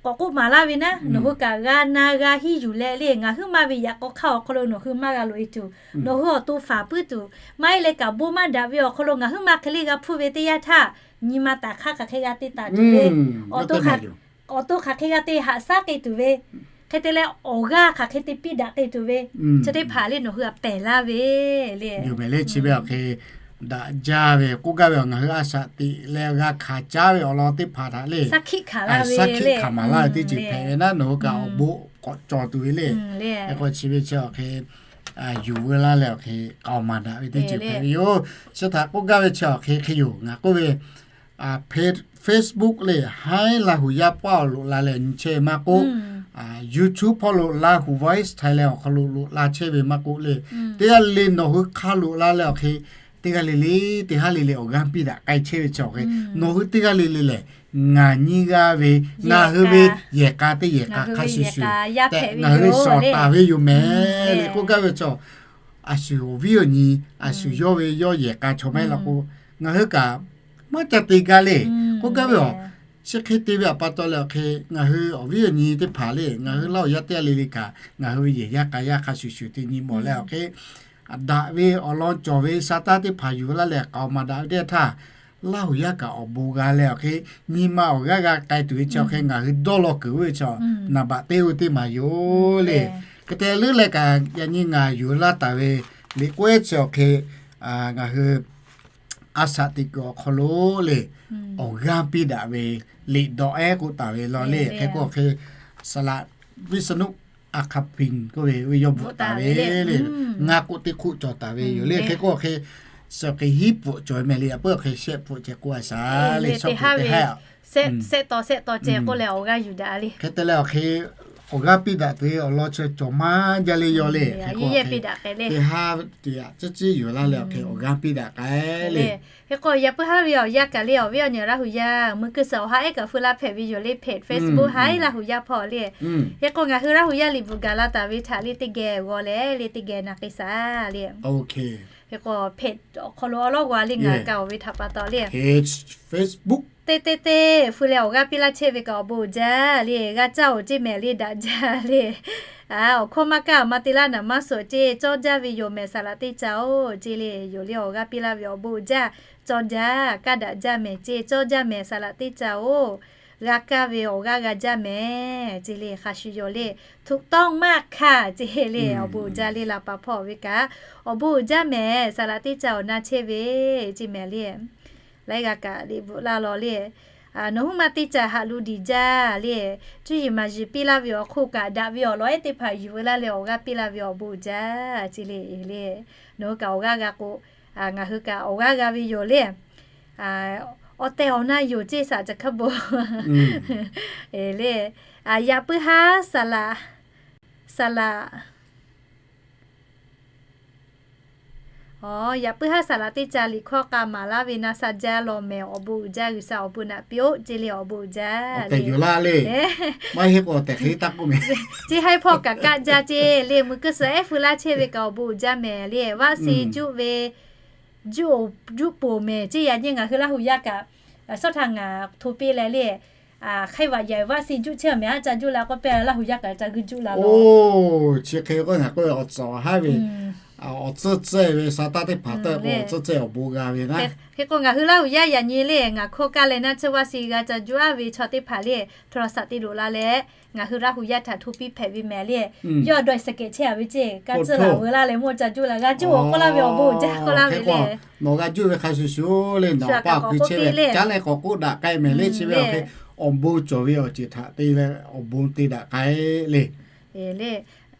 k'awꞈ k'oˆ maˍ laˇ ve naˉ, nawˬ hui kaꞈ g'a na g'a hiˉ yuˬ leh le, ngaˬ huiˉ ma ve yaꞈ k'aw hk'aˇ awˬ hk'aw lo nawˬ hui maˇ g'a loꞈ e tuˬ, nawˬ hui awˬ to faˍ puiˉ tuˬ, maˇ heˆ leh kaꞈ bon maˇ daꞈ ve awˬ hk'aw lo ngaˬ huiˉ ma hk'e le g'a hpuˇ ve teˇ yanˇ htaˇ, nyi ma taˍ hk'aˇ hk'aˬ hk'e g'a te taˍ tuˬ ve, awˬ to hk'aˬ hk'e g'a te haꞈ shaˉ k'ai tuˬ ve, hk'e te leh awˬ g'aˇ hk'aˬ hk'e te piˇ daꞈ k'ai tuˬ ve, chi teˇ hpaˍ le nawˬ hui a pehˬ laˇ ve le. Yoˬ mehˍ le, chi ve awˬ hk'e daꞈ jaˇ ve k'oˆ gaˇ ve, ngaˬ hui a shaꞈ teꞈ leh g'a hkanˍ caˉ ve awˬ lawn teˇ hpaˍ htaꞈ le, shaˉ hkiˆ hkanˍ laˇ ve teˇ ceuˬ hpehꞈ ve naˉ, nawˬ hui kaꞈ awˬ bon k'awꞈ cawˬ tuˬ ve le. Hk'e k'o chi ve chi awˬ hk'e yuˬ veu laˇ leh awˬ hk'e k'aoˍ maˍ daꞈ ve teˇ ceuˬ hpehꞈ ve yoˬ. Chi htaꞈ k'oˆ gaˇ ve chi awˬ hk'e hk'e yoˬ, ngaˬ k'oˆ ve Facebook le, haiˉ Laˇ huˍ yaˇ paˇ awˬ loꞈ la leh nyi chehˇ ve maˇ k'oˆ, YouTube hpawˇ lo Laˇ huˍ Voice Thailand awˬ hk'aw lo loꞈ la chehˇ ve maˇ k'oˆ le, teˇ g'aˇ le le nawˬ hui hk'a loꞈ la leh awˬ hk'e, teˇ g'aˇ le le, teˇ haˉ le le awˬ g'aˇ piˇ daꞈ k'ai chehˇ ve chi awˬ hk'e, nawˬ hui teˇ g'aˇ le le lehˬ, ngaˬ nyiˇ g'aˇ ve, ngaˬ hui ve yehˬ k'a teˇ yehˬ k'a hk'a shuˍ shuˍ tehꞈ ngaˬ hui shawˍ taˍ ve yoˬ mehˍ le k'oˆ gaˇ ve chi, a shu awˬ viˉ awˬ nyi, a shu yawˇ ve yawˇ yehˬ k'a chaw maˇ heˆ law k'o, ngaˬ hui kaꞈ maˇ ca te gaˇ le k'oˆ gaˇ ve aˬ. Chi hk'e te ve awˬ pa taw leh awˬ hk'e, ngaˬ hui awˬ viˉ awˬ nyi teˇ hpaˍ le, ngaˬ hui Laˇ huˍ yaˇ teˇ g'aˇ le le kaꞈ ngaˬ hui ve yehˬ yaˇ k'a yaˇ hk'a shuˍ shuˍ te nyi mawˬ leh awˬ hk'e, daꞈ ve awˬ lawn cawˬ ve sa taˇ teˇ hpaˍ yuˬ laˇ leh k'aoˍ maˍ daꞈ ve teˇ htaˇ, Laˇ huˍ yaˇ kaꞈ awˬ bon g'a leh awˬ hk'e, nyi ma awˬ g'aˇ g'a k'ai tuˬ ve chi awˬ hk'e ngaˬ hui dawˇ law kuiˬ ve chi, naˍ baꞈ teˇ oˇ teˇ maˬ yoˬ le. Hk'e te leuˉ leh kaꞈ yaꞈ nyi ngaˬ yuˬ laˇ taˍ ve liꞈ k'oˆ ehˉ chi awˬ hk'e, ngaˬ hui a shaꞈ teꞈ kuiˬ awˬ hk'aw lo le, awˬ g'aˇ piˇ daꞈ ve liꞈ dawꞈ ehˉ k'oˆ taˍ ve law le. Hk'e k'o hk'e, saˍ laꞈ viˉ shaˍ nuˆ a hk'a piˍ k'oˆ ve ve yawˇ bvuhꞈ taˍ ve le, ngaˇ k'oˆ teˇ hk'oˆ cawˬ taˍ ve yoˬ le. Hk'e k'o hk'e, suh hk'e hiˉ pfuhꞈ cawˬ ve mehˍ le, a peuˬ hk'e shehˆ pfuhꞈ ceh k'oˆ a shaˍ le, shawˉ pfuhꞈ teˇ ha ve, shehˆ taw shehˆ taw ceh k'oˆ leh awˬ g'aˇ yuˬ daꞈ le. Hk'e te leh awˬ hk'e, awˬ g'aˇ piˇ daꞈ tuˬ ve awˬ lawn chi cawˬ maˇ jaˇ le yaw le. Hk'e k'o teˇ ha ve teꞈ yaꞈ ciˉ ciˉ yuˬ laˇ leh awˬ hk'e awˬ g'aˇ piˇ daꞈ k'ai le. Hk'e k'o yaꞈ puiˉ haˉ ve awˬ yanˇ kaꞈ le, awˬ viˉ awˬ nyi Laˇ huˍ yaˇ mui kuiˬ suhˍ awˬ ha ehˉ kaꞈ feu laˇ hpehꞈ ve yoˬ le, Facebook haiˉ Laˇ huˍ yaˇ hpawˇ le. Hk'e k'o ngaˬ hui Laˇ huˍ yaˇ liꞈ bvuhꞈ gaˬ la taˍ ve htaꞈ le teˇ geh g'aw leh le teˇ geh na k'ai shaˍ le. Hk'e k'o awˬ hk'aw lo awˬ lawˉ g'aw le ngaˬ kaꞈ awˬ ve htaꞈ pa taw le, Facebook teˇ teˇ teˇ feu leh awˬ g'aˇ piˇ laˇ chehˇ ve kaꞈ awˬ bon uiˍ jaˇ le, g'a caˇ oˬ ceˇ mehˍ le daꞈ jaˇ le. Awˬ hkawˇ maˇ kaˇ ma te laˇ naˍ maˇ suhˍ ceˇ cawˇ jaˇ ve yoˬ mehˍ saˍ laꞈ teˇ ca oˬ ceˇ le, yoˬ le awˬ g'aˇ piˇ laˇ ve awˬ bon uiˍ jaˇ, cawˇ jaˇ kaˇ daꞈ jaˇ mehˍ ceˇ cawˇ jaˇ mehˍ saˍ laꞈ teˇ ca oˬ. G'a kaˇ ve awˬ g'aˇ g'a jaˇ mehˍ ceˇ le, hk'a shuˍ yoˬ le, ถูกต้องมากค่ะ ceˇ le awˬ bon uiˍ jaˇ le, laˬ paˍ hpawˇ ve kaꞈ awˬ bon uiˍ jaˇ mehˍ saˍ laꞈ teˇ ca awˬ na chehˇ ve ceˇ mehˍ le. Laiˉ g'a kaꞈ liꞈ bvuhꞈ laˇ law le. Nawˬ huiˉ ma teˇ ca haꞈ lu diˬ jaˇ le. Cuˇ yiˍ maˍ yiˍ piˇ laˇ ve awˬ hk'oˆ kaꞈ daꞈ ve awˬ lawn ehˉ teˇ hpaˍ yuˬ veu laˇ leh awˬ g'aˇ piˇ laˇ ve awˬ bon uiˍ jaˇ ceˇ le. Nawˬ hui kaꞈ awˬ g'aˇ g'a k'o, ngaˬ hui kaꞈ awˬ g'aˇ g'a ve yoˬ le. Awˬ tehˬ awˬ na yoˬ ceˇ saˍ ca hkaˇ bon le. Yaꞈ puiˉ haˉ saˍ laꞈ, saˍ laꞈ Yaꞈ puiˉ haˉ saˍ laꞈ teˇ ca liꞈ hkawˇ k'a maˍ laˇ ve na sha jaˇ law mehˍ, awˬ bon uiˍ jaˇ G'uiˬsha awˬ bon naꞈ piˇ-oˆ ceˇ le awˬ bon uiˍ jaˇ le. Maˇ heˆ k'o tehꞈ hk'e taˇ k'oˆ mehˍ. Ceˇ haiˉ hpawˇ kaꞈ kaˆ jaˇ ceˇ le, mui kuiˬ suhˍ ehˉ feu laˇ chehˇ ve kaꞈ awˬ bon uiˍ jaˇ mehˍ le. Vaˆ si juˆ ve juˆ oˬ juˆ poˬ mehˍ ceˇ yaꞈ nyi ngaˬ hui Laˇ huˍ yaˇ kaꞈ, sawˉ htaꞈ ngaˬ hto piˇ leh le, hk'aiˇ vaꞈ yehˬ vaˆ si juˆ chehˇ mehˍ, aˉ ca juˆ la k'oˆ pehˇ Laˇ huˍ yaˇ kaꞈ ca g'uiˇ juˆ la lo. Chi hk'e k'o ngaˬ k'oˆ ve awˬ tcuhˍ haˉ ve awˬ tcuhˇ tcuhˇ ve sa taˇ teˇ hpaˍ tcuhˇ k'o awˬ tcuhˇ tcuhˇ awˬ bon g'a ve naˉ. Hk'e k'o ngaˬ hui Laˇ huˍ yaˇ yaꞈ nyi le ngaˬ hkawˇ kaˇ leh naˉ tcuhˇ vaˆ si g'a ca juˆ aˉ ve chaw teˇ hpaˍ le, hto la saꞈ te loꞈ la leh, ngaˬ hui Laˇ huˍ yaˇ htaꞈ hto piˇ hpehꞈ ve mehˍ le. Yawˇ dawˇ sehˍ kehˍ chehˇ a ve ceˇ, kaˇ tcuhˇ laˬ veu laˇ leh mawˇ ca juˆ la g'a juˆ awˬ k'oˆ laˇ ve awˬ bon uiˍ jaˇ k'oˆ laˇ ve le. Nawˬ g'a juˆ ve hk'a shuˍ shuˍ le nawˬ paˇ kuiˬ chehˇ ve caˉ leh k'awꞈ k'oˆ daꞈ k'ai mehˍ le. Chi ve awˬ hk'e awˬ bon cawˬ ve awˬ ceuˬ htaꞈ te leh awˬ bon te daꞈ k'ai le. Le,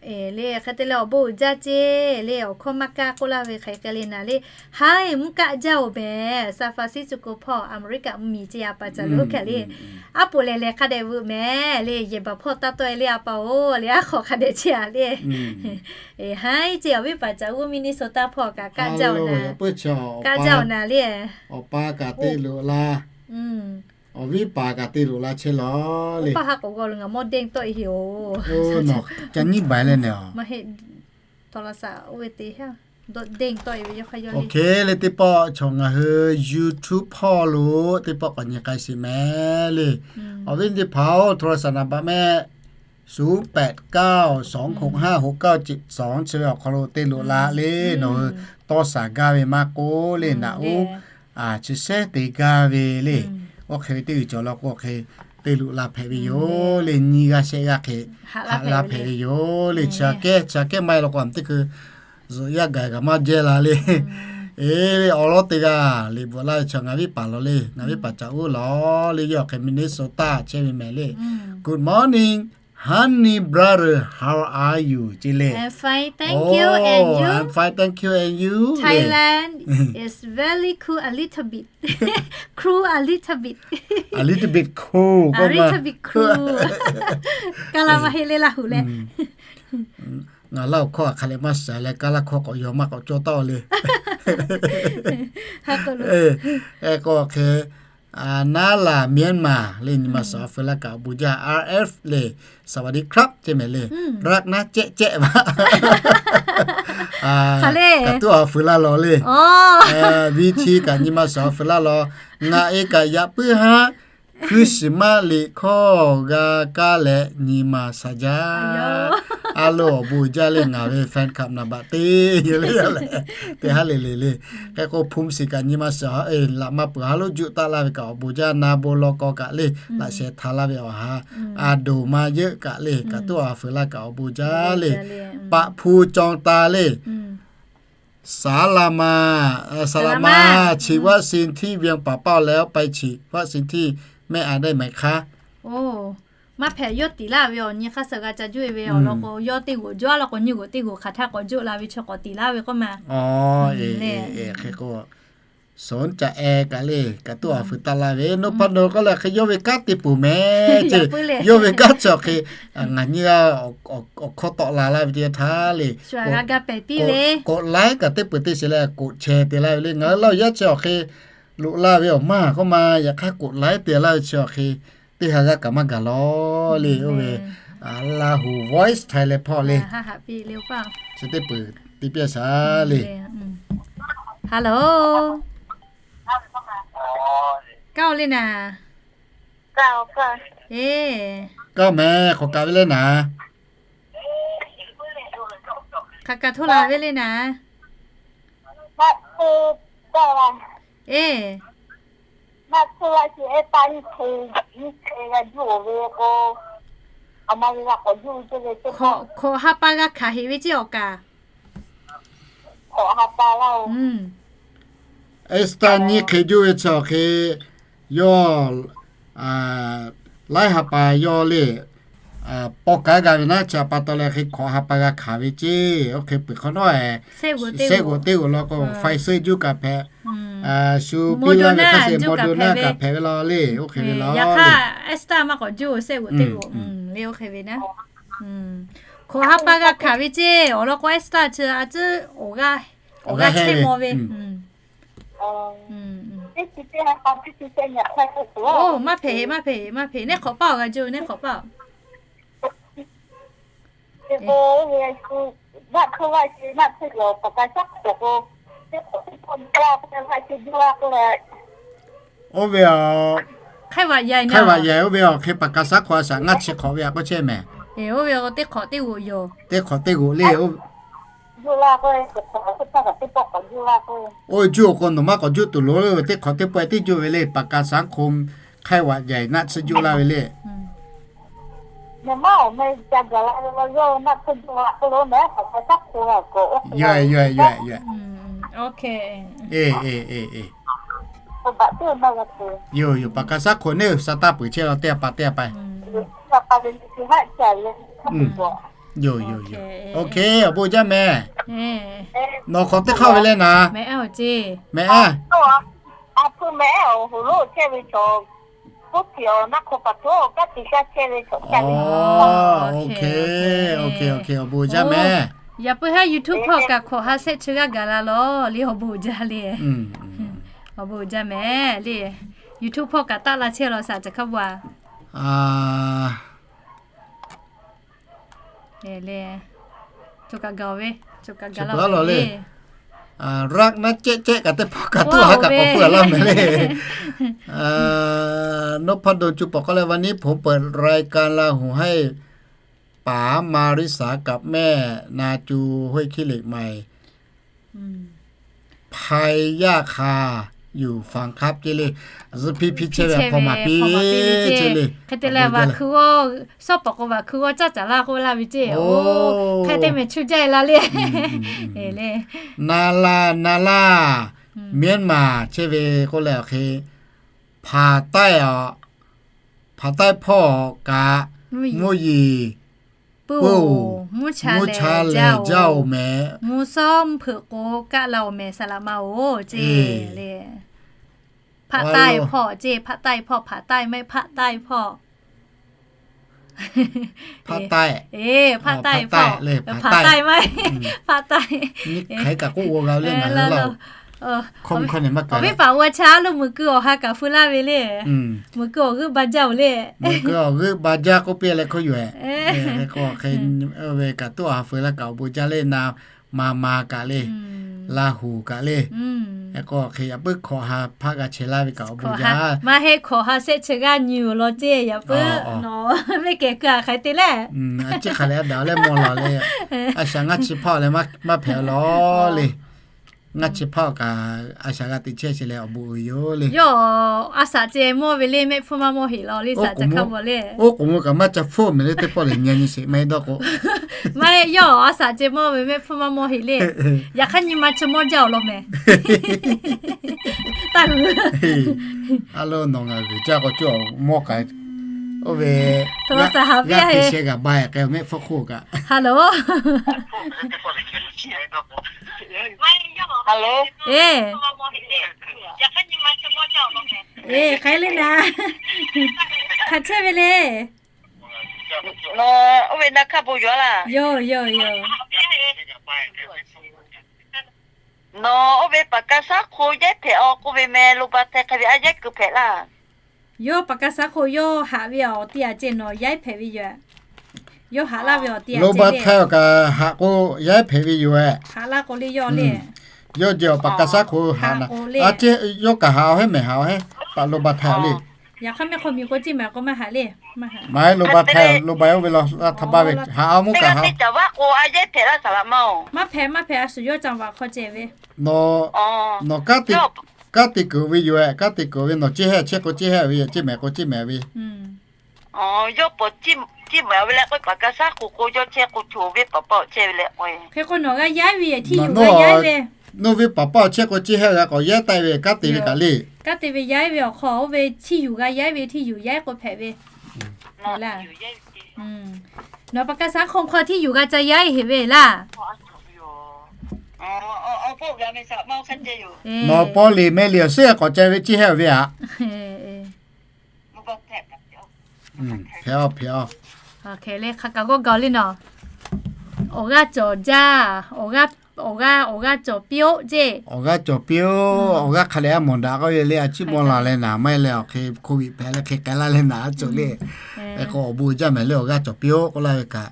Le hk'e te leh awˬ bon uiˍ jaˇ ceˇ le, awˬ hkawˇ maˇ kaˇ k'oˆ laˇ ve hk'e hk'e le naˍ le. Haiˉ, mvuhˇ kaˆ jaˇ-oˬ mehˍ, San Francisco hpawˇ America mvuhˇmiˬ ceˇ yaˇ pa caˬ lo hk'e le. Aˉ poꞈ lehˬ lehˬ hk'a dehꞈ veuꞈ mehˍ le, yehˬ baˬ hpawˇ taˇ tawˆ e le a pa-oˬ le, aˉ hk'awꞈ hk'a dehꞈ chehˇ a le. Haiˉ ceˇ, awˬ viˉ paˍ caˬ uˉ Minnesota hpawˇ kaꞈ kaˆ jaˇ-oˬ naˍ, kaˆ jaˇ-oˬ naˍ le. Awˬ pa kaꞈ te loꞈ la, awˬ viˉ paˍ kaꞈ te loꞈ la chehˇ lawˬ le. Oˇ paˇ ha k'oˍ g'aw lo ngaˬ mawˇ deˇ tawˆ e heꞈ-oˬ, ca nyiˇ baˬ leh nehˬ-oˬ. Maˇ heˆ, โทรศัพท์ oˇ ve te heˆ, dawˇ deˇ tawˆ e ve yawˇ hk'aˇ yawˇ le. Oˇ hk'e le teˇ pawˆ chaw ngaˬ hui YouTube hpawˇ lo teˇ pawˆ k'awꞈ nyi k'ai sheˍ mehˍ le. Awˬ viˉ teˇ hpaˍ-oˬ, โทรศัพท์ naˍ baꞈ mehˆ ศูนย์แปดเก้า สองหกห้า หกเก้าเจ็ดสอง chi ve awˬ hk'aw lo te loꞈ la le. Nawˬ hui tawˇ shaˍ gaˇ ve maˇ k'oˆ le, naꞈ uˉ chi shehˉ te gaˇ ve le. Oˇ hk'e ve teˇ g'uiˬ cawˬ law k'o hk'e te loꞈ la hpehꞈ ve yoˬ le. Nyiˇ g'aˇ shehˆ g'aˇ hk'e haꞈ la hpehꞈ ve yoˬ le. Chi aꞈ kehˉ, chi aꞈ kehˉ maˇ heˆ law k'o, a teˇ hkui zuhꞈ yaˇ gaˬ kaꞈ maˇ jehˇ la le. Eˬ, awˬ lawn teˇ g'aˇ liꞈ bvuhꞈ laˇ ve chaw ngaˬ viˉ paˍ lawˬ le, ngaˬ viˉ paˍ caˬ uˉ lawˬ le, yawˇ hk'e Minnesota chehˇ ve mehˍ le. Good morning, honey brother, how are you? Ceˇ le. I'm fine, thank you, and you? I'm fine, thank you, and you? Thailand is very cool, a little bit. Cool, a little bit. A little bit cool, a little bit cool. Kaˇ laˇ maˇ heˆ le Laˇ huˍ leh. Ngaˬ Laˇ huˍ hkawˇ hk'a leh maˇ shiˍ leh, Kaˇ laˇ hkawˇ k'awꞈ yaw maˇ k'awꞈ cawˇ taˉ-oˬ le. K'o hk'e, naˉ laˬ Myanmar le, nyi ma suhˍ awˬ feu laˇ kaꞈ awˬ bon jaˇ. R F le, สวัสดีครับ ceˇ mehˍ le. Raˆ naˉ cehˆ cehˆ vaꞈ. Kaꞈ tuˉ awˬ feu laˇ lawˬ le. Viˇ chi kaꞈ nyi ma suhˍ awˬ feu laˇ lawˬ. Ngaˬ e kaꞈ yaꞈ puiˉ haˉ, hkui shiˍ maˇ liꞈ hkawˇ g'a kaˇ leh nyi ma sha jaˇ. A lo awˬ bon jaˇ le, ngaˬ ve fan club naˍ baꞈ teˇ yehˬ le, teˇ haˉ le le le. Hk'e k'o hpu shiˍ kaꞈ nyi ma suhˍ laꞈ ma peuˬ ha loˉ juˆ taˆ laˇ ve kaꞈ awˬ bon jaˇ. Na bon law k'aw kaꞈ le, laꞈ sheh hta laˇ ve awˬ ha, a doˍ ma yeuˆ kaꞈ le, kaꞈ tuˉ awˬ ha feu laˇ kaꞈ awˬ bon jaˇ le. Paꞈ hpu caw ta le. Saˍ laˍ ma, saˍ laˍ ma, ฉีดวัคซีนที่เวียงป่าเป้าแล้ว ไปฉีดวัคซีนที่แม่อายได้ไหมคะ? Maˇ hpehꞈ, yawˇ tiˍ laˇ ve awˬ nyi hk'aˇ suh g'a ca juˇ e ve awˬ lawn k'o, yawˇ teˇ g'oꞈ juˇ a law k'o, nyi g'oꞈ teˇ g'oꞈ hk'aˬ htaˇ k'awꞈ juˇ la ve chaw k'awꞈ tiˍ laˇ ve k'oˆ ma. Hk'e k'o, สนใจ e kaꞈ le, kaꞈ tuˉ awˬ feu taˆ laˇ ve, no pa no k'oˆ leh hk'e yawˇ ve kanˉ te peuˬ mehˍ ce. Yawˇ ve kanˉ chi awˬ hk'e ngaˬ nyi g'a awˬ hkawˇ tawˆ la laˇ ve teˇ yanˇ htaˇ le, k'awꞈ laiˉ kaꞈ teˇ peuˬ teˇ shiˍ leh k'oꞈ chehˇ te laˇ ve le. Ngaˬ hui Laˇ huˍ yaˇ chi awˬ hk'e loꞈ laˇ ve awˬ maˇ k'oˆ ma, yaꞈ hk'aˇ k'oꞈ laiˉ te laˇ ve chi awˬ hk'e teˇ ha g'aˇ kaꞈ maˇ gaˬ lawˬ le. Oˇ ve Laˇ huˍ Voice Thailand hpawˇ le, chi teˇ peuˬ te piˇ shaˍ le. Hello, kaˇ-oˬ le naˍ. Kaˇ mehˍ, k'awꞈ kaꞈ ve le naˍ. Hk'aˬ kaꞈ hto la ve le naˍ. Eˬ, hk'awꞈ ha pa g'a hkanˍ heꞈ ve ceˇ awˬ kaꞈ. Esther nyi hk'e juˇ ve chi awˬ hk'e, yawˇ laiˉ ha pa yawˇ le paw kaˉ g'a ve naˉ, chi pa taw leh hk'e hk'awꞈ ha pa g'a hkanˍ ve ceˇ. Oˇ hk'e peuˬ hk'awꞈ nawˉ, shehˆ g'oꞈ teˇ g'oꞈ law k'o, Pfizer juˇ kaꞈ hpehꞈ, shu piˇ laˇ ve hk'a shuˍ Moderna kaꞈ hpehꞈ ve law le. Oˇ hk'e ve law, yaꞈ hk'aˇ Esther maˇ k'awꞈ juˇ, shehˆ g'oꞈ teˇ g'oꞈ le, oˇ hk'e ve naˉ. Hk'awꞈ ha pa g'a hkanˍ ve ceˇ. Awˬ lawn k'o Esther chi a tcuhˉ awˬ g'aˇ, awˬ g'aˇ chehˇ maw ve. Oˇ, maˇ hpehꞈ heˆ, maˇ hpehꞈ heˆ, maˇ hpehꞈ. Neˇ hk'awꞈ paˇ awˬ g'a juˇ, neˇ hk'awꞈ paˇ. Oˇ ve, hk'aiˉ vaꞈ yehˬ oˇ ve awˬ hk'e ปากกาสัก hk'awꞈ a shaꞈ ngaˇ chi hk'awꞈ ve a k'oˆ chehˇ mehˍ. Oˇ ve teˇ hk'awꞈ teˇ g'oꞈ yoˬ. Teˇ hk'awꞈ teˇ g'oꞈ le. Oˇ juˇ awˬ k'o nawˬ maˇ k'awꞈ juˇ tuˬ loˍ le. Teˇ hk'awꞈ teˇ pawehˇ tiˉ juˇ ve le, ปากกาสังคม hk'aiˉ vaꞈ yehˬ naˆ tsuhˇ juˇ laˇ ve le. Yoˬ, yoˬ, yoˬ, yoˬ. Yoˬ, yoˬ, ปากกาสังคม neˇ sa taˇ peuˬ chehˇ law teˇ a pa teˇ a pa. Yoˬ, yoˬ, yoˬ. Ok, awˬ bon jaˇ mehˍ. Nawˬ hk'awꞈ teˇ hk'aˇ ve leh naˍ. Mehˍ ehˉ, ok, ok, awˬ bon jaˇ mehˍ. Yaꞈ puiˉ haˉ YouTube hpawˇ kaꞈ hk'awꞈ ha shehˆ chi g'aˇ gaˬ la lawˬ le, awˬ bon jaˇ le. Awˬ bon jaˇ mehˍ le. YouTube hpawˇ kaꞈ taˆ la chehˇ law shaˍ, caˬ hk'a bvuhꞈ a. Leh, cawˬ kaꞈ gaˬ ve, cawˬ kaꞈ gaˬ la ve le. Raˆ naˉ cehˆ cehˆ kaꞈ teˇ hpawˇ kaꞈ tuˉ ha kaꞈ k'awꞈ hpu a laˇ mehˍ le. Nawˉ hpaˇ dawˬ cuˇ pawˍ k'aw leh วันนี้ผมเปิดรายการลาหูให้ ป๋ามาริสากับแม่นาจู ห้วยขี้เหล็กใหม่ พายย่าคา อยู่ฟังครับ ceˇ le. Zuhꞈ hpiˇ hpiˇ chehˇ ve hpawˇ maˍ piˇ ve ceˇ le. Hk'e te leh vaꞈ hkui g'awˇ, shawˉ pawˍ k'o vaꞈ hkui g'awˇ caˇ caˍ laˇ k'oˆ laˇ ve ceˇ. Oˇ, hk'e te mehˍ chu jaˇ e la le. Na la, na la, Myanmar chehˇ ve k'oˆ leh awˬ hk'e, ภาคใต้ a, ภาคใต้ hpawˇ kaꞈ mvuhˇ yeˬ puiˉ-oˬ, mvuhˇ cha lehˬ jaˇ-oˬ mehˍ. Mvuhˇ shawˉ mvuhˇ hpeuꞈ k'o kaˆ la-oˬ mehˍ, saˍ laꞈ ma-oˬ ceˇ le. ภาคใต้ hpawˇ ceˇ, ภาคใต้ hpawˇ, ภาคใต้ maˇ heˆ, ภาคใต้ hpawˇ. ภาคใต้ Hk'e kaꞈ k'oˆ g'a le, ภาคใต้ awˬ viˉ paˍ g'a chaˇ lo meuꞈ keu awˬ ha kaꞈ feu laˇ ve le. Meuꞈ keu awˬ g'euˆ ba jaˇ-oˬ le. Meuꞈ keu awˬ g'euˆ ba jaˇ k'oˆ piˇ leh hk'oˆ yoˬ. Ve kaꞈ tuˉ a ha feu laˇ kaꞈ awˬ bon jaˇ le, na ma ma kaꞈ le, Laˇ huˍ kaꞈ le. Hk'e k'o hk'e yaꞈ puiˉ hkawꞈ ha hpaˆ g'a chehˇ laˇ ve kaꞈ awˬ bon jaˇ. Maˇ heˆ, hkawꞈ ha shehˆ chi g'aˇ nyi-oˬ law ceˇ, yaꞈ puiˉ nawˬ ve kehˬ keu a hk'aiˬ te leh. Chi hk'aˬ leh a daꞈ leh mawˬ laˬ le. A shaꞈ ngaˇ chi hpaˇ leh maˇ hpehꞈ law le. Ngaˇ chi hpaˇ kaꞈ a shaꞈ g'a teꞈ chehˇ chi leh awˬ bon uiˍ yoˬ le. Yawˇ a shaꞈ ceh mawˇ ve le, mehˆ hpfuhˇ maˇ mawˇ heꞈ law le, shaˍ ca hk'a bvuhꞈ le. Oˉ k'oˍ mvuh kaꞈ maˇ ca hpfuhˇ mehˍ le, teˇ pawˆ lehˬ nyi nyi sheˍ maˇ heˆ dawˇ k'o. Maˇ heˆ, yawˇ a shaꞈ ceh mawˇ ve mehˆ hpfuhˇ maˇ mawˇ heꞈ le. Yaꞈ hk'aˇ nyi ma chi mawˇ jaˇ-oˬ law mehˍ. Taˇ g'uiˬ. A lo nawˬ ngaˬ g'uiˬ jaˇ k'o cawˇ mawˇ kaꞈ. Oˇ ve, g'aˇ te sheh g'aꞈ ba k'ai mehˆ hpfuhˇ hk'oˆ kaꞈ. Hello. Hello. Eˬ, k'ai le naˍ. Hk'aˬ chehˇ ve le. Nawˬ oˇ ve na hkaˇ bon yoˬ laˇ. Yoˬ, yoˬ, yoˬ. Nawˬ oˇ ve ปากกาซัก hk'o yaiˉ hpehꞈ-aw k'oˆ ve meh, โลบาแทค hk'e ve a yaiˉ keu hpehꞈ laˇ. Yawˇ ปากกาซัก hk'o yawˇ haꞈ ve awˬ ti a ceh nawˬ yaiˉ hpehꞈ ve yoˬ. Yawˇ haꞈ laˇ ve awˬ ti a ceh le. โลบาแทค kaꞈ haꞈ k'o yaiˉ hpehꞈ ve yoˬ-eh. Haꞈ laˇ k'o le yawˇ le. Yawˇ ceh awˬ ปากกาซัก hk'o haꞈ na. A ceh yawˇ kaꞈ haꞈ-aw heˉ mehˍ, haꞈ-aw heˉ. ปากกาซัก le. Yaꞈ hk'aˇ mehˆ hk'aw miˬ k'o ceˇ mehˍ k'o maˇ haꞈ le. Maˇ haꞈ. Maˇ heˆ, โลบาแทค โลบา oˇ ve law laˇ htaˇ baˇ ve haꞈ-aw mvuhˇ kaꞈ haꞈ-aw. Maˇ hpehꞈ, maˇ hpehꞈ, a shu yawˇ caˇ vaꞈ hk'aw ceh ve. Nawˬ, nawˬ kanˉ te kuiˬ ve yoˬ-eh, kanˉ te kuiˬ ve nawˬ ceˇ heˆ chehˇ k'o ceˇ heˆ ve, ceˇ mehˍ k'o ceˇ mehˍ ve. Yawˇ pawˍ ciˇ mehˍ ve leh k'o ปากกาซัก hk'o k'o yawˇ chehˇ k'o co ve paˍ paˆ awˬ chehˇ ve leh k'o. Hk'e k'o nawˬ g'a yaiˉ ve, htiˇ yuˬ g'a yaiˉ ve. Nawˬ ve paˍ paˆ awˬ chehˇ k'o ceˇ heˆ g'a k'awꞈ yaiˉ taˆ ve, kanˉ te ve kaꞈ le. Kanˉ te ve yaiˉ ve awˬ hk'aw oˇ ve htiˇ yuˬ g'a yaiˉ ve, htiˇ yuˬ yaiˉ k'o hpehꞈ ve. Nawˬ ปากกาซัก hk'o hk'aw htiˇ yuˬ g'a ca yaiˉ heˍ ve laˇ. Nawˬ paw le meh le awˬ suhˉ k'awꞈ ca ve ceˇ heˆ ve aꞈ. Hpehꞈ-aw, hpehꞈ-aw. Hk'e le hk'a kaꞈ g'awˇ gaˬ le nawˬ. Awˬ g'aˇ cawˬ jaˇ, awˬ g'aˇ, awˬ g'aˇ cawˬ piˇ-oˆ ceˇ. Awˬ g'aˇ cawˬ piˇ-oˆ, awˬ g'aˇ hk'a leh a mawˬ daꞈ k'oˆ ve le, a ciˉ mawˇ la leh naˍ maˇ heˆ leh awˬ hk'e โควิด hpehꞈ leh hk'e k'ai laˇ leh naˍ a cawˬ le. Hk'e k'o awˬ bon jaˇ mehˍ le, awˬ g'aˇ cawˬ piˇ-oˆ k'oˆ laˇ ve kaꞈ.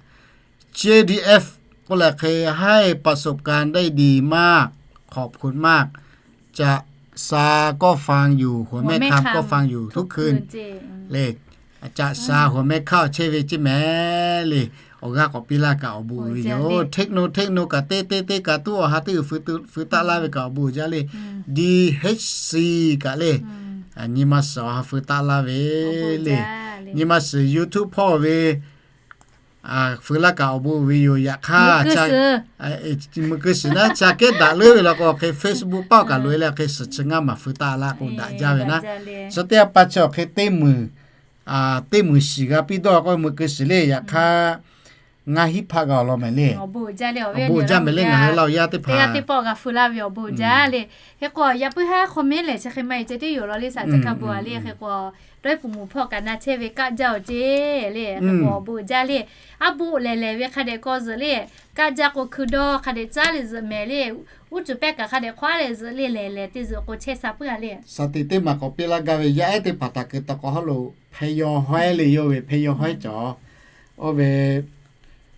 J D F k'oˆ leh hk'e ให้ประสบการณ์ได้ดีมาก ขอบคุณมาก Caꞈ sha ก็ฟังอยู่ หัวแม่คำก็ฟังอยู่ทุกคืน le. Caꞈ sha หัวแม่คำ chehˇ ve ceˇ mehˍ le. Awˬ g'aˇ k'awꞈ piˇ laˇ kaꞈ awˬ bon uiˍ ve yoˬ. Techno, Techno kaꞈ teˇ teˇ teˇ kaꞈ tuˉ awˬ ha teˇ g'uiˬ feu taˆ laˇ ve kaꞈ awˬ bon uiˍ jaˇ le. D H C kaꞈ le. Nyi ma suhˍ awˬ ha feu taˆ laˇ ve le. Nyi ma suhˍ YouTube hpawˇ ve feu laˇ kaꞈ awˬ bon uiˍ ve yoˬ. Yaꞈ hk'aˇ, mui keu shiˍ naˉ ca kehˉ daꞈ leuˉ ve law k'o hk'e Facebook paˆ kaꞈ loꞈ e leh hk'e suhˍ chi ngaˇ maˬ feu taˆ laˇ k'o daꞈ jaˇ ve naˉ. Suh teˇ a pa chi awˬ hk'e teˇ muiˬ, teˇ muiˬ shiˍ g'a piˇ dawˇ k'o mui keu shiˍ le. Yaꞈ hk'aˇ, Ngaˇ hinˉ hpaˆ g'a awˬ lawn mehˍ le. Awˬ bon uiˍ jaˇ mehˍ le ngaˬ hui Laˇ huˍ yaˇ teˇ hpaˍ. Teˇ g'aˇ teˇ pawˆ g'a hpu laˇ ve awˬ bon uiˍ jaˇ le. Hk'e k'o, yaꞈ puiˉ haˉ hk'aw mehˉ lehˬ chi hk'e maˇ heˆ ceh tiˉ yoˬ law le, saˍ ca hkaˇ bon a le. Hk'e k'o, dawˇ puˍ mvuhˬ hpawˇ kaꞈ na chehˇ ve kaˆ jaˇ oˬ ceˇ le. Hk'e k'o, awˬ bon uiˍ jaˇ le. Aˉ boˆ lehˬ lehˬ ve hk'a dehꞈ k'aw zuhꞈ le. Kaˆ jaˇ k'o hkui dawˇ hk'a dehꞈ caˉ le zuhꞈ mehˍ le. Uˉ cuˬ pehˇ kaꞈ hk'a dehꞈ hk'awˉ leh zuhꞈ le lehˬ lehˬ te zuhꞈ k'o chehˇ sha puiˉ a le. Saˍ tiꞈ teˇ maˬ k'awꞈ piˇ laˇ gaˇ ve yaˇ ehˉ teˇ hpaˍ htaꞈ kuiˬ taꞈ k'awꞈ hawˉ lo hpeh yaw hawehˇ le yoˬ ve hpeh yaw hawehˇ cawˬ. Oˇ ve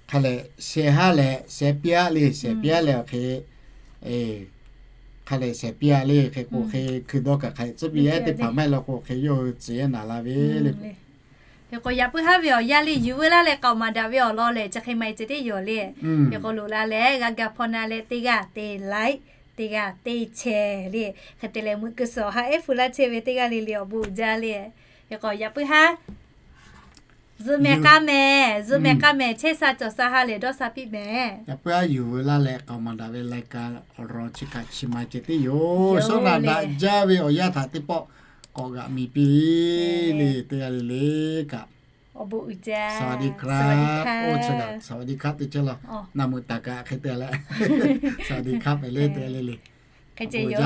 hk'a lehˬ sheh haˉ leh sheh piˇ aˆ le, sheh piˇ aˆ leh awˬ hk'e, hk'a lehˬ sheh piˇ aˆ le hk'e k'o hk'e hkui dawˇ kaꞈ hk'a tcuhˉ piˇ yaˇ ehˉ teˇ hpaˍ maˇ heˆ law k'o hk'e yawˇ hui tcuh yaˇ naˍ la ve le. Hk'e k'o, yaꞈ puiˉ haˉ ve awˬ yaˇ le yuˬ veu laˇ leh k'aoˍ maˍ daꞈ ve awˬ lawn lehˬ chi hk'e maˇ heˆ ceh tiˉ yoˬ le. Hk'e k'o loꞈ la leh g'a ga hpaw na leh teˇ g'aˇ te like, teˇ g'aˇ te share le. Hk'e te leh meuꞈ kuiˬ suhˍ awˬ ha ehˉ hpu laˇ chehˇ ve teˇ g'aˇ le le awˬ bon uiˍ jaˇ le. Hk'e k'o, yaꞈ puiˉ haˉ zuhꞈ mehˍ k'a mehˍ, zuhꞈ mehˍ k'a mehˍ chehˇ sha cawˬ sha ha lehˬ dawˇ sha piˇ mehˍ. Yaꞈ puiˉ haˉ yuˬ veu laˇ leh k'aoˍ maˍ daꞈ ve lai ka awˬ lawn chi kaꞈ chi ma ceh tiˉ yoˬ. Shawˉ naꞈ daꞈ jaˇ ve awˬ yaˇ htaꞈ teˇ pawˆ k'awꞈ g'aꞈ miˬ piˇ le teˇ g'aˇ le le kaꞈ. Awˬ bon uiˍ jaˇ. Saˍ vaˍ diˆ hkaˆ. Oˇ chi kaꞈ saˍ vaˍ diˆ hkaˆ teˇ chehˇ law. Naˬ meuꞈ taˍ kaꞈ hk'e te leh saˍ vaˍ diˆ hkaˆ pehꞈ le teˇ g'aˇ le le. Hk'e ceh yoˬ.